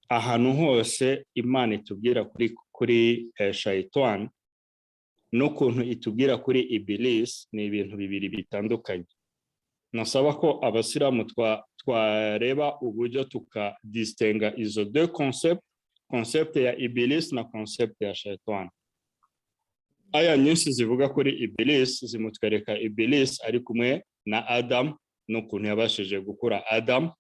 ahantu hose Imana itubwira kuri shayitani n'ukuntu itubwira kuri Ibilisi, ni ibintu bibiri bitandukanye. Nasaba ko abasilamu twareba uburyo tukadisitenga izo deux concept, concept ya Ibilisi na concept ya shayitani. Aya nyinshi zivuga kuri Ibilisi zimutwereka Ibilisi ari kumwe na Adamu n'ukuntu yabashije gukura Adamu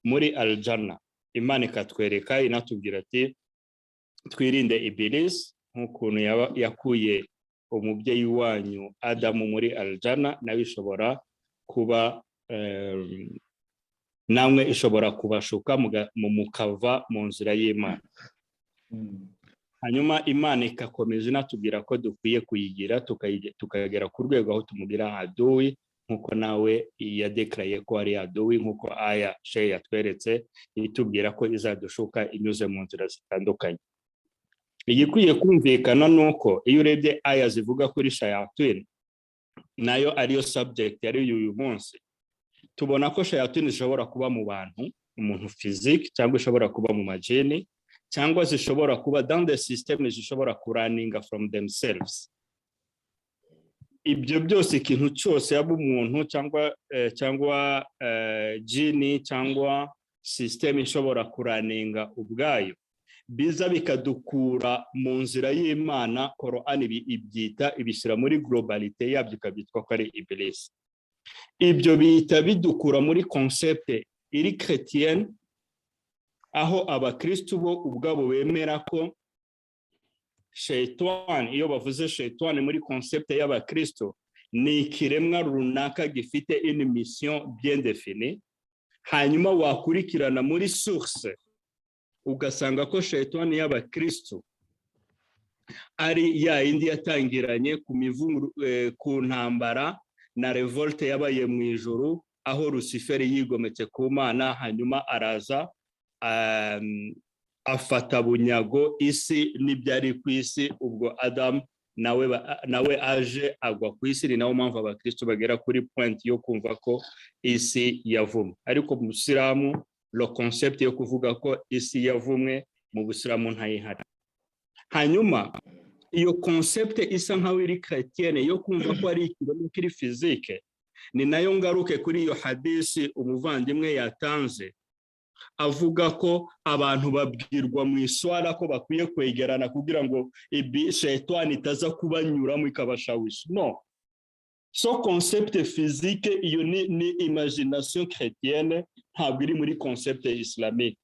muri Aljana. Imana ikatwereka, inatubwira ati twirinde Ibilisi nk'ukuntu yakuye umubyeyi wanyu Adamu muri Aljana, nawe ishobora kuba namwe ishobora kubashuka mukava mu nzira y'Imana. Hanyuma Imana igakomeza inatubwira ko dukwiye kuyigira, tukagera ku rwego aho tumugira aduwi, nk'uko nawe yadekaraye ko ari aduwi, nk'uko aya she yatweretse itubwira ko izadushuka inyuze mu nzira zitandukanye. Igikwiye kumvikana ni uko iyo urebye aya zivuga kuri shayatini, nayo ariyo subject yari uyu munsi, tubona ko shayatini zishobora kuba mu bantu, umuntu physique, cyangwa ishobora kuba mu majini, cyangwa zishobora kuba dans des systèmes zishobora kuraninga from themselves. Ibyo byose, ikintu cyose, yaba umuntu cyangwa jini cyangwa système ishobora kuraninga ubwayo, biza bikadukura mu nzira y'Imana, Korani ibyita, ibishyira muri globalité yabyo, ikabyitwa ko ari Ibilisi. Ibyo bihita bidukura muri concept iri chrétienne, aho abakristu bo ubwabo bemera ko shayitani, iyo bavuze shayitani muri concept y'abakristo, ni ikiremwa runaka gifite une mission bien définie. Hanyuma wakurikirana muri source, ugasanga ko shayitani y'abakristo ari ya yindi yatangiranye ku mivungu, ku ntambara na révolte yabaye mu ijuru, aho Rusiferi yigometse ku Mana, hanyuma araza afata bunyago isi n'ibyari ku isi. Ubwo Adamu nawe aje agwa ku isi. Ni nayo mpamvu abakristo bagera kuri point yo kumva ko isi yavumwe. Ariko mu busilamu, le concept yo kuvuga ko isi yavumwe mu busilamu ntayihari. Hanyuma iyo concept isa nkaho iri chrétienne yo kumva ko ari ikiremwa kiri physique, ni nayo ngaruke kuri iyo hadisi umuvandimwe yatanze, avuga ko abantu babwirwa mu iswara ko bakwiye kwegerana kugira ngo ibi shayitani itaza kubanyuramo ikabashawisha. No so concept physique, iyo ni imagination chrétienne, ntabwo iri muri concept islamique.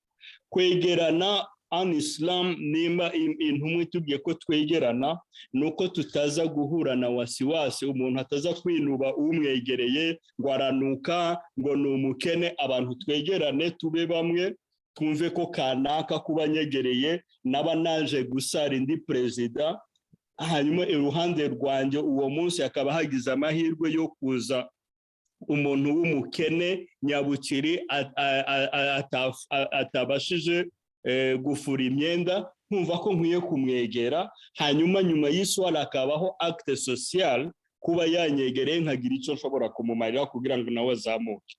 Kwegerana en islam, nimba intumwa itubwiye ko twegerana, ni uko tutaza guhura na wasiwasi, umuntu ataza kwinuba umwegereye ngo aranuka, ngo ni umukene. Abantu twegerane, tube bamwe, twumve ko kanaka kuba nyegereye, naba naje gusara indi perezida, hanyuma iruhande rwanjye uwo munsi hakaba hagize amahirwe yo kuza umuntu w'umukene nyabukiri atabashije gufura imyenda, nkumva ko nkwiye kumwegera. Hanyuma nyuma y'iswara hakabaho acte social, kuba yanyegereye nkagira icyo nshobora kumumarira kugira ngo nawe azamuke.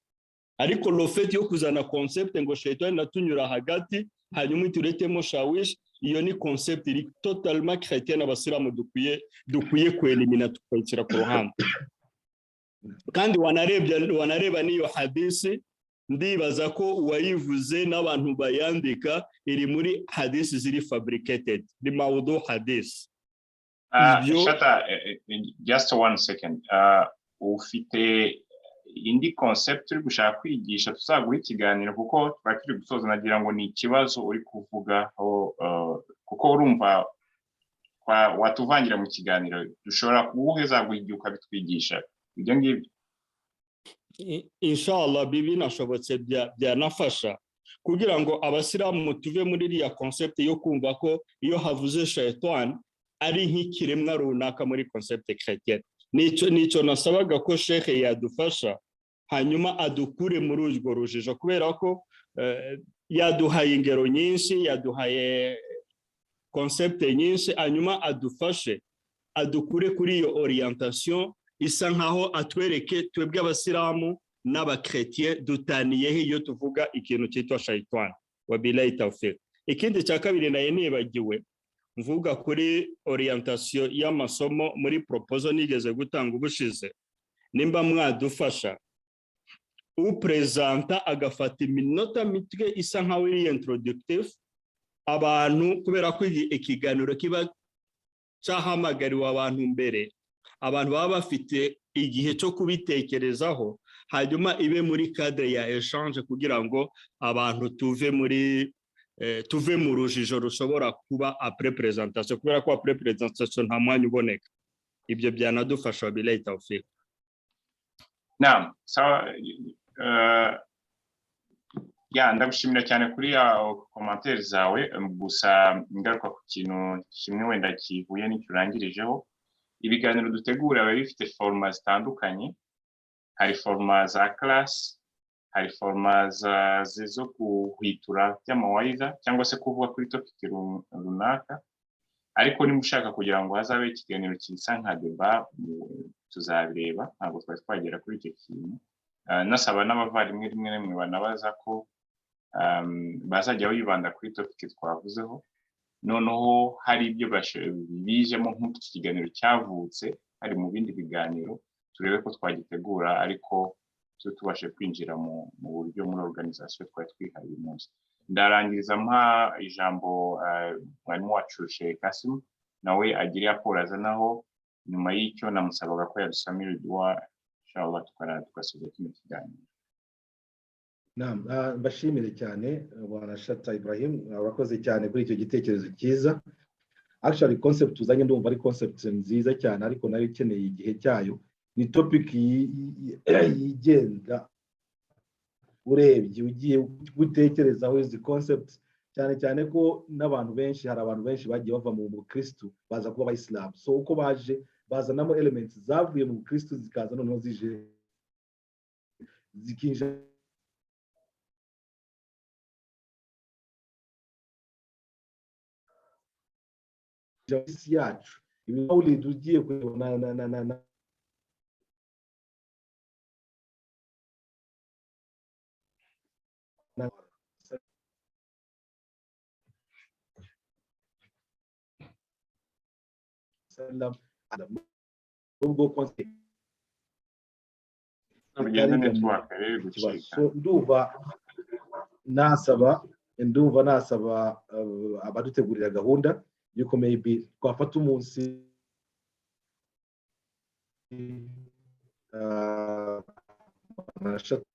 Ariko le fait yo kuzana concept ngo shayitani natunyura hagati, hanyuma ituretemo shawish, iyo ni concept iri totalement chrétienne, abasilamu dukwiye kwelimina, tukayishyira ku ruhande. Kandi wanareba n'iyo hadisi, ndibaza ko uwayivuze n'abantu bayandika, iri muri hadisi ziri fabricated, ni mawudu hadisi. Shata, just one second. Ufite indi concept uri gushaka kwigisha, tuzaguha ikiganiro kuko twari turi gusoza. Nagira ngo ni ikibazo uri kuvugaho, kuko urumva watuvangira mu kiganiro. Dushobora kuguheza igihe ukabitwigisha ibyo ngibyo. Inshallah, bibi binashobotse byanafasha kugira ngo abasilamu tuve muri iriya concept yo kumva ko iyo havuze shayitani ari nk'ikiremwa runaka muri concept chrétienne. Nicyo nasabaga ko shekhe yadufasha, hanyuma adukure muri urwo rujijo, kubera ko yaduhaye ingero nyinshi, yaduhaye concept nyinshi, hanyuma adufashe adukure kuri iyo orientation isa nkaho atwereke twebwe abasilamu n'abakretien dutaniyeho iyo tuvuga ikintu cyitwa shayitani. Wabilayi tawfik. Ikindi cya kabiri nayo nibagiwe mvuga kuri orientation y'amasomo muri proposal nigeze gutanga ubushize, nimba mwadufasha upresenta agafata iminota mitwe isa nkaho iri introductive abantu, kubera ko ikiganiro kiba cyahamagariwe abantu mbere, abantu baba bafite igihe cyo kubitekerezaho, hanyuma ibe muri cadre ya échange kugira ngo abantu tuve mu rujijo rushobora kuba après présentation, kubera ko après présentation nta mwanya uboneka. Ibyo byanadufasha. Wabilayi tawfik. Naam, sawa. Ya, ndagushimira cyane kuri ya commentaire zawe. Gusa ngaruka ku kintu kimwe wenda kihuye n'icyo urangirijeho: ibiganiro dutegura biba bifite format zitandukanye. Hari format za class, hari format zo guhwitura by'amawayiza cyangwa se kuvuga kuri topic runaka. Ariko niba ushaka kugira ngo hazabe ikiganiro gisa nka débat, tuzabireba. Ntabwo twari twagera kuri icyo kintu. Nasaba n'abavandimwe rimwe na rimwe banabaza ko bazajya bibanda kuri topic twavuzeho, noneho hari ibyo bijemo nk'uko iki kiganiro cyavutse hari mu bindi biganiro, turebe ko twagitegura, ariko tubashe kwinjira mu buryo muri organisation twari twihaye uyu munsi. Ndarangiriza mpa ijambo mwarimu wacu Sheikh Kasim, nawe agire raporo azanaho. Nyuma y'icyo namusabaga ko yadusamira iduwa, inshallah tugasoza kino kiganiro. Mbashimire cyane, Bwana Shata Ibrahim, urakoze cyane kuri icyo gitekerezo cyiza. Actually, concept uzanye ndumva ari concept nziza cyane, ariko nayo ikeneye igihe cyayo. Ni topic yigenga. Urebye ugiye gutekerezaho izi concept, cyane cyane ko n'abantu benshi, hari abantu benshi bagiye bava mu bukristu baza kuba abayisilamu. So uko baje bazanamo elements zavuye mu bukristu, zikaza noneho zije zikinjira isi yacu. Ibimawulidi ugiye kureba na nubwo ndumva nasaba abadutegurira gahunda yuko maybe twafata umunsi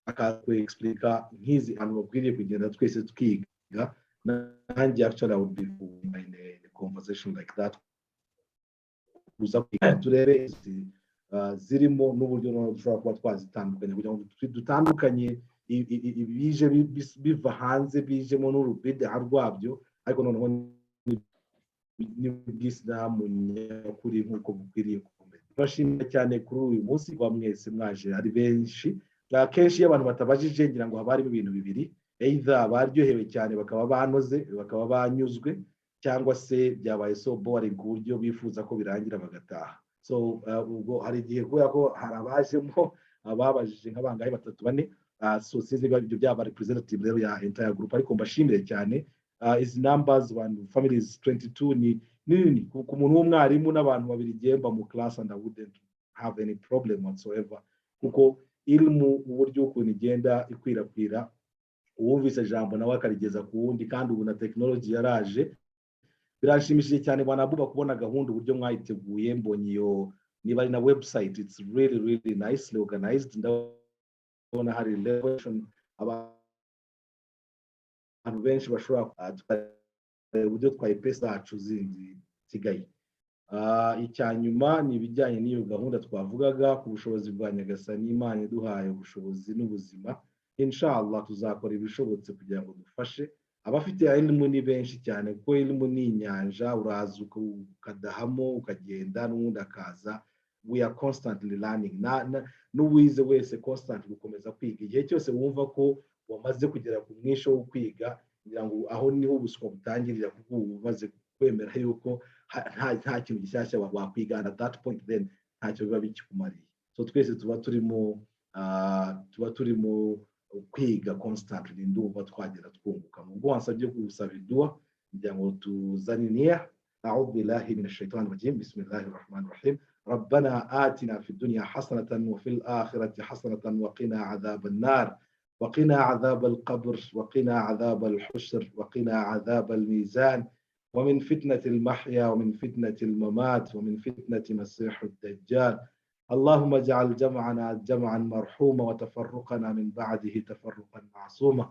akaexplica nk'izi hantu bakwiriye kugenda twese twiga. Nanjye actually I would be in a conversation like that, kuza turebe zirimo n'uburyo dushobora kuba twazitandukanya, kugira ngo dutandukanye ibije biva hanze bijemo n'urubida rwabyo, ariko noneho n'ubwisilamu nyakuri nk'uko bukwiriye kumera. Bashimira cyane kuri uyu munsi kuba mwese mwaje ari benshi. Akenshi iyo abantu batabajije, ngira ngo haba harimo ibintu bibiri: either baryohewe cyane bakaba banoze, bakaba banyuzwe, cyangwa se byabaye so boring ku buryo bifuza ko birangira bagataha. So ubwo hari igihe, kubera ko hari abajemo ababajije nk'abangahe, batatu, bane, so sinzi niba ibyo byaba representative rero ya entire group, ariko mbashimire cyane. Izi numbers, abantu, families 22 ni nini ku muntu w'umwarimu n'abantu babiri gemba mu class, and I wouldn't have any problem whatsoever, kuko ilmu uburyo ukuntu igenda ikwirakwira, uwumvise ijambo nawe akarigeza ku wundi, kandi ubu na technology yaraje. Birashimishije cyane, bwana Buba, kubona gahunda uburyo mwayiteguye. Mbonye iyo niba ari na website, it's really really nicely organized. Ndabona hari revolution, abantu benshi bashobora uburyo twayipesa zacu zindi zisigaye. Icya nyuma ni ibijyanye n'iyo gahunda twavugaga. Ku bushobozi bwa Nyagasani, Imana iduhaye ubushobozi n'ubuzima, inshallah tuzakora ibishobotse kugira ngo dufashe abafite ilmu. Ni benshi cyane, kuko ilmu ni inyanja, uraza ukadahamo ukagenda n'ubundi akaza. We are constantly learning. N'uwize wese constantly gukomeza kwiga. Igihe cyose wumva ko wamaze kugera ku mwisho wo kwiga, kugira ngo aho niho ubuswa butangirira, kuko uba umaze kwemera yuko nta kintu gishyashya wakwigana. At that point then ntacyo biba bikikumariye. So twese tuba turimo kwiga constantly. Ndumva twagera twunguka. Mu bwo wansabye gusaba iduwa, kugira ngo tuzane niya. أعوذ بالله من الشيطان الرجيم، بسم الله الرحمن الرحيم. ربنا آتنا في الدنيا حسنة وفي الآخرة حسنة وقنا عذاب النار وقنا عذاب القبر وقنا عذاب الحشر وقنا عذاب الميزان ومن فتنة المحيا ومن فتنة الممات ومن فتنة مسيح الدجال. اللهم اجعل جمعنا جمعا مرحوما وتفرقنا من بعده تفرقا معصوما.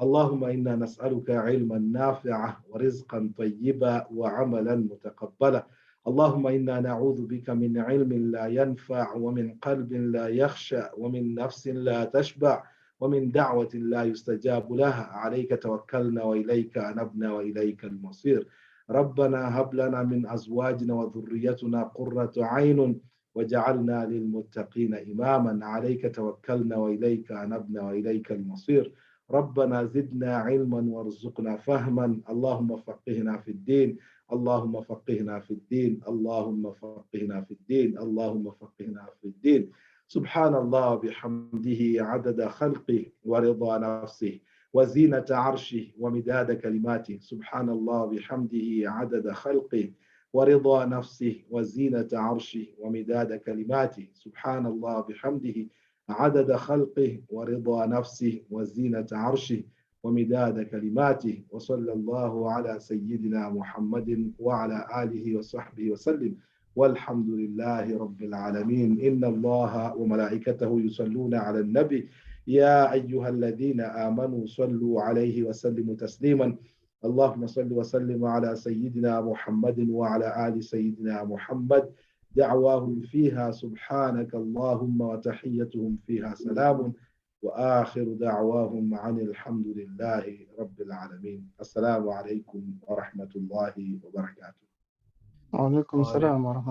اللهم إنا نسألك علما نافعا ورزقا طيبا وعملا متقبلا. اللهم إنا نعوذ بك من علم لا ينفع ومن قلب لا يخشع ومن نفس لا تشبع ومن دعوة لا يستجاب لها. عليك توكلنا وإليك أنبنا وإليك المصير. ربنا هب لنا من أزواجنا وذريتنا قرة عين وجعلنا للمتقين إماما. عليك توكلنا وإليك أنبنا وإليك المصير. ربنا زدنا علما وارزقنا فهما. اللهم فقهنا في الدين، اللهم فقهنا في الدين، اللهم فقهنا في الدين، اللهم فقهنا في الدين. سبحان الله بحمده عدد خلقه ورضا نفسه وزينة عرشه ومداد كلماته. سبحان الله بحمده عدد خلقه ورضا نفسه وزينة عرشه ومداد كلماته. سبحان الله بحمده عدد خلقه ورضا نفسه وزينة عرشه ومداد كلماته. وصلى الله على سيدنا محمد وعلى آله وصحبه وسلم، والحمد لله رب العالمين. إن الله وملائكته يصلون على النبي، يا أيها الذين آمنوا صلوا عليه وسلموا تسليما. اللهم صل وسلم على سيدنا محمد وعلى آل سيدنا محمد. دعواهم فيها سبحانك اللهم وتحيتهم فيها سلام، وآخر دعواهم عن الحمد لله رب العالمين. السلام عليكم ورحمة الله وبركاته. وعليكم السلام ورحمة